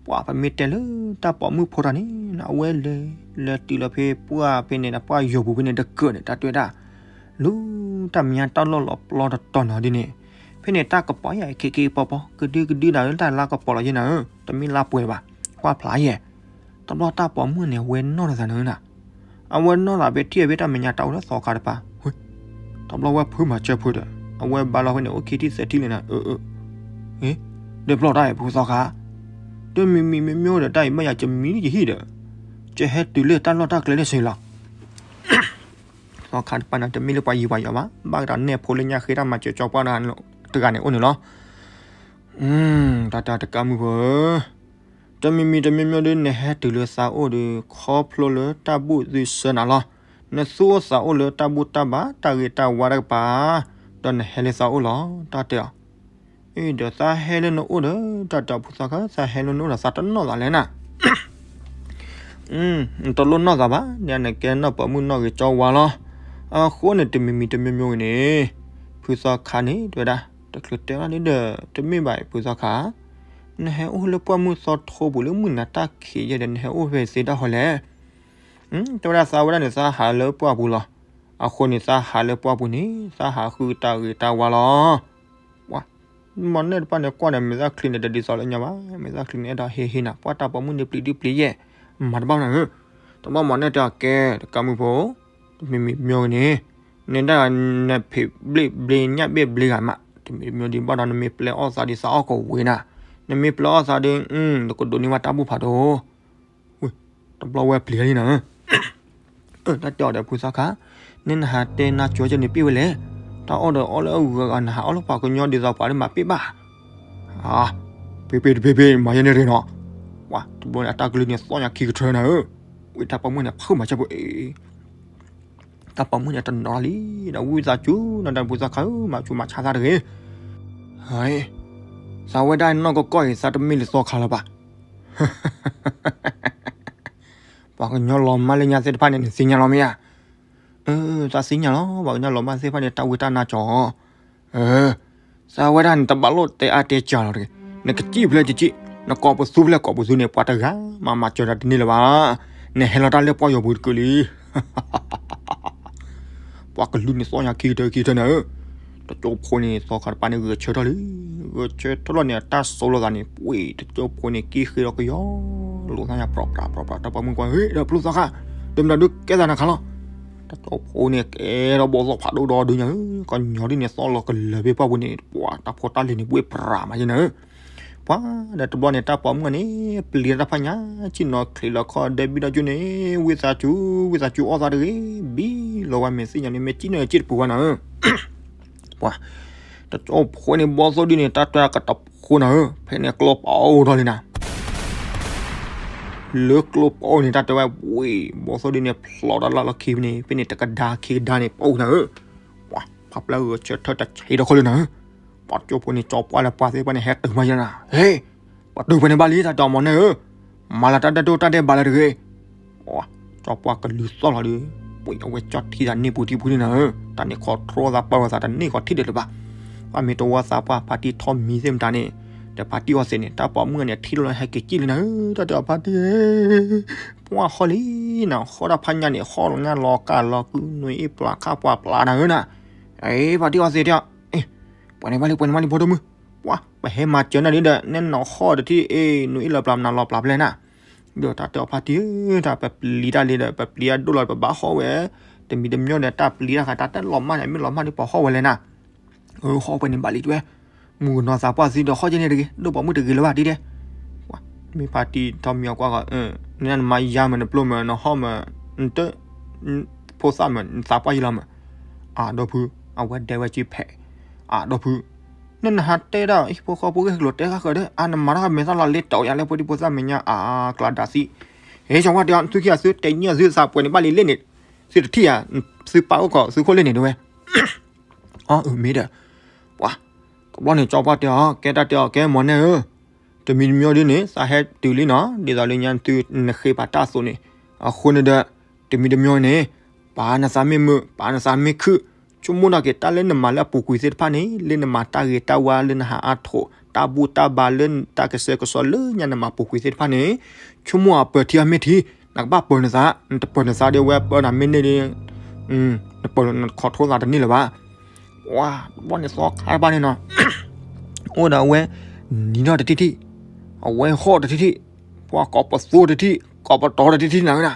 ပှၤပမ့ၢ်တဲလၢတၢ်ပိာ်မုၣ်ဖိတၢ်န့ၣ် အဝဲလဲၤ လဲၤတုၤလီၤဖဲပှၢ်ဖဲန့ၣ် ပှၢ်ယိာ်ပူၤဖဲန့ၣ် တကၢၢ်န့ၣ် တၢ်တဲဝဲဒၣ် လူၤတၢ်မဲာ်ညါတၢ်လီၢ်လီၤပျီတတီၤနီၤဒ်န့ၣ်, ဖဲန့ၣ်တၢ်ကပီၤယဲၢ် ခ့ခ့ပီၤပီၤ ကဒုကဒုနၤဧၢ တၢ်လါကပီၤလီၤယဲၢ်နၤဧၢ တမ့ၢ်လါပှဲၤဘၣ်, ကွၢ်ဖျါယဲၢ်, တဘျီတၢ်ပိာ်မုၣ်န့ၣ် အဝဲနီၢ်လီၤသးနၤဧၢနၤ, အဝဲနီၢ်လီၤဖဲထံၣ်ဖဲတၢ်မဲာ်ညါတၢ်အိၣ်လၢသီခါတပၤ, တဘျီဝဲဖုမၤစၢၤဖုဒီး အဝဲဘါလီၤဖဲန့ၣ် အိၣ်ခံထံၣ်သၢထံၣ်လံနၤ အၢ အၢ ဒ်ဖျီၣ်တၢ်အံၤဖိသီခါ, တမံၤမံၤမ့ၢ်မ့ၢ်ဒီးတၢ်အံၤမ့ၢ်ယၤ ယမံလၢယဟံၣ်ဒီး, ယဟဲတုၤလၢတၢ်လီၢ်တၢ်ကျဲလၢစ့လီၤ. သီခါတပၤန့ၣ် တမ့ၢ်လၢပှၤယံၤပှၤယီၤဘၣ်, ဘၣ်ကဒီးနဲၣ်ဖိလၢညါဃ့တၢ်မၤစၢၤကၠီပှၢ် တဂၤန့ၣ်အိၣ်န့ၣ်လီၤ. တၢ်တၢ်တကးမုၢ်ဖိဧၢ, တမံၤမံၤတမံၤမ့ၢ်ဒီး နဟဲတုၤလၢသးအိၣ်ဒီး ခီဖျိလၢတၢ်ဘူၣ်သုဆၢနၤလီၤ. နသူၣ်အိၣ်သးအိၣ်လၢတၢ်ဘူၣ်တၢ်ဘါ တၢ်ဂ့ၤတၢ်ဝါတကပၤ, ဒီးနဟဲလၢသးအိၣ်လီၤ. တၢ်တဲအီၤ အ့ ဒီးသးဟဲလၢနအိၣ်ဒီး တၢ်တဲအီၤ ဖိသၣ်ခါ သးဟဲလၢနအိၣ်ဒီး သးတနီၣ်သးလဲၣ်နၤ. နတလိၣ်နီၣ်သးဘၣ်, နကဲနီၢ်ပိာ်မုၣ်နီၢ်ဂ့ၤကၠီဝါလီၤ. အဃိန့ၣ် တမံၤမံၤတမံၤမ့ၢ်ဂ့ၤန့ၣ်, ဖုသီခါန့ၣ် တဲဝဲဒၣ် တချုးတဲဒ်န့ၣ်ဒီး တမ့ၢ်ဘၣ်ဖုသီခါ, နဟဲအိၣ်လၢပှၢ်မုၢ်သီထိပူၤလၢမုၢ်နၤတၢ်ခံးယဲဒီး နဟဲအိၣ်ဖဲသ့တၢ်ဟီလဲၣ်. တဲဝဲဒၣ်သးဝဲဒၣ်န့ၣ် သးဟးလၢပှၢ်ပူၤလီၤ. အဃိန့ၣ် သးဟးလၢပှၢ်ပူၤန့ၣ် သးဟးဃုတၢ်ဂ့ၤတၢ်ဝါလီၤ. ပှၤ မီၢ်နဲၣ်တဖၣ်န့ၣ်ကွၢ်ဒီး မဲာ်သၣ်ချံန့ၣ် တဒ်သိးလၢညါဘၣ်. မဲာ်သၣ်ချံန့ၣ်အဲၣ်ဒိးဟ့ၣ်ဟ့ၣ်နၤ ပှၤတၢ်ပိာ်မုၣ်န့ၣ်ပျံၤဒုပျံၤယဲၢ်, မၤတဘၣ်နၤဧၢ. တဘျီမီၢ်နဲၣ်တဲအီၤ ကဲ တကးမုၢ်ဖိ, တမံၤမံၤမီၢ်ဂ့ၤန့ၣ်, နဲဒၣ်နဖံးဘျ့ဘျ့ညၣ်ဘ့ၣ်ဘျ့ဂၤမး တမံၤမံၤဒ်ဘၣ်ဒီး နမ့ၢ်ပျဲအီၣ်သးဒ်သးအီၣ်ကဝ့ၤနၤ, နမ့ၢ်ပျဲအီၣ်သးဒီး နကဒိးန့ၢ်ဘၣ်တၢ်ဘူၣ်ဖးဒိၣ်. တဘျီဝဲပျံၤလံနၤဧၢ. တၢ်တဲအီၤဒီးဖုသီခါ, နဲနဟးတဲနၤကၠီကဲန့ၣ်ပ့ၢ်ဝဲလဲၣ်. တၢ်အီၣ်ဒီးအီၣ်လၢအဂုၤအဂၤ နဟးအီၣ်လၢပှၤကညီဒ်သိးပှၤဒ်မးပ့ၢ်ဘၣ်. ဖ့ဖ့တဖ့ဖ့ မၤယဲန့ၣ်ရ့နီၤ. ပှၤတဘျီန့ၣ် အတၢ်ကလုၢ်န့ၣ်သီၣ်ညါခံကထၢနၤဧၢ. ဝံၤတၢ်ပိာ်မုၣ်န့ၣ်ဖုးမၤစၢၤဖိအံၤ တၢ်ပိာ်မုၣ်န့ၣ်တနီၤလံဒီး ဝံသးစူၤ နဒီးဖုသီခါဧၢ မၤဆူးမၤဆါသးတဂ့ၤ. သးဝဲဒၣ်နီၢ်ကီၢ်ကီၢ်အံၤ သးတမ့ၢ်လၢသီခါလၢၤဘၣ်. ပှၤကညီလီၤမၢ်လၢညါသ့ၣ်တဖၣ်န့ၣ် နသ့ၣ်ညါလီၤမ့ၢ်ဧါ. သးသ့ၣ်ညါလီၤ ပှၤကညီလီၤမၢ်သ့ၣ်တဖၣ်န့ၣ် တၢ်ဝံတၢ်နါကၠီ သးဝဲဒၣ်န့ၣ် တဘၣ်လိၣ်တဲအါတဲကၢ်လီၤတဂ့ၤ. နကစံၣ်ဖျဲၣ်ကစံၣ်, နကိးပသူဖျဲၣ်ကိးပသူန့ၣ် ပှၤတဂၤမၤမၤစၢၤတၢ်တန့ၢ်လၢၤဘၣ်. နဟဲလီၤတၢ်လၢပှၢ်ယီၤပူၤတကုာ်လံ. ပှၤကလုၢ်န့ၣ်သီၣ်ညါခံကထၢခံကထၢနၤဧၢ. တကၠိဖိန့ၣ် သီခါတပၤန့ၣ် ဂဲၤဆၢထၢၣ်လံ. ဂဲၤဆၢထၢၣ်လီၤန့ၣ် အတၢ်စိလီၤသးန့ၣ် ပှ့ၤတကၠိဖိန့ၣ် က့ဃ့ဒီးကယီ လိာ်သးညါ ပြီပြးပြီပြး တၢ်ပိာ်မုၣ်ကွၢ် ဟ့ၣ်ဒီးဖုသီခါ, တမနုၤဒုးကဲသးနၤခါလီၤ. တကၠိဖိန့ၣ် ကဲဒီးဘီၣ်သီၣ်ဖးဒိၣ်ဒီဒုညါဧၢ, ကညီဒ်န့ၣ် သီၣ်လီၤကလၢၤဖဲပှၢ်ပူၤန့ၣ် ပှၤတၢ်ဖိတၢ်လံၤန့ၣ် ဘှ့ၣ်ပြးမးယဲနၤဧၢ. ပှၤဒီးတဘျီန့ၣ် တၢ်ပိာ်မုၣ်န့ၣ် ပျံၤတၢ်ဖးညါ ဆ့ၣ်နီၤချံးလီၤခီၣ်ဒဲဘံၣ်ဒီးကၠူန့ၣ် ဝံသးစူၤ ဝံသးစူၤအီၣ်သးတဂ့ၤ ဘံၣ်လီၤဝဲမ့ၢ်သ့ၣ်ညါန့ၣ် မ့ၢ်ကံၣ်န့ၣ်ကံၣ်တပူၤဝဲနၤဧၢ. ပှၤ တကၠိဖိန့ၣ် ဘီၣ်သိၣ်ဒ်န့ၣ် တၢ်တဲကတဖိနၤဧၢ, ဖဲန့ၣ်ကျိပအိၣ်ထီၣ်လံနၤ. လၢကျိပအိၣ်န့ၣ် တၢ်တဲဝဲဝ့ၢ် ဘီၣ်သိၣ်ဒ်န့ၣ်ဖျိးဒီးလၢလီၢ်ခံဖဲန့ၣ် ဖဲန့ၣ်တကဒါခံကဒါန့ၣ် ပအိၣ်နၤဧၢ. ပှၤ ဖးပျၢ်ဂဲၤဆၢထၢၣ်တဆံးဒီးခိၣ်လံနၤဧၢ. ပှၤကၠိဖိန့ၣ် ကၠီပှၢ်လၢပှၤသ့ၣ်တဖၣ်န့ၣ် ဟဲတုၤမးယဲနၤ, ဟ့ၣ် ပှၤတုၤဖဲန့ၣ်ဘၣ်လံ တၢ်တဲအီၤမီၢ်နဲၣ်ဧၢ, မၤလၢတၢ်ဒၢတိၢ်တၢ်ဒဲးဘးလၢတဂ့ၤ. ကၠီပှၢ်ကလုၢ်သီၣ်လီၤဒီး ပှ့ၤအဝဲကၠီထံသးန့ၢ်ပူၤထံပူၤန့ၣ်နၤဧၢ, တၢ်န့ၣ် control သးပာ်ဝဲသးတန့ၢ်ဃီထံၣ်ဒီးလၢၤဘၣ်. ပှၤမ့ၢ်တဝီသးပှၢ်ဖါတံၢ်ထီၣ်မံၤသ့ၣ်မတၤန့ၣ်, ဒီးဖါတံၢ်အီၣ်သ့းန့ၣ် တၢ်ပိာ်မုၣ်န့ၣ် ထံၣ်လိာ်လၢဟဲက့ၤကံၣ်လံနၤဧၢ, တၢ်တဲအီၤဖါတံၢ်ဧၢ, ပှၢ်ဟီၣ်လံနၤ, ဟီၣ်တၢ်ဖးညါန့ၣ် ဟီၣ်လီၤညါလီၤကၢ်လီၤကု နွံအ့ၣ်ပျၢ်ခၣ်ပှၢ်ပျၢ်နၤဧၢနၤ. အ့ ဖါတံၢ်အီၣ်သ့းတဲအီၤ, ပှၤန့ၣ်ဘၣ်လံ ပှၤန့ၣ်ဘၣ်လံ ဘီဒိၣ်မုၢ်, ပှၤ ပဟဲမၤစၢၤနၤဒ်ဒီး နဲနီၢ်ဟီၣ်တထံၣ်အ့ နွံအ့ၣ်လၢပျၢ်မနုၤလီၤပျၢ်ဖဲလဲၣ်နၤ. ဒီးတၢ်တဲအီၤဖါတံၢ်ဧၢ, တၢ်ပပျံၤတၢ်လံဒီး ပပျံၤအဒိၣ်လီၤ ပဘၣ်ဟီၣ်ဝဲ, တမံၤတမံၤဒီး တၢ်ပျံၤတၢ်ဃး တၢ်တလီၤမၢ်န့ၣ် မ့ၢ်လီၤမၢ်ဒ်ပှၤဟီၣ်ဝဲလဲၣ်နၤ. အဟီၣ်ပှဲၤန့ၣ်ဘၣ်လံတဲဝဲ, မုၣ်ကနီၤသးပှၢ်သံဒီးဟီၣ်ကဲန့ၣ်တဂ့ၤ ဒိၣ်ပိာ်မုၣ်တဂ့ၤလၢၤဘၣ်ဒ်တဲ. မ့ၢ်ဖါတံၢ်ထီၣ်မံၤအီၣ်ကွၢ်ဃီ, နမၤယါမး နပျိမး နဟီၣ်မး, နတ ဖိသၣ်မး နသးပှၢ်ယံလီၤမး. အၣ်ဒီဖု, အဝဲဒဲဝဲက့ၤဖဲး, အၣ်ဒီဖု, နနဟးတဲဒၣ်ဟံၣ်ဖိဃီဖိဂ့ၢ်ကျိၤတဲဃၣ်ဃၢၤဒီး အါနမၤတၢ်မဲာ်သၣ်လီၤလဲၤတၢ်အီၤယါလၢ ပှၤဒံဖိသၣ်မဲာ်ညါအကျါဒၣ်သံ. ဟဲ ကၠီပှၢ်တဲအီၤ သုခံဂၤသုတဲညီသုသးပှဲၤန့ၣ်ဘၣ်လံလ့ၣ်န့ၣ်, သုတထံၣ်ဧါ, သုပာ်အိၣ်ကီးသုခိၣ်လ့ၣ်န့ၣ်တဲဝဲ. အၢ မ့ၢ်ဒီး, ပှၤ, တဘျီန့ၣ် ကၠီပှၢ်တဲအီၤ ကဲတၢ်တဲအီၤ ကဲမီၢ်နဲၣ်ဧၢ, တမံၤတမံၤဒ်န့ၣ် သးဟဲတုၤလံနီၤ ဒ်သိးလၢညါသုနဃ့ပာ်တၢ်အသိးန့ၣ်, အဃိန့ၣ်ဒီး တမံၤတမံၤန့ၣ် ပာ်နသးမ့ၢ်မုာ် ပာ်နသးမ့ၢ်ခုၣ်, ဆိကမိၣ်ထီၣ်က့ၤတၢ်လၢနမၤလၢအပူၤကွံာ်သ့ၣ်တဖၣ်န့ၣ် လၢနမၤတၢ်ဂ့ၤတၢ်ဝါလၢနဟးအါထိး တၢ်ဘူၣ်တၢ်ဘါလၢတၢ်ကစဲးကစီးလၢညါနမၤပူၤကွံာ်သ့ၣ်တဖၣ်န့ၣ်, ဆိကမိၣ်အပၢၤထံအမ့ၢ်ထံ, နကဘၣ်ပၢၤနသး, နတပၢၤနသးဒီးဝဲပၢၤနၤမ့ၢ်န့ၢ်ဒီး, နပၢၤန control သးတန့ၢ်လၢၤဘၣ်. ပှၤတဘျီန့ၣ်သီခါတဖၣ်န့ၣ်နီၤ, အိၣ်ဒီးအဝဲ နံၤထီၣ်တထံၣ်ထံၣ်, အဝဲဟီၣ်တထံၣ်ထံၣ်, ပှၤကိးပသူတထံၣ် ကိးပတီၤတထံၣ်ထံၣ်နၤဧၢနၤ.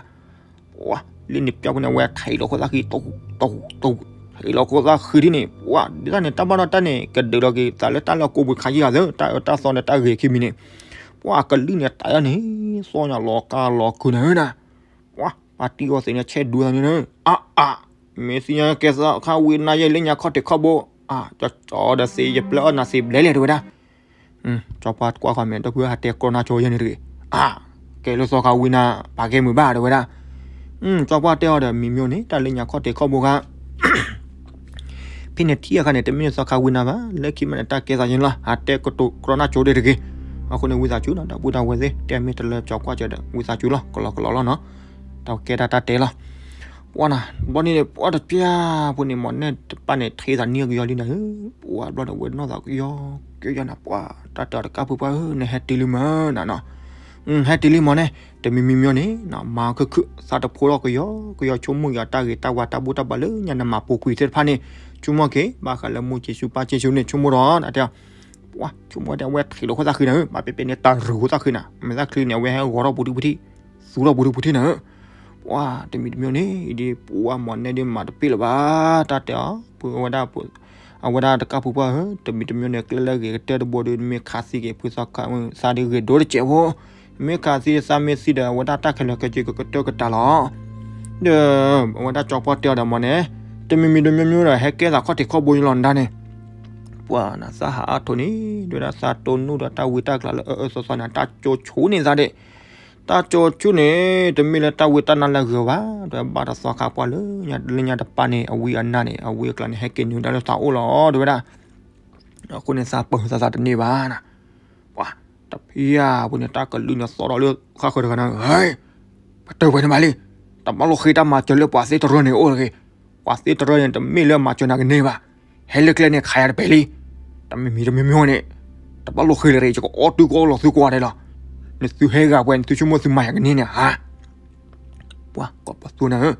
ပှၤလၢန့ၣ်ပျီပူၤန့ၣ် အဝဲထံၣ်လီၤခိၣ်သၣ်ဃံ တဂူာ်တဂူာ်တဂူာ်, ထံၣ်လီၤခိၣ်သၣ်ဃံထံၣ်န့ၣ် ပှၤဒ်သိးန့ၣ် တၢ်ဘၣ်ဒီးတၢ်န့ၣ် ကဒုးလီၤက့ၤသးလၢတၢ်လၢအကိးပူၤခါယံာ်ဂၤသၢ တၢ်အၢတၢ်သီဒီးတၢ်ဂ့ၤခံမံၤန့ၣ်, ပှၤကလုၢ်န့ၣ်တၢ်ယါန့ၣ် သီညါလီၤကါလီၤခုနၤဧၢနၤ. ပှၤပၢ်တံၢ်အီၣ်သ့ၣ်န့ၣ် ဆဲးဒူသးန့ၣ်, အါအါ, မ့ၢ်သ့ၣ်ညါကဲသးခါဝံၤနၤယဲလၢညါခီၣ်ထံးခီၣ်ဘိ, ကၠီဒီးသ့ၣ်ယပျဲအီၣ်နၤသ့ၣ်ဘျဲလဲၣ်တဲဝဲဒၣ်. ကၠီပှၢ်ကွၢ်ဃီမဲာ် ဒီပုၢ်ဝဲၢ်ဟးတဲကြီနါကၠီယဲန့ၣ်တဂ့ၤ, အါ, ကဲလၢသီခါဝံၤနၤ ပာ်ကဲမုာ်ဘၣ်တဲဝဲဒၣ်. ကၠီပှၢ်တဲအီၤဒီး မံၤမံၤန့ၣ် တၢ်လၢညါခီၣ်ထံးခီၣ်ဘိခါ ဖဲန့ၣ်ထံၣ်အခါန့ၣ် တမ့ၢ်လၢသီခါဝံၤနၤဘၣ်, လၢခံမးန့ၣ် တၢ်ကဲသးယဲန့ၣ်လီၤ, ဟးတဲကြီနါကၠီဒၣ်တဂ့ၤ. အဃိန့ၣ် ဝံသးစူၤနီၤ ဒီပုၢ်ဒီဝဲၢ်သ့ၣ် တဲမ့ၢ်တလၢကၠီကွၢ်စၢၤဒီး ဝံသးစူၤလီၤ ကလီကလီလီၤနီၤ, တၢ်ကဲတၢ်တၢ်တဲလီၤ. ပှၤနၤ ဘျီန့ၣ် ပှၤတပျၢ်ဖိန့ၣ် မ့ၢ်နဲၣ်တပၣ်န့ၣ် ထံသးနံၣ်ကယီလံနၤဧၢ, ပှၤဘျီန့ၣ် ဝဲနီၢ်သးကယီ ကယီနၤ ပှၤတၢ်တဲအီၤတကးဖုပှၢ်ဧၢ နဟဲတုၤလံမ့ၢ်နၤနီၤ, ဟဲတုၤလံမ့ၢ်နဲၣ် တမံၤမံၤမ့ၢ်န့ၣ် မၤခုၣ်ခုၣ်သးတဖိထီၣ်ကယီကယီ ဆိကမိၣ်က့ၤတၢ်ဂ့ၤတၢ်ဝါတၢ်ဘူၣ်တၢ်ဘါလၢညါ နမၤပူၤကွံာ်သ့ၣ်တဖၣ်န့ၣ် ဆိကမိၣ်က့ၤ ဘၣ်ဃးလၢမိၢ်က့ၤဆူပၢ်က့ၤဆူန့ၣ် ဆိကမိၣ်ဒီး တဲ ပှၤဆိကမိၣ်တဲ အဝဲထံၣ်လိာ်ခိၣ်သၣ်ဃံနၤဧၢ, ဘၣ်ပဲပဲန့ၣ် တၢ်ရူၤခိၣ်သၣ်ဃံနၤ, မဲာ်သၣ်ချံန့ၣ် အဝဲဟဲဂီၤထီၣ်ပူၤဒုပူၤထံၣ်, သူထီၣ်ပူၤဒုပူၤထံၣ်နၤဧၢ, ပှၤတမံၤတမံၤန့ၣ် အံၤဒ်ပှၤမ့ၢ်နဲၣ်ဒ်မၤတပ့ၢ်လၢၤဘၣ်, တၢ်တဲအီၤ ဖုအဝဲဒၣ် အဝဲဒၣ်တကးဖုပှၢ်ဧၢ, တမံၤတမံၤန့ၣ် ကျဲလၢအဂ့ၤကတၢၢ်တဘိဒီး နမ့ၢ်ခးသံက့ၤဖုသီခါသးဒ်ဂ့ၤဒိၣ်တစဲးဖိ, မ့ၢ်ခးသံသးမ့ၢ်သံဒီး အဝဲဒၣ်တၢ်ခဲလၢာ်ခဲဆ့ကကတၢၢ်ကတၢၢ်လီၤ. ဒီးအဝဲဒၣ်ကၠီပှၢ်တဲအီၤဒီးမ့ၢ်နဲၣ် တမံၤမံၤတမံၤမံၤဒီး ဟဲကဲသးခီၣ်ထံးခီၣ်ဘိလီၤနဒါန့ၣ်, ပှၤနသးဟးအါထီၣ်န့ၣ် ဒ်ဝဲဒၣ်သးတိၢ်နီၣ်ဒီးတၢ်ဝံတၢ်ကျါလၢအအၢအၢသီသီန့ၣ် တၢ်ကၠိဆူၣ်န့ၣ်သးဒဲး, တၢ်ကၠိဆူၣ်န့ၣ် တမ့ၢ်လၢတၢ်ဝံတၢ်နါလၢအဂ့ၤဘၣ်, ဒီးဘၣ်တသီခါပှၢ်လၢညါလၢညါတပၢ်န့ၣ် အဝံအနါန့ၣ် အဝံအကျါန့ၣ် ဟဲက့ၤနုာ်ဒၣ်လၢသးအိၣ်လီၤ တဲဝဲဒၣ်, အဃိန့ၣ်သးပၢၤသးသးတန့ၢ်ဘၣ်နၤ, ပှၤတဖံယၤဖိန့ၣ် တၢ်ကလုၢ်န့ၣ်သီထီၣ်လၢဃၣ်ဃၢၤတဂၤနၤ, ပတၢၢ်ပှဲၤန့ၣ်ဘၣ်လံ, တဘၣ်လိၣ်ဃ့တၢ်မၤစၢၤလၢပှၤသ့တရၢန့ၣ်အိၣ်တဂ့ၤ, ပှၤသ့တရၢန့ၣ် တမ့ၢ်လၢမၤစၢၤနၤကန့ၢ်ဘၣ်, ဟဲလၢကျဲန့ၣ်ခးယၤတပဲာ်လံ, တမံၤမံၤတမံၤမံၤန့ၣ် တဘၣ်လိၣ်ဃ့လၢၤ ယကအီၣ်တုၤကအီၣ်လီၤသုကိးဂၤဒဲးလီၤ, နသုဟဲဂၤပှဲၤ နသုဆိကမိၣ်သုမၤယၤကန့ၢ်န့ၣ်ဧါ, ပှၤကိးပသူနၤဧၢ,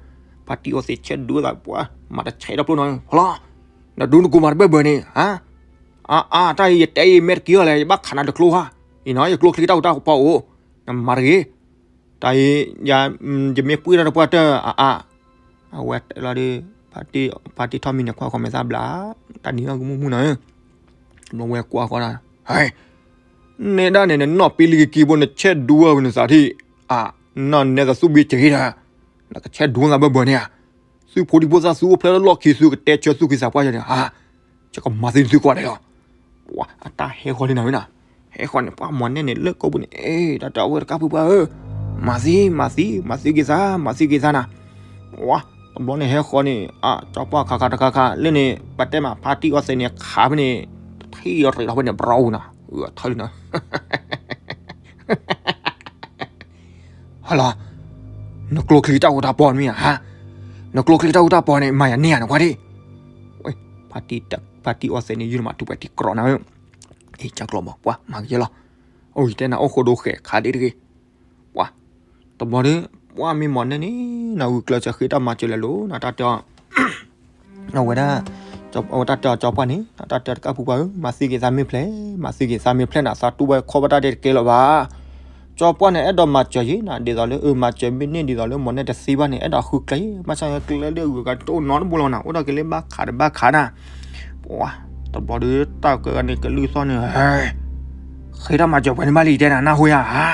ဖါတံၢ်အီသံးဆဲးဒူသးပှၤ မၤတဆဲးတဖျိနီၤ, ဟလီၤ, နဒူနကိးမၤတဘၢၣ်ဘၢၣ်န့ၣ်, အါအါ တၢ်အံၤယတဲအံၤမဲာ်တက့ၢ်အီၤလဲၣ် ယဘၣ်ခးနၤတကျိဧါ, အံၤနီၤ ယကျိချံတၢ်အူတၢ်ပီအိၣ်, နမၤတဂ့ၤ, တၢ်အံၤ ယမ့ၢ်ပှံၢ်ထီၣ်တပှၢ်တၢၢ်အါအါ, အဝဲတဲလီၤဒီး ဖါတံၢ်ထီၣ်မံၤန့ၣ် ကွၢ်ဃီမဲာ်သၣ်ဘျါ, တၢ်နံၤအကမူၣ်မူၣ်နၤဧၢ, ဘျီဝဲကွၢ်ဃီဒၣ်, ဟဲ, နဲဒၣ်န့ၣ် နနီၢ်ပံလံကက့ၤဘိ နဆဲးဒူဝဲနသးထံၣ်, အါ, နနီၢ်နဲသးသူၣ်ဘ့ၣ်စ့ၤဒၣ်, နကဆဲးဒူနသးဘၢၣ်ဘၢၣ်န့ၣ်ဧါ, သုဖိဒံဖိသၣ်သုအိၣ်ဖျဲၣ်လၢလီၢ်ခံ သုကတဲဆၢသူၣ်က့ၤသးပှၢ်ယၤန့ၣ်, ယကမၤသံသုကိးဂၤဒဲးလီၤ, ပှၤအတၢ်ဟဲဃီလံနၤဝဲနၤ, ဟဲဃီန့ၣ် ပှၤမ့ၢ်နဲၣ်န့ၣ် လၢကိးပူၤန့ၣ် အဲ တၢ်တဲအဝဲတကးဖုပှၢ်ဧၢ, မၤသံ မၤသံ မၤသံက့ၤသး မၤသံက့ၤသးနၤ, ပှၤ တဘျီန့ၣ်ဟဲဃီန့ၣ် အါ ကၠီပှၢ်ခးခးတခါခါ လၢန့ၣ် ပတဲမး ဖါတံၢ်အီသံးန့ၣ် ခးဖဲန့ၣ် တထံၣ်အီၤရ့းထီၣ်ဖဲန့ၣ် ဘြီဝူၤနၤ, ထၢလံနၤ ဟလီၤ, နကျိချံတၢ်အူတၢ်ပီန့ၣ်မ့ၢ်ဧါ, နကျိချံတၢ်အူတၢ်ပီန့၁ၣ် မၤယၤန့ၢ်ဧါ နကွၢ်ဒံး, ဖါတံၢ်အီသံးန့ၣ် ယုၢ်နမၤထူးပှဲၤတံၢ်ကြီနၤဧၢ, အ့ ကၢ်ကျီဘၣ် ပှၤမၤကယဲလီၤ, အိၣ်ယတဲနၤ အိၣ်ဃိဒိဃဲးခးဒ့တဂ့ၤ, ပှၤ, တဘျီဒီး ပှၤမ့ၢ်မ့ၢ်နဲန့ၣ် နဂုာ်ကျဲးစၢးဃ့တၢ်မၤစၢၤလဲၤလိၤ နတၢ်တဲအီၤ အဝဲဒၣ် အဝဲတၢ်တဲအီၤကၠီပှၢ်န့ၣ် နတၢ်တဲတကးဖုပှၢ်ဧၢ မၤသံက့ၤသးမ့ၢ်ဖျဲး မၤသံက့ၤသးမ့ၢ်ဖျဲးနၤ သးတူၢ်ဝဲခီၣ်ဘၣ်တၢ်ဒဲးတကဲလၢၤဘၣ်, ကၠီပှၢ်န့ၣ် အဲၣ်ဒိးမၤစၢၤယံၤနၤ ဒ်သိးလၢအမၤစၢၤမ့ၢ်န့ၢ်ဒ်သိးလၢမ့ၢ်နဲတသံဘၣ်န့ၣ် အဲၣ်ဒိးဃုကျဲ ဘၣ်ဆၣ်ကျဲလၢအဂုၤအဂၤတအိၣ်နီတဘိလီၤနၤ အိၣ်ဒီးက့ၤလၢဘၣ်ခးတဘၣ်ခးနၤ, ပှၤ, တဘျီဒီးတၢ်ကဲဂၤန့ၣ်ကလုၢ်သီၣ်န့ၣ် ဃ့တၢ်မၤစၢၤပှဲၤန့ၣ်ဘၣ်လံတဲနၤ နၢ်ဟူယၤဧါ,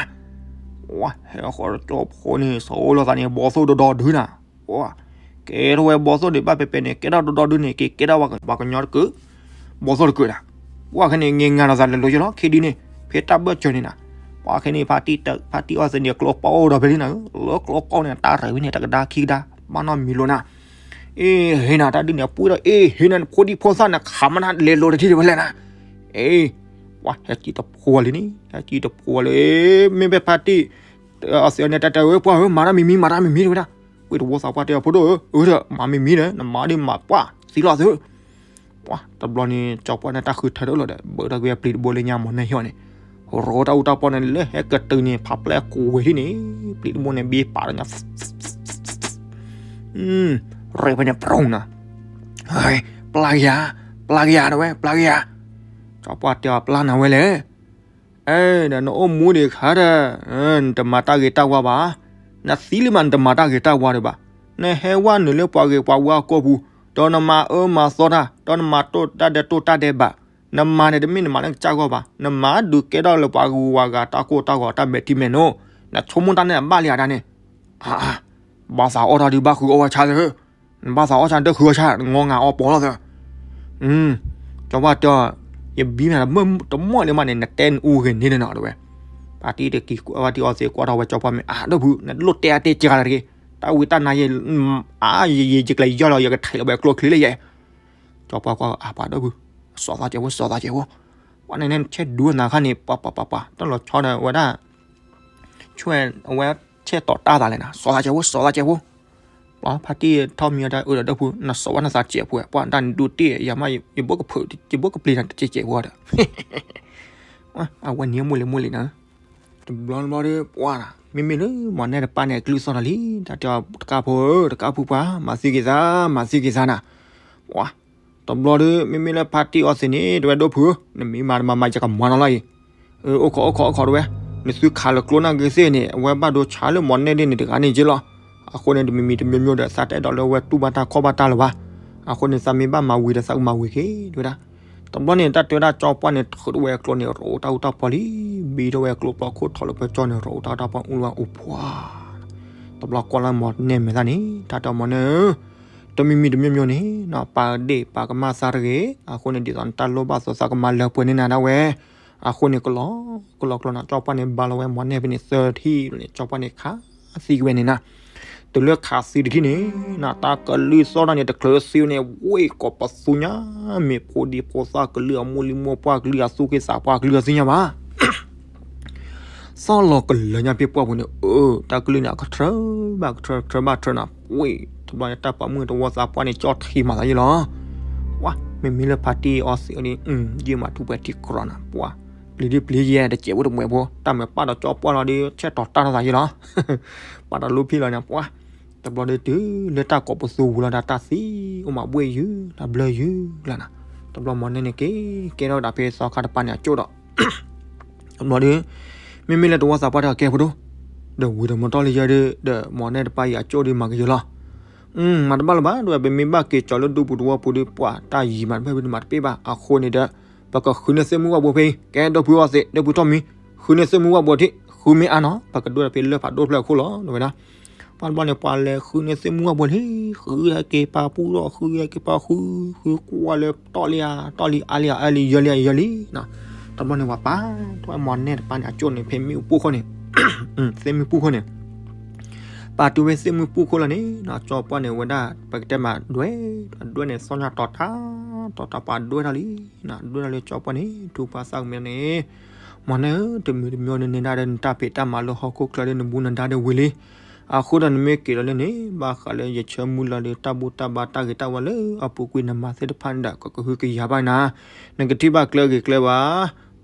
ပှၤ, ဟဲဃီၤတကၠီဖိန့ၣ် ဆိလိာ်သးန့ၣ် ဘီသိၣ်ဒီဒီဒုနၤ, ပှၤ, ကဲထီၣ်ဝဲဘီသိၣ်ဒုးဘၣ်ပဲပဲန့ၣ် ကဲထီၣ်ဒီဒီဒုန့ၣ် က့ၤကဲထီၣ်ပှၤကညီတကုး, ဘီသိၣ်တကုးနၤ, ပှၤခဲန့ၣ် ငဲၤငါဒီးသးလဲၤလိၤယလီၤ ခံဒုန့ၣ် ဖဲတၢ်ဘၢၣ်စၢၤန့ၣ်နၤ, ပှၤခဲန့ၣ် ဖါတံၢ်အီသံးန့ၣ် ကျိပီၣ်အိၣ်ဒီးဖဲလံနၤဧၢ, လၢကျိပီၣ်န့ၣ် တၢ်ရဲၣ်ဝဲန့ၣ် တကဒါခံကဒါ ဘၣ်နီၢ်မံၤလိာ်နၤ အ့ ဟ့ၣ်နၤတၢ်ဒုးန့ၣ် အပှ့ၤဒီး အ့ ဟ့ၣ်နၤနဖိဒံဖိသၣ်နခးမနုၤလဲၤလိၤတထံၣ်ဒံးဝဲလဲၣ်နၤ, အ့ ပှၤ ဟဲကံၣ်တဖိလံန့ၣ် ဟဲကံၣ်တဖိလံ, မ့မ့ၢ်ဖဲဖါတံၢ်အီသံးန့ၣ် တၢ်တဲဝဲပှၤဧၢ မၤတၢ်မံၤမံၤ မၤတၢ်မံၤမံၤတဝဲဒၣ်, ဝ့ၢ်တဝီသးပှၢ်တဲအဖိဒိၣ်ဧၢ, အၢ မၤမံၤမံၤဒီး နမၤဒ်မၤပှၢ်သံလီၤသု ပှၤ တဘျီန့ၣ် ကၠီပှၢ်န့ၣ် တၢ်ဃုထၢထၢလီၤဒီး ဘၢဒီးက့ၤပျံၤတဘိလၢညါမ့ၢ်နဲဟီၣ်န့ၣ်, ရိတၢ်အူတၢ်ပီၢ်န့ၣ် လၢဟဲကတုၤန့ၣ် ဖးပျဲၢ်ကွံာ်ထံၣ်န့ၣ်, ပျံၤတဘိန့ၣ် ဘ့ပာ်ဒီးညါ, ရဲၣ်ဖဲန့ၣ် ပရိနၤ, ပျၢ်က့ၤယၤ, ပျၢ်က့ၤယၤတဝဲ ပျၢ်က့ၤယၤ, ကၠီပှၢ်တဲအီၤ ပျၢ်နၤဝဲလဲၣ် အဲ ဒီးနအိၣ်မူဒံးခါဒီး, နတမၤတၢ်ဂ့ၤတၢ်ဝါဘၣ်, နသံလံမး နတမၤတၢ်ဂ့ၤတၢ်ဝါဒံးဘၣ်, နဟဲဝဲနုာ်လၢပှၤဂ့ၤပှၤဝါအကိာ်ပူၤ, ဒီးနမၤအၢမၤသီတၢ်, ဒီးနမၤတိၢ်တၢ်ဒဲးတိၢ်တၢ်ဒဲးဘး, နမၤန့ၣ်တမ့ၢ်နမၤလၢကစၢ်ဂီၢ်ဘၣ်, နမၤဒုးကဲထီၣ်လၢပှၤဂုၤပှၤဂၤတၢ်ကိၢ်တၢ်ဂီၤတၢ်မဲာ်ထံမဲာ်နိ, နဆိကမိၣ်တၢ်န့ၣ်အဘၣ်လံဧါဒၣ်န့ၣ်, အါအါ, ဘၣ်သးအီၣ်တၢ်ဒုးဘၣ်ဃုအီၣ်ဝဲဆါသၢ နဘၣ်သးအီၣ်ဆၣ် နတဃုအီၣ်ဆၣ် နငီငါအီၣ်ပီလီၤသၢ, ကၠီပှၢ်တဲအီၤ, ယဘံမ့ၢ်တမီၢ်လံမးန့ၣ် နတဲနအူဂ့ၤန့ၣ်န့ၣ်နီၤ တဝဲ, ဖါတံၢ်တကံၤ ဖါတံၢ်အီသံးကွၢ်ထီၣ်ဝဲကၠီပှၢ်မ့ၢ် အါဒီပုၢ် နတလိၣ်တဲအါတဲကၤတဂ့ၤ, တၢ်ဝံတၢ်နါယဲ, အါ ယယကျဲၤယီၢ်လီၤ ယကထံၣ်လီၤဝဲကျိချံလၢယဲ, ကၠီပှၢ်ကွၢ် အါ ပှၤဒီပုၢ်, စီၤသးကဲးဖိ စီၤသးကဲးဖိ, ပှၤန့ၣ်န့ၣ် ဆဲးဒူနၤခါန့ၣ် ပှၤပှၤပှၤပှၤ တၢ်လီၤဆီဒီးဝဲဒၣ် ဆိၣ်အဝဲဆဲးတီးတၢ်သးလဲၣ်နၤ စီၤသးကဲးဖိ စီၤသးကဲးဖိ, ဖါတံၢ်ထီၣ်မံအီၤတၢ်အၢဒီးဒီပုၢ် နစီၤဝဲနသးစဲးဖိ ပှၤဒၣ်နဒိတ့ၢ် ယၤမ့ၢ်ယဘိကဖုး ယဘိကပျံၤနၤတစဲးစဲးဖိဒီး အဝဲနံၤမိၢ်လံၤမိၢ်လံၤနၤ တဘျီတဘျီဒီး ပှၤ မ့မ့ၢ်လၢမီၢ်နဲၣ်တပၢ်န့ၣ် အကလုၢ်သီၣ်ထီၣ်လံ တၢ်တဲအီၤတကးဖိဧၢ တကးဖိပှၤ မၤသံက့ၤသး မၤသံက့ၤသးနၤ ပှၤ တဘျီဒီး မ့မ့ၢ်လၢဖါတံၢ်အီသံးန့ၣ် တဝဲဒိၣ်ဖုး နမ့ၢ်မၤတမၤမၤယကမၤနီၤလီၤအံၤ အိၣ်ခိးအိၣ်ခိးအိၣ်ခိးတဝဲ နသုခးလၢကျိနာ်က့ၤသ့ၣ်န့ၣ် အဝဲဘၣ်ဒိဆါလၢမီၢ်နဲၣ်ဒ်န့ၣ်တဂၤန့ၣ်က့လီၤ အဃိန့ၣ် တမံၤမံၤတမံၤမံၤဒီး သးတအဲၣ်ဒိးလၢဝဲတူၢ်ဘၣ်တၢ်ခီၣ်ဘၣ်တၢ်လၢၤဘၣ် အဃိန့ၣ် သးမ့ၢ်ဘၣ်မၤဝံၤဒီးသးကမၤဝံၤက့ၤ တဝဲဒၣ် တဘျီန့ၣ် တၢ်တဲဝဲဒၣ်ကၠီပှၢ်န့ၣ် ထုးထီၣ်ဝဲအကျိန့ၣ် ရိးတၢ်အူတၢ်ပီၢ်လံ ဘံထီၣ်ဝဲအကျိပျီခိၣ်ထီၣ်လၢပၢကၠီန့ၣ် ရိးတၢ်အူတၢ်ပီၢ်အူလၢအူဖှါ တဘျီကွၢ်လၢမီၢ်နဲၣ်မဲာ်သၣ်န့ၣ် တၢ်တဲမီၢ်နဲၣ်ဧၢ တမံၤမံၤတမံၤမံၤန့ၣ် ပာ်ဒ့ၣ်ပာ်ကမၣ်သးတဂ့ၤ အဃိန့ၣ် ဒ်သိးနတၢ်လိၣ်ဘၣ်သိးသးကမၤလၢပှဲၤန့ၢ်နၤဒၣ်ဝဲ အဃိန့ၣ် ကလီကလီကလီနီၤ ကၠီပှၢ်န့ၣ် ဘါလီၤဝဲမီၢ်နဲၣ်ဖဲန့ၣ် သၢထံၣ်န့ၣ် ကၠီပှၢ်န့ၣ် ခးသံကွံာ်ဝဲန့ၣ်နၤ တုၤလၢခးသံတထံၣ်န့ၣ် နတၢ်ကလုၢ်သီၣ်တၢ်န့ၣ် တချုးသံန့ၣ် ဝ့ၢ်ကိးပသူညါ မ့ၢ်ဖိဒံဖိသၣ်ကလုၢ်အမိၢ်လံၤမိၢ်ပှၢ်ကလုၢ်အသူၣ်က့သးပှၢ်ကလုၢ်အသ့ၣ်ညါဘၣ် သီၣ်လီၤကလၢၤညါဖဲပှၢ်ပူၤန့ၣ် အၢ တၢ်ကလုၢ်န့ၣ် အကထြၢဘၣ်ကထြၢ ကထြၢဘၣ်ထြၢနၤ ဝ့ၢ် တဘျီန့ၣ် တၢ်ပာ်မုၣ်တဝီသးပှၢ်န့ၣ် ကၠီထံမးသးယ့ၢ်လီၤ ပှၤ မ့မ့ၢ်လၢဖါတံၢ်အီသံးအီၤဒီး ယ့ၢ်မးထူၣ်ပှဲၤထံကြၢးနၤ ပှၤ ပျံၤဒ်ပျံၤယဲ တစဲးဖိတမှဲးဖိ တၢ်မၤပာ်ဒီးကၠီပှၢ်လီၤဒီး ဆဲးတီၤတၢ်ထီၣ်သးယ့ၢ်လီၤ ပာ်ဒီးလူဖံလီၤန့ၣ် ပှၤ တဘျီဒီးတုၤလၢတၢ်ကိးပသူဝံၤလီၤဒီးတၢ်သံ အိၣ်မးဘှ့ၣ်ယုၢ် တၢ်ဘျၢယုၢ်လီၤနၤ တဘျီမီၢ်နဲၣ်န့ၣ်က့ၤ ကဲထီၣ်ဝဲဒၣ်ဖဲသီခါတပၤန့ၣ်အကၠိၣ်ဒီး တဘျီဒီး မ့မ့ၢ်လၢတဝီသးပှၢ်တၢ်ကဲဖိဒိၣ် ဒီးဝံၤဒီးမီၢ်တီၢ်လံယဲဒီး ဒီးမီၢ်နဲၣ်တပၢ်အံၤအကၠိၣ်ဒီးမၤကယီၤလီၤ မၤတဘၣ်လၢၤဘၣ် ဒ်ဝဲပမ့ၢ်ဘၣ်က့ၤကၠီၤလၢဒူပူၤတဝီပူၤဒီး ပှၤတၢ်ယံၤမးတဘၣ်ဘၣ်တမၤတပ့ၢ်ဘၣ် အဃိန့ၣ်ဒီး ပကဃုန့ၢ်သ့ၣ်မုၢ်ဝၣ်ဘိဖဲအံၤ ကဲဒိၣ်ဖုအီသံး ဒိၣ်ဖုထီၣ်မံ ဃုန့ၢ်သ့ၣ်မုၢ်ဝၣ်ဘိထံး ဃုမ့ၢ်အါနီၤ ပကဒိၣ်ဒီးဖဲလၢဖးဒိၣ်ဖျၢၣ်အခိၣ်လီၤ တဝဲဒၣ် ပှၤတဘျီန့ၣ် ပှၤလဲၤဃုန့ၢ်သ့ၣ်မုၢ်ဝၣ်ဘိလံ ဃုဟဲက့ၤပာ်ပူၣ်ထီၣ် ဃုဟဲက့ၤပာ်ဃု ဃုကွၢ်လၢတီၢ်လံဧါ တီၢ်လံအါလံဧါ အါလံယၢလံဧါ ယၢလံ တဘျီန့ၣ် ပှၤပာ်ထီၣ်မီၢ်နဲၣ်တပၢ်န့ၣ် အကၠိၣ်န့ၣ် ဖဲမ့ၣ်အူပူၤခိၣ်န့ၣ် သ့ၣ်မုၢ်ပူၤခိၣ်န့ၣ် ပာ်တုၤဖဲသ့ၣ်မုၢ်ပူၤခိၣ်လီၤန့ၣ် ကၠီပှၢ်န့ၣ် ဝဲဒၣ် ပကတဲမးဒွဲၣ် အဒွဲၣ်န့ၣ် သီၣ်ညါတီၤထါ တီၤထါပှၤဒွဲၣ်ထီၣ်လံ ဒွဲၣ်ထီၣ်လံကၠီပှၢ်န့ၣ် ထူၣ်ပှၢ်သၣ်ကမဲာ်န့ၣ် မီၢ်နဲၣ်ဧၢ တမံၤတမံၤန့ၣ် နဒါဒီးနတၢ်ဖံးတၢ်မၤလၢဟီၣ်ခိၣ်ချၢဒီးနဘူးနဒါဒီးဝံၤလံ အဃိဒီးနမ့ၢ်က့ၤလီၤလၢန့ၣ် ဘၣ်ဃးလၢယဆၢမုၢ်လၢ်ဒီးတၢ်ဘူၣ်တၢ်ဘါတၢ်ဂ့ၤတၢ်ဝါလၢအပူၤကွံာ်နမၤသ့ၣ်တဖၣ်န့ၣ်ဒီး ကကဟုကယာ်ဘၣ်နၤ နကထံၣ်ဘၣ်ကျဲဂ့ၤကျဲဝါ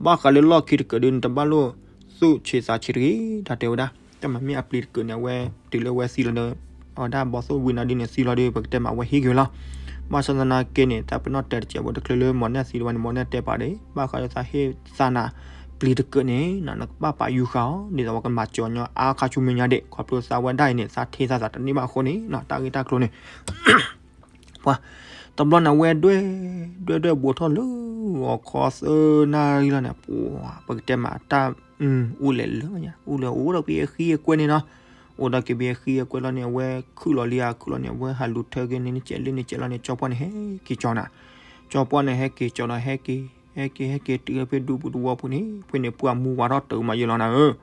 ဘၣ်ဃးလၢလီၢ်ခံတကးဒီး နတဘၣ်လိၣ်သူၣ်ဆံးသးဆံးတဂ့ၤ တၢ်တဲဝဲဒၣ် တၢ်မၤမ့ၢ်အပျံၤတကးန့ၣ် အဝဲတုၤလၢဝဲသံလီၤဒီး အဝဲဒၣ်ဘီသိၣ်ဝံနၤဒ်န့ၣ်သံလီၤဒီး ပကတဲမးဝဲဟံးက့ၤဝဲလီၤ ဘၣ်ဆၣ်သနာ်က့န့ၣ် တၢ်ပနီၣ်တဲာ်တစဲးဖိတချုးလၢမီၢ်နဲၣ်သံတဝဲန့ၣ် မီၢ်နဲၣ်တဲပာ်ဒီး ဘၣ်ဃးလၢသးဟ့ၣ်သးနၤ ပျံၤတကးန့ၣ် နကဘၣ်ပာ်ယူၤဃာ်အီၤ ဒ်သိးပှၤကမၤစၢၤညီအါခါဆူမဲာ်ညါဒံး ခီဖျိသးဝဲဒၣ်အံၤန့ၣ် သးထံၣ်သးသးတန့ၢ်ဘၣ်အဃိန့ၣ် တၢ်ဂ့ၢ်တၢ်ကျိၤန့ၣ် ပှၤ တဘျီန့ၣ်ဝဲဒွဲၣ် ဒွဲၣ်ဒွဲၣ်ဘူးထီၣ်လၢဂီၤခီသၢနၣ်ရံၣ်လီၤန့ၣ် ပှၤ ပကတဲမးတၢ် အူလဲၤလၢ အူလဲၤအိၣ်ဒီးက့ၤအဃံအကွဲန့ၣ်နီၤ အိၣ်ဒီးက့ၤဘၣ်အဃံအကွဲလီၤန့ၣ် အဝဲခုၣ်လီၤလံဧါ ခုၣ်လီၤန့ၣ် အဝဲဟးလူၤထၢက့ၤန့ၣ် နကဲးလၢန့ၣ်ကဲးလီၤန့ၣ် ကၠီပှၢ်န့ၣ်ဟဲက့ၤကၠီနၤ ကၠီပှၢ်န့ၣ်ဟဲက့ၤကၠီဒီးဟဲက့ၤ ဟဲက့ၤဟဲက့ၤတုၤဖဲဒူပူၤတဝီပူၤန့ၣ် ဖဲန့ၣ်ပှၤမူဝါထီၣ်တုၤမးယဲလီၤနၤဧၢ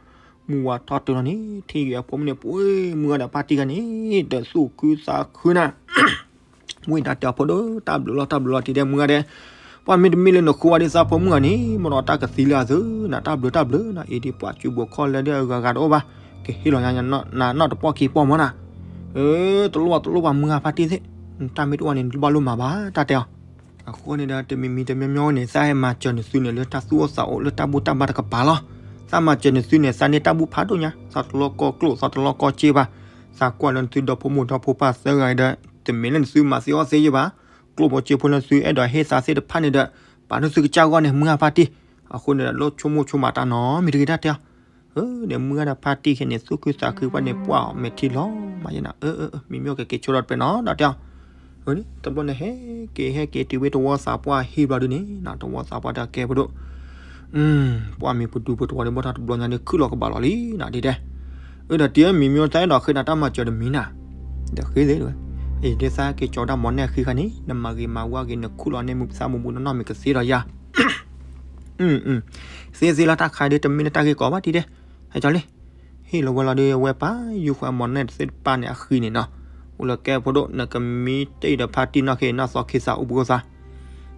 မူဝါထီၣ်တုၤလီၤန့ၣ် ထံၣ်က့ၤအဖိမုၣ်န့ၣ် ပှၤမုၢ်ဂၤဒီးဖါတံၢ်ဂၤန့ၣ် ဒီးသူၣ်ခုသးခုနၤ ဝံတၢ်တဲအဖိဒီး တၢ်ဘျုးလီၤ တၢ်ဘျုးလီၤ တံၤဒဲးမုၢ်ဂၤဒဲး ပှၤမ့တမ့ၢ်လၢနဃုဝဲဒ်သးဖိမုၣ်ဂၤန့ၣ် မ့ၢ်ဒီးတၢ်ကသံလၢအသၢနၤ တၢ်ဘျုးတၢ်ဘျုးနၤ အံၤဒ်ပှၤစုဘိးခီၣ်လၢဒ်အဂၤဂၤတအိၣ်ဘၣ် ကဟ့ၣ်လီၤညါနၤနီၢ်တပီၢ်ခံပီၢ်မးနၤ တလိၣ်ဘၣ်တလိၣ်ဘၣ်မုၢ်ဂၤဖါတံၢ်သ့ၣ် တၢ်မ့ၢ်တအိၣ်န့ၣ် နတဘၣ်လိၣ်မၤဘၣ် တၢ်တဲအီၤ အဃိန့ၣ်ဒီး တမံၤမံၤတမံၤမံၤန့ၣ် သးဟဲမၤစၢၤနသုန့ၣ် လၢတၢ်သူၣ်အိၣ်သးအိၣ်လၢတၢ်ဘူၣ်တၢ်ဘါတကပၤလီၤ. သးမၤစၢၤနသုန့ၣ် သးန့ၢ်တၢ်ဘူၣ်ဖးဒိၣ်ညါ, သးတလီၢ်ကီၢ်ကျိၣ် သးတလီၢ်ကီၢ်စ့ဘၣ်. သးကွၢ်လၢနသုဒီဖိမိၢ်ဒီဖိပၢ်သၢဂၤဒီး တမ့ၢ်လၢနသုမၤသ့အီၣ်သ့ယဲဘၣ်. ကျိၣ်ဖိစ့ဖိလၢနသုအဲၣ်ဒိးဟ့ၣ်သးသ့ၣ်တဖၣ်န့ၣ်ဒီး ပာ်နသုကစၢ်ဂီၢ်န့ၣ် မုၢ်ဂၤဖါတံၢ်. အဃိန့ၣ်ဒီး လိၣ်ဆိကမိၣ်ဆိကမးတၢ်နီတမံၤတဂ့ၤတၢ်တဲအီၤ ဒီးမုၢ်ဂၤဒီးဖါတံၢ်ခဲန့ၣ် သူၣ်ခုသးခုပှၢ်န့ၣ် ပှၢ်အီၤမဲာ်ထံလီၤမးယဲနၤ, မ့မ့ၢ်ကက့ၤဆိထီၣ်တပဲနီၤ တၢ်တဲအီၤ. တဘျီန့ၣ် ဟဲက့ၤဟဲက့ၤတုၤဝဲတဝီသးပှၢ် ဟံၣ်ဘျီဒုန့ၣ် တဝီသးပှၢ်တၢ်ကဲဖိဒိၣ် ပှၢ်မ့ၢ်ပဒူပတဝီဒီး ဘၣ်ထီၣ်တဘျီညါန့ၣ် ခုၣ်လီၤကဘၣ်လီၤလံနၤဒ်တဲ. အၢ ဒီးတံၤဧၢ မ့မ့ၢ်တၢ်အဲၣ်ဒိးဃ့နၤတၢ်မၤစၢၤတမံၤနၤ, ဒီးဃ့သ့, အံၤဒ်သးက့ၤကၠီဒၣ်မီၢ်နဲၣ်ဃံခါန့ၣ် နမၤဂ့ၤမၤဝါဂ့ၤ နခူၣ်လီၤန့ၢ်မုၢ်သၣ်မုၢ်ဘူးနီၢ်နီၢ်မ့ၢ်ကသ့ဒီးယၤ သ့သ့လီၤတၢ်ခါဒီး တမ့ၢ်လၢတၢ်ဂ့ၢ်ကီဘၣ်တံၤဒဲး, ဟဲကၠီလံ. ဟ့ၣ်လီၤဝဲလီၤဒီး အဝဲပာ်ယူၤဃာ်မီၢ်နဲၣ်သ့ၣ်တဖၣ်န့ၣ် အဃံန့ၣ်နီၤ, အိၣ်လၢကဲဖိဒိၣ် နကမံတ့ၢ်ဒီးဖါတံၢ်နီၢ်ခ့နီၢ်သီခ့သးအိၣ်ဘှံးအိၣ်သါ,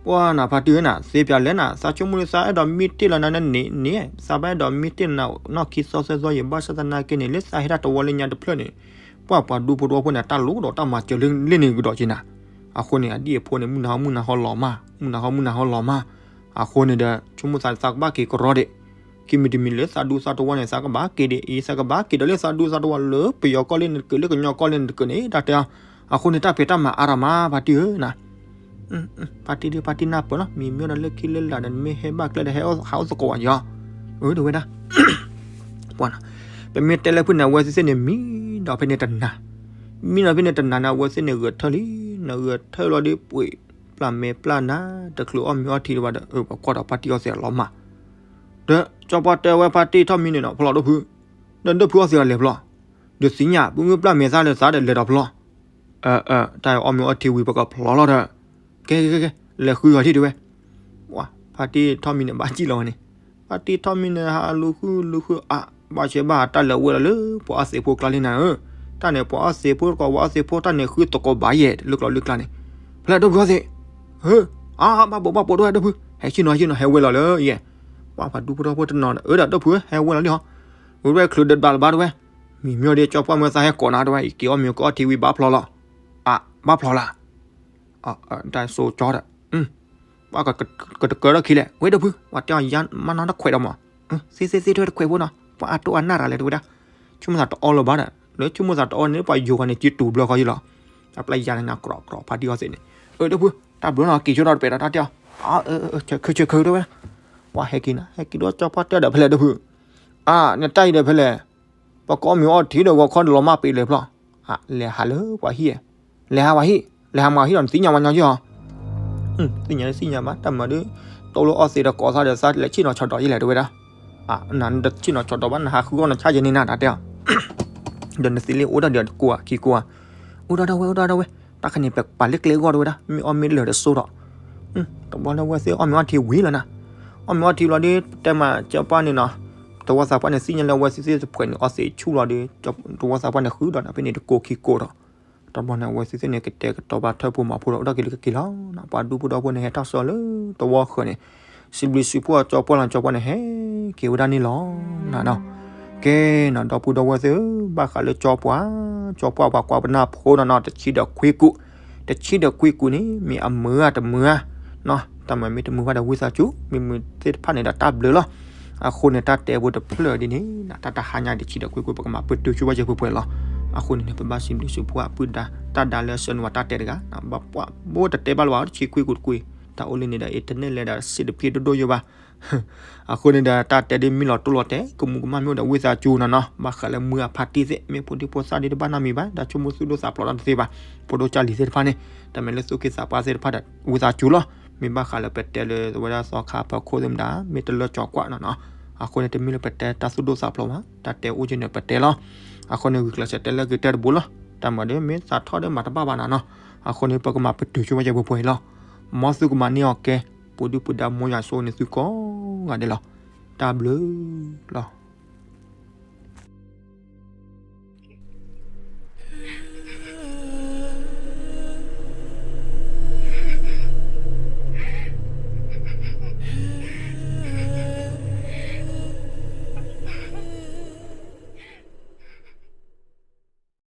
ပှၤနၤဖါတံၢ်ဧၢနၤ သ့ပၠးလဲၣ်နၤ သးဆိကမိၣ်လၢသးအဲၣ်ဒိးမံတ့ၢ်လီၤနၤန့ၣ်န့ၣ် သးဘၣ်အဲၣ်ဒိးမံတ့ၢ်လီၤနၤနီၢ်ခံသီသၢသီယံၤ ဘၣ်ဆၣ်သနာ်က့န့ၣ် လၢသးဟ့ၣ်တၢ်တဝီလၢညါတဖျၢၣ်န့ၣ်, ပှၤပှၤဒူဖိတဝီဖိန့ၣ် တၢ်လိၣ်ဒီးတၢ်မၤစၢၤလၢန့ၣ်ကဒီးက့နၤ. အဃိန့ၣ် အဒံၣ်အဖိန့ၣ် မုၢ်နၤဟီမုၢ်နၤဟီလီၤမၢ်, မုၢ်နၤဟီမုၢ်နၤဟီလီၤမၢ်. အဃိန့ၣ်ဒီး ဆိကမိၣ်သးသးကဘၣ်က့ၤကရီဒံး, ခံမံၤတမံၤလၢသးဒူသးတဝီန့ၣ် သးကဘၣ်က့ၤဒံးအံၤ, သးကဘၣ်က့ၤဒီးလၢသးဒူသးတဝီလၢပယီၤကီၢ်လၢန့ၣ်တက့ၢ်, လၢကညီကီၢ်လၢန့ၣ်တက့ၢ်န့ၣ် တၢ်တဲအီၤ. အဃိန့ၣ် တၢ်ဖံးတၢ်မၤအါထီၣ်မး ဖါတံၢ်ဧၢနၤ. ဖါတံၢ်ဒ်ဖါတံၢ်နၢ်ပၢၢ်လီၤ, မံၤမ့ၢ်ဒီးလၢခံလၢလာ်ဒီး နမ့ၢ်ဟဲဘၣ်ကျဲဒီး ဟဲဟးအိၣ်သကိးဝဲယီၤ. အၢ တဲဝဲဒၣ်, ပမ့ၢ်တဲလၢဖုၣ်န့ၣ် အဝဲသ့ၣ်န့ၣ် မံဒီးဖဲန့ၣ်တနၤ, မံဒီးဖဲန့ၣ်တနၤန့ၣ် အဝဲသ့ၣ်န့ၣ်ဂဲၤထၢၣ်လံ, နဂဲၤထၢၣ်လီၤဒီး ပှ့ၤပျၢ်မဲာ်ပျၢ်နါ တချုးအီၣ်မ့ၤအီထံတဘၣ်ဒီး ပကွၢ်ဒီးဖါတံၢ်အီၣ်သ့ၣ်အလီၤမၢ်. ဒီးကၠီပှၢ်တဲဝဲဖါတံၢ်ထီၣ်မံန့ၣ်ဒီး ဖျိးဒိၣ်ဖု, ဒီးဒိၣ်ဖုအီၣ်သ့ၣ်အလဲၤဖျိ, ဒီးသ့ၣ်ညါ ပမ့ၢ်ပျၢ်မဲာ်သၣ်ဒီးသးဒီးလဲၤဒီးဖျိ တၢ်အီၣ်မ့ၤအီထံဝံၤ ပကဖျိလီၤဒီး, ကဲကဲကဲ လဲၤဃုအီၤထံၣ်တဲဝဲ. ဖါတံၢ်ထီၣ်မံန့ၣ် ဘၣ်စံၣ်လီၤဝဲန့ၣ်, ဖါတံၢ်ထီၣ်မံန့ၣ် ဟးလူၤဃုလူၤဃုအါ, ဘၣ်ဆၢဘၣ်တၢ်လဲၤဝဲလီၤလၢ ပှၤအီၣ်သ့ၣ်ဖိကျါလံနၤဧၢ. တၢ်န့ၣ် ပှၤအီၣ်သ့ၣ်ဖိတကိး ပှၤအီၣ်သ့ၣ်ဖိ တၢ်န့ၣ်ဃုသကိးဘၣ်ယဲၢ် လၢကျိၤလၢကျါန့ၣ်, ဖဲလဲၣ်ဒိၣ်ဖုအီၣ်သ့ၣ်, အါ ဘၣ်ဘိးဘၣ်ဘိးဒိၣ်ဝဲဒိၣ်ဖု, ဟဲဆ့ၣ်နီၤဆ့ၣ်နီၤ ဟဲဝဲလီၤလၢယဲၢ်, ပှၤဖးဒူဖိထီဖိတနီၤ အၢဒီးဒိၣ်ဖုဧၢ ဟဲဝဲလီၤလံဟီ, ဝဲဝဲချုးဒီးဘၣ်လၢၤဘၣ်တဲဝဲ, မံၤမ့ၢ်ဒီးကၠီပှၢ်မ့ၢ်သးဟဲကိးနၤတဲဝဲ ယက့ၤအီၣ်မ့ၤကအီထံဝံၤဘၣ်ဖျိလီၤ, အါ ဘၣ်ဖျိလၢ တၢ်ဆိကၠီဒီး, ပှၤကတကၢထီၣ်ခံလဲၣ်, ဝဲဒိၣ်ဖု ပှၤတဲအီၤယါမးနီတခွဲးဒီးမး, သ့သ့သ့ ထီၣ်တခွဲးဖိနီၤ ပှၤအတိၢ်အနၢ်တၢ်လဲၣ်တဲဝဲဒၣ်, ဆိကမိၣ်သးတအီလၢၤဘၣ်ဒီး လၢဆိကမိၣ်သးတအီန့ၣ် ပှၤယိၤဂၤန့ၣ် က့ၤတူၢ်ဘျီဃီယံလီၤ, အပျဲၢ်ယၤန့ၣ် နၤကြီကြီ ဖါတံၢ်အီၣ်သ့ၣ်န့ၣ်, အၢ ဒိၣ်ဖု တၢ်ဘျုးနီၤ က့ၤဆိဒီးတပဲာ်ဒီးတၢ်တဲအီၤ, ဆၢခုဆၢခုတဲဝဲ, ပှၤဟဲက့ၤနၤ ဟဲက့ၤဒီးကၠီပှၢ်တဲဒီးဖဲလဲၣ်ဒိၣ်ဖု, အါ နတၢ်အံၤဒီးဖဲလဲၣ် ပကအီၣ်မ့ၤအီထံဒီးဂီၤခီဒီးလီၤမၢ်ပ့ၤလဲၤဖျိ, လဲၤဟးလၢပှၤဟံၣ်, လဲၤဟးပှၤဟံၣ်, လဲၤဟးမၤဟံၣ်ဒီး နသ့ၣ်ညါဝဲညီယံၢ်ဟီ, သ့ၣ်ညါသ့ၣ်ညါဘၣ် တၢ်မၤဒ်, တိၢ်လၢအီၣ်သ့ၣ်ဒီးကိးသးဒီးသးလဲၤဆ့ၣ်နီၤဆီၣ်ဒီးယံလီၤတဲဝဲဒၣ်, နတဆ့ၣ်နီၤဆီၣ်ဒီးဘၣ် နဟးဃုအီၣ်နဆၣ်ယဲန့ၣ်နၤတၢ်တဲအီၤ, ဒီးနသ့ၣ်လၢအိၣ်ဒၣ်ဒီးတကိးဧါခံကိးဧါ, အိၣ်ဒၣ်ဒၣ်ဝဲ အိၣ်ဒၣ်ဒၣ်ဝဲ, တၢ်ခါန့ၣ် ပပာ်လၢကျဲအဂီၢ်တဲဝဲဒၣ် မ့ၢ်အီၣ်မ့ၢ်လၢာ်ဒီးစိဒီး တဘျီလၢဝဲသ့ၣ်အီၣ်မ့ၤအီထံဝံၤလီၤနၤ, အီၣ်မ့ၤအီထံဘျီဒီး ပတဲမးကၠီပှၢ်န့ၣ်နီၤ, တဝီသးပှၢ်န့ၣ် သ့ၣ်ညါလၢအဝဲသ့ၣ်သ့ၣ်တဖှဲးန့ၣ် အီၣ်သ့ၣ်ဆူၣ်လီၤဒီး တဝီသးပှၢ်န့ၣ် ဃုဒီးနဖဲန့ၣ်တကိးခံကိးဒီး, တဘျီန့ၣ် အဝဲသ့ၣ်သ့ၣ်န့ၣ် ကတဲာ်ကတီၤဘၣ်ထၢၣ်ဖိမၤဖိဒီး အိၣ်ဒၣ်က့ၤလၢက့ၤလီၤ, ပှၤဒူဖိဒီဖိန့ၣ် ဟဲထီၣ်ဆှၢလၢတဝီဃၢၤန့ၣ်, စံးဘျုးစံးဖှိၣ်ကၠီပှၢ်လီၤ ကၠီပှၢ်န့ၣ် ဟဲက့ၤဝဲဒၣ်န့ၣ်လီၤနၤနီၤ, ကဲနီၤ ဒီပုၢ်ဒီဝဲၢ်သ့ၣ်ဧၢ, ဘၣ်ဃးလၢကၠီပှၢ်, ကၠီပှၢ်ပှၤကွၢ်ပနၢ်ဖိနီၤနီၤ တဆံဒီးခွံကူာ်, တဆံဒီးခွံကူာ်န့ၣ် မ့ၢ်အမုာ်ဧါတမုာ်ဧါ, တၢ်မၤမ့ၢ်တမုာ်ဘၣ်ဒီးဝံသးစူၤ, မ့ၢ်မုာ်သ့ၣ်တဖၣ်န့ၣ်ဒီးတၢ်ဘျုးလီၤ, အဃိန့ၣ် တၢ်တဲဖိတဖျၢၣ်ဒ်န့ၣ် တၢ်တဟါညါတဆံဒီးခွံကူာ် ပကမၤပတုာ်ဆိဝဲယဲၢ်ပှဲၤပှဲၤလီၤ, အဃိန့ၣ် ပဘၣ်စံးဘျုးစံးဖှိၣ်အပုၢ်ဒါ တၢ်ဒါလၢအဆှၢနုာ်ဝဲတၢ်တဲတဂၤ, ဘၣ်ပှၤဘိတတဲဘၣ်လၢၤဘၣ် တဆံခွံကူာ်တကွံာ်, တၢ်အိၣ်လၢန့ၣ်ဒီး internet လဲၤဒီးစံးတဖျ့ဒိၣ်ဒိၣ်ယိာ်ဘၣ် အဃိန့ၣ်ဒီး တၢ်တဲဒ်မ့ၢ်လီၤတိၢ်လီၤတဲာ် ကမူးကမၣ်မ့ၢ်အိၣ်ဒီးဝံသးစူၤနီၤနီၤ, ဘၣ်ဃးလၢမုၢ်အဖါတံၢ်သ့ၣ် မ့ၢ်ဖိဒံဖိသၣ်ဒ်တဘၣ်နီတမံၤဘၣ်, တၢ်ဆိကမိၣ်သူၣ်ဒိၣ်သးဖျိးတၢ်တသ့ဘၣ်, ဖိဒိၣ်ကၢ်လံၤသ့ၣ်တဖၣ်န့ၣ်, တၢ်မ့ၢ်လၢသူၣ်က့သးပှၢ်သ့ၣ်တဖၣ်ဒီး ဝံသးစူၤလီၤ, မ့ၢ်ဘၣ်ဃးလၢပတဲလၢဝဲဒၣ်သီခါဖီခိၣ်သ့ၣ်မတၤ မ့ၢ်တလၢကၠီၤကွၢ်နီၤနီၤ, အဃိန့ၣ် တမ့ၢ်လၢပတဲတၢ်သူၣ်ဒိၣ်သးဖျိးဘၣ်, တၢ်တဲအိၣ်က့ၤန့ၣ်ပတဲလီၤ, အဃိန့ၣ် ဂုာ်ကျဲးစၢးတဲလၢဂ့ၤတဲတဘိလီၤ, တၢ်မၤဒီးမ့ၢ်သးထီၣ်ဒီးမၤတဘၣ်ဘၣ်နီၤနီၤ, အဃိန့ၣ် ပကမၤပတုာ်ဆိဝဲယဲၢ်ပှဲၤပှဲၤလီၤ, မ်သုကမၤန့ၢ်အီၤကဲ, ပူၤဒုၣ်ပူၤဒါမိၢ်ယၤဆိန့ၣ်သုကိးဂၤဒဲးလီၤ, တၢ်ဘျုးလီၤ.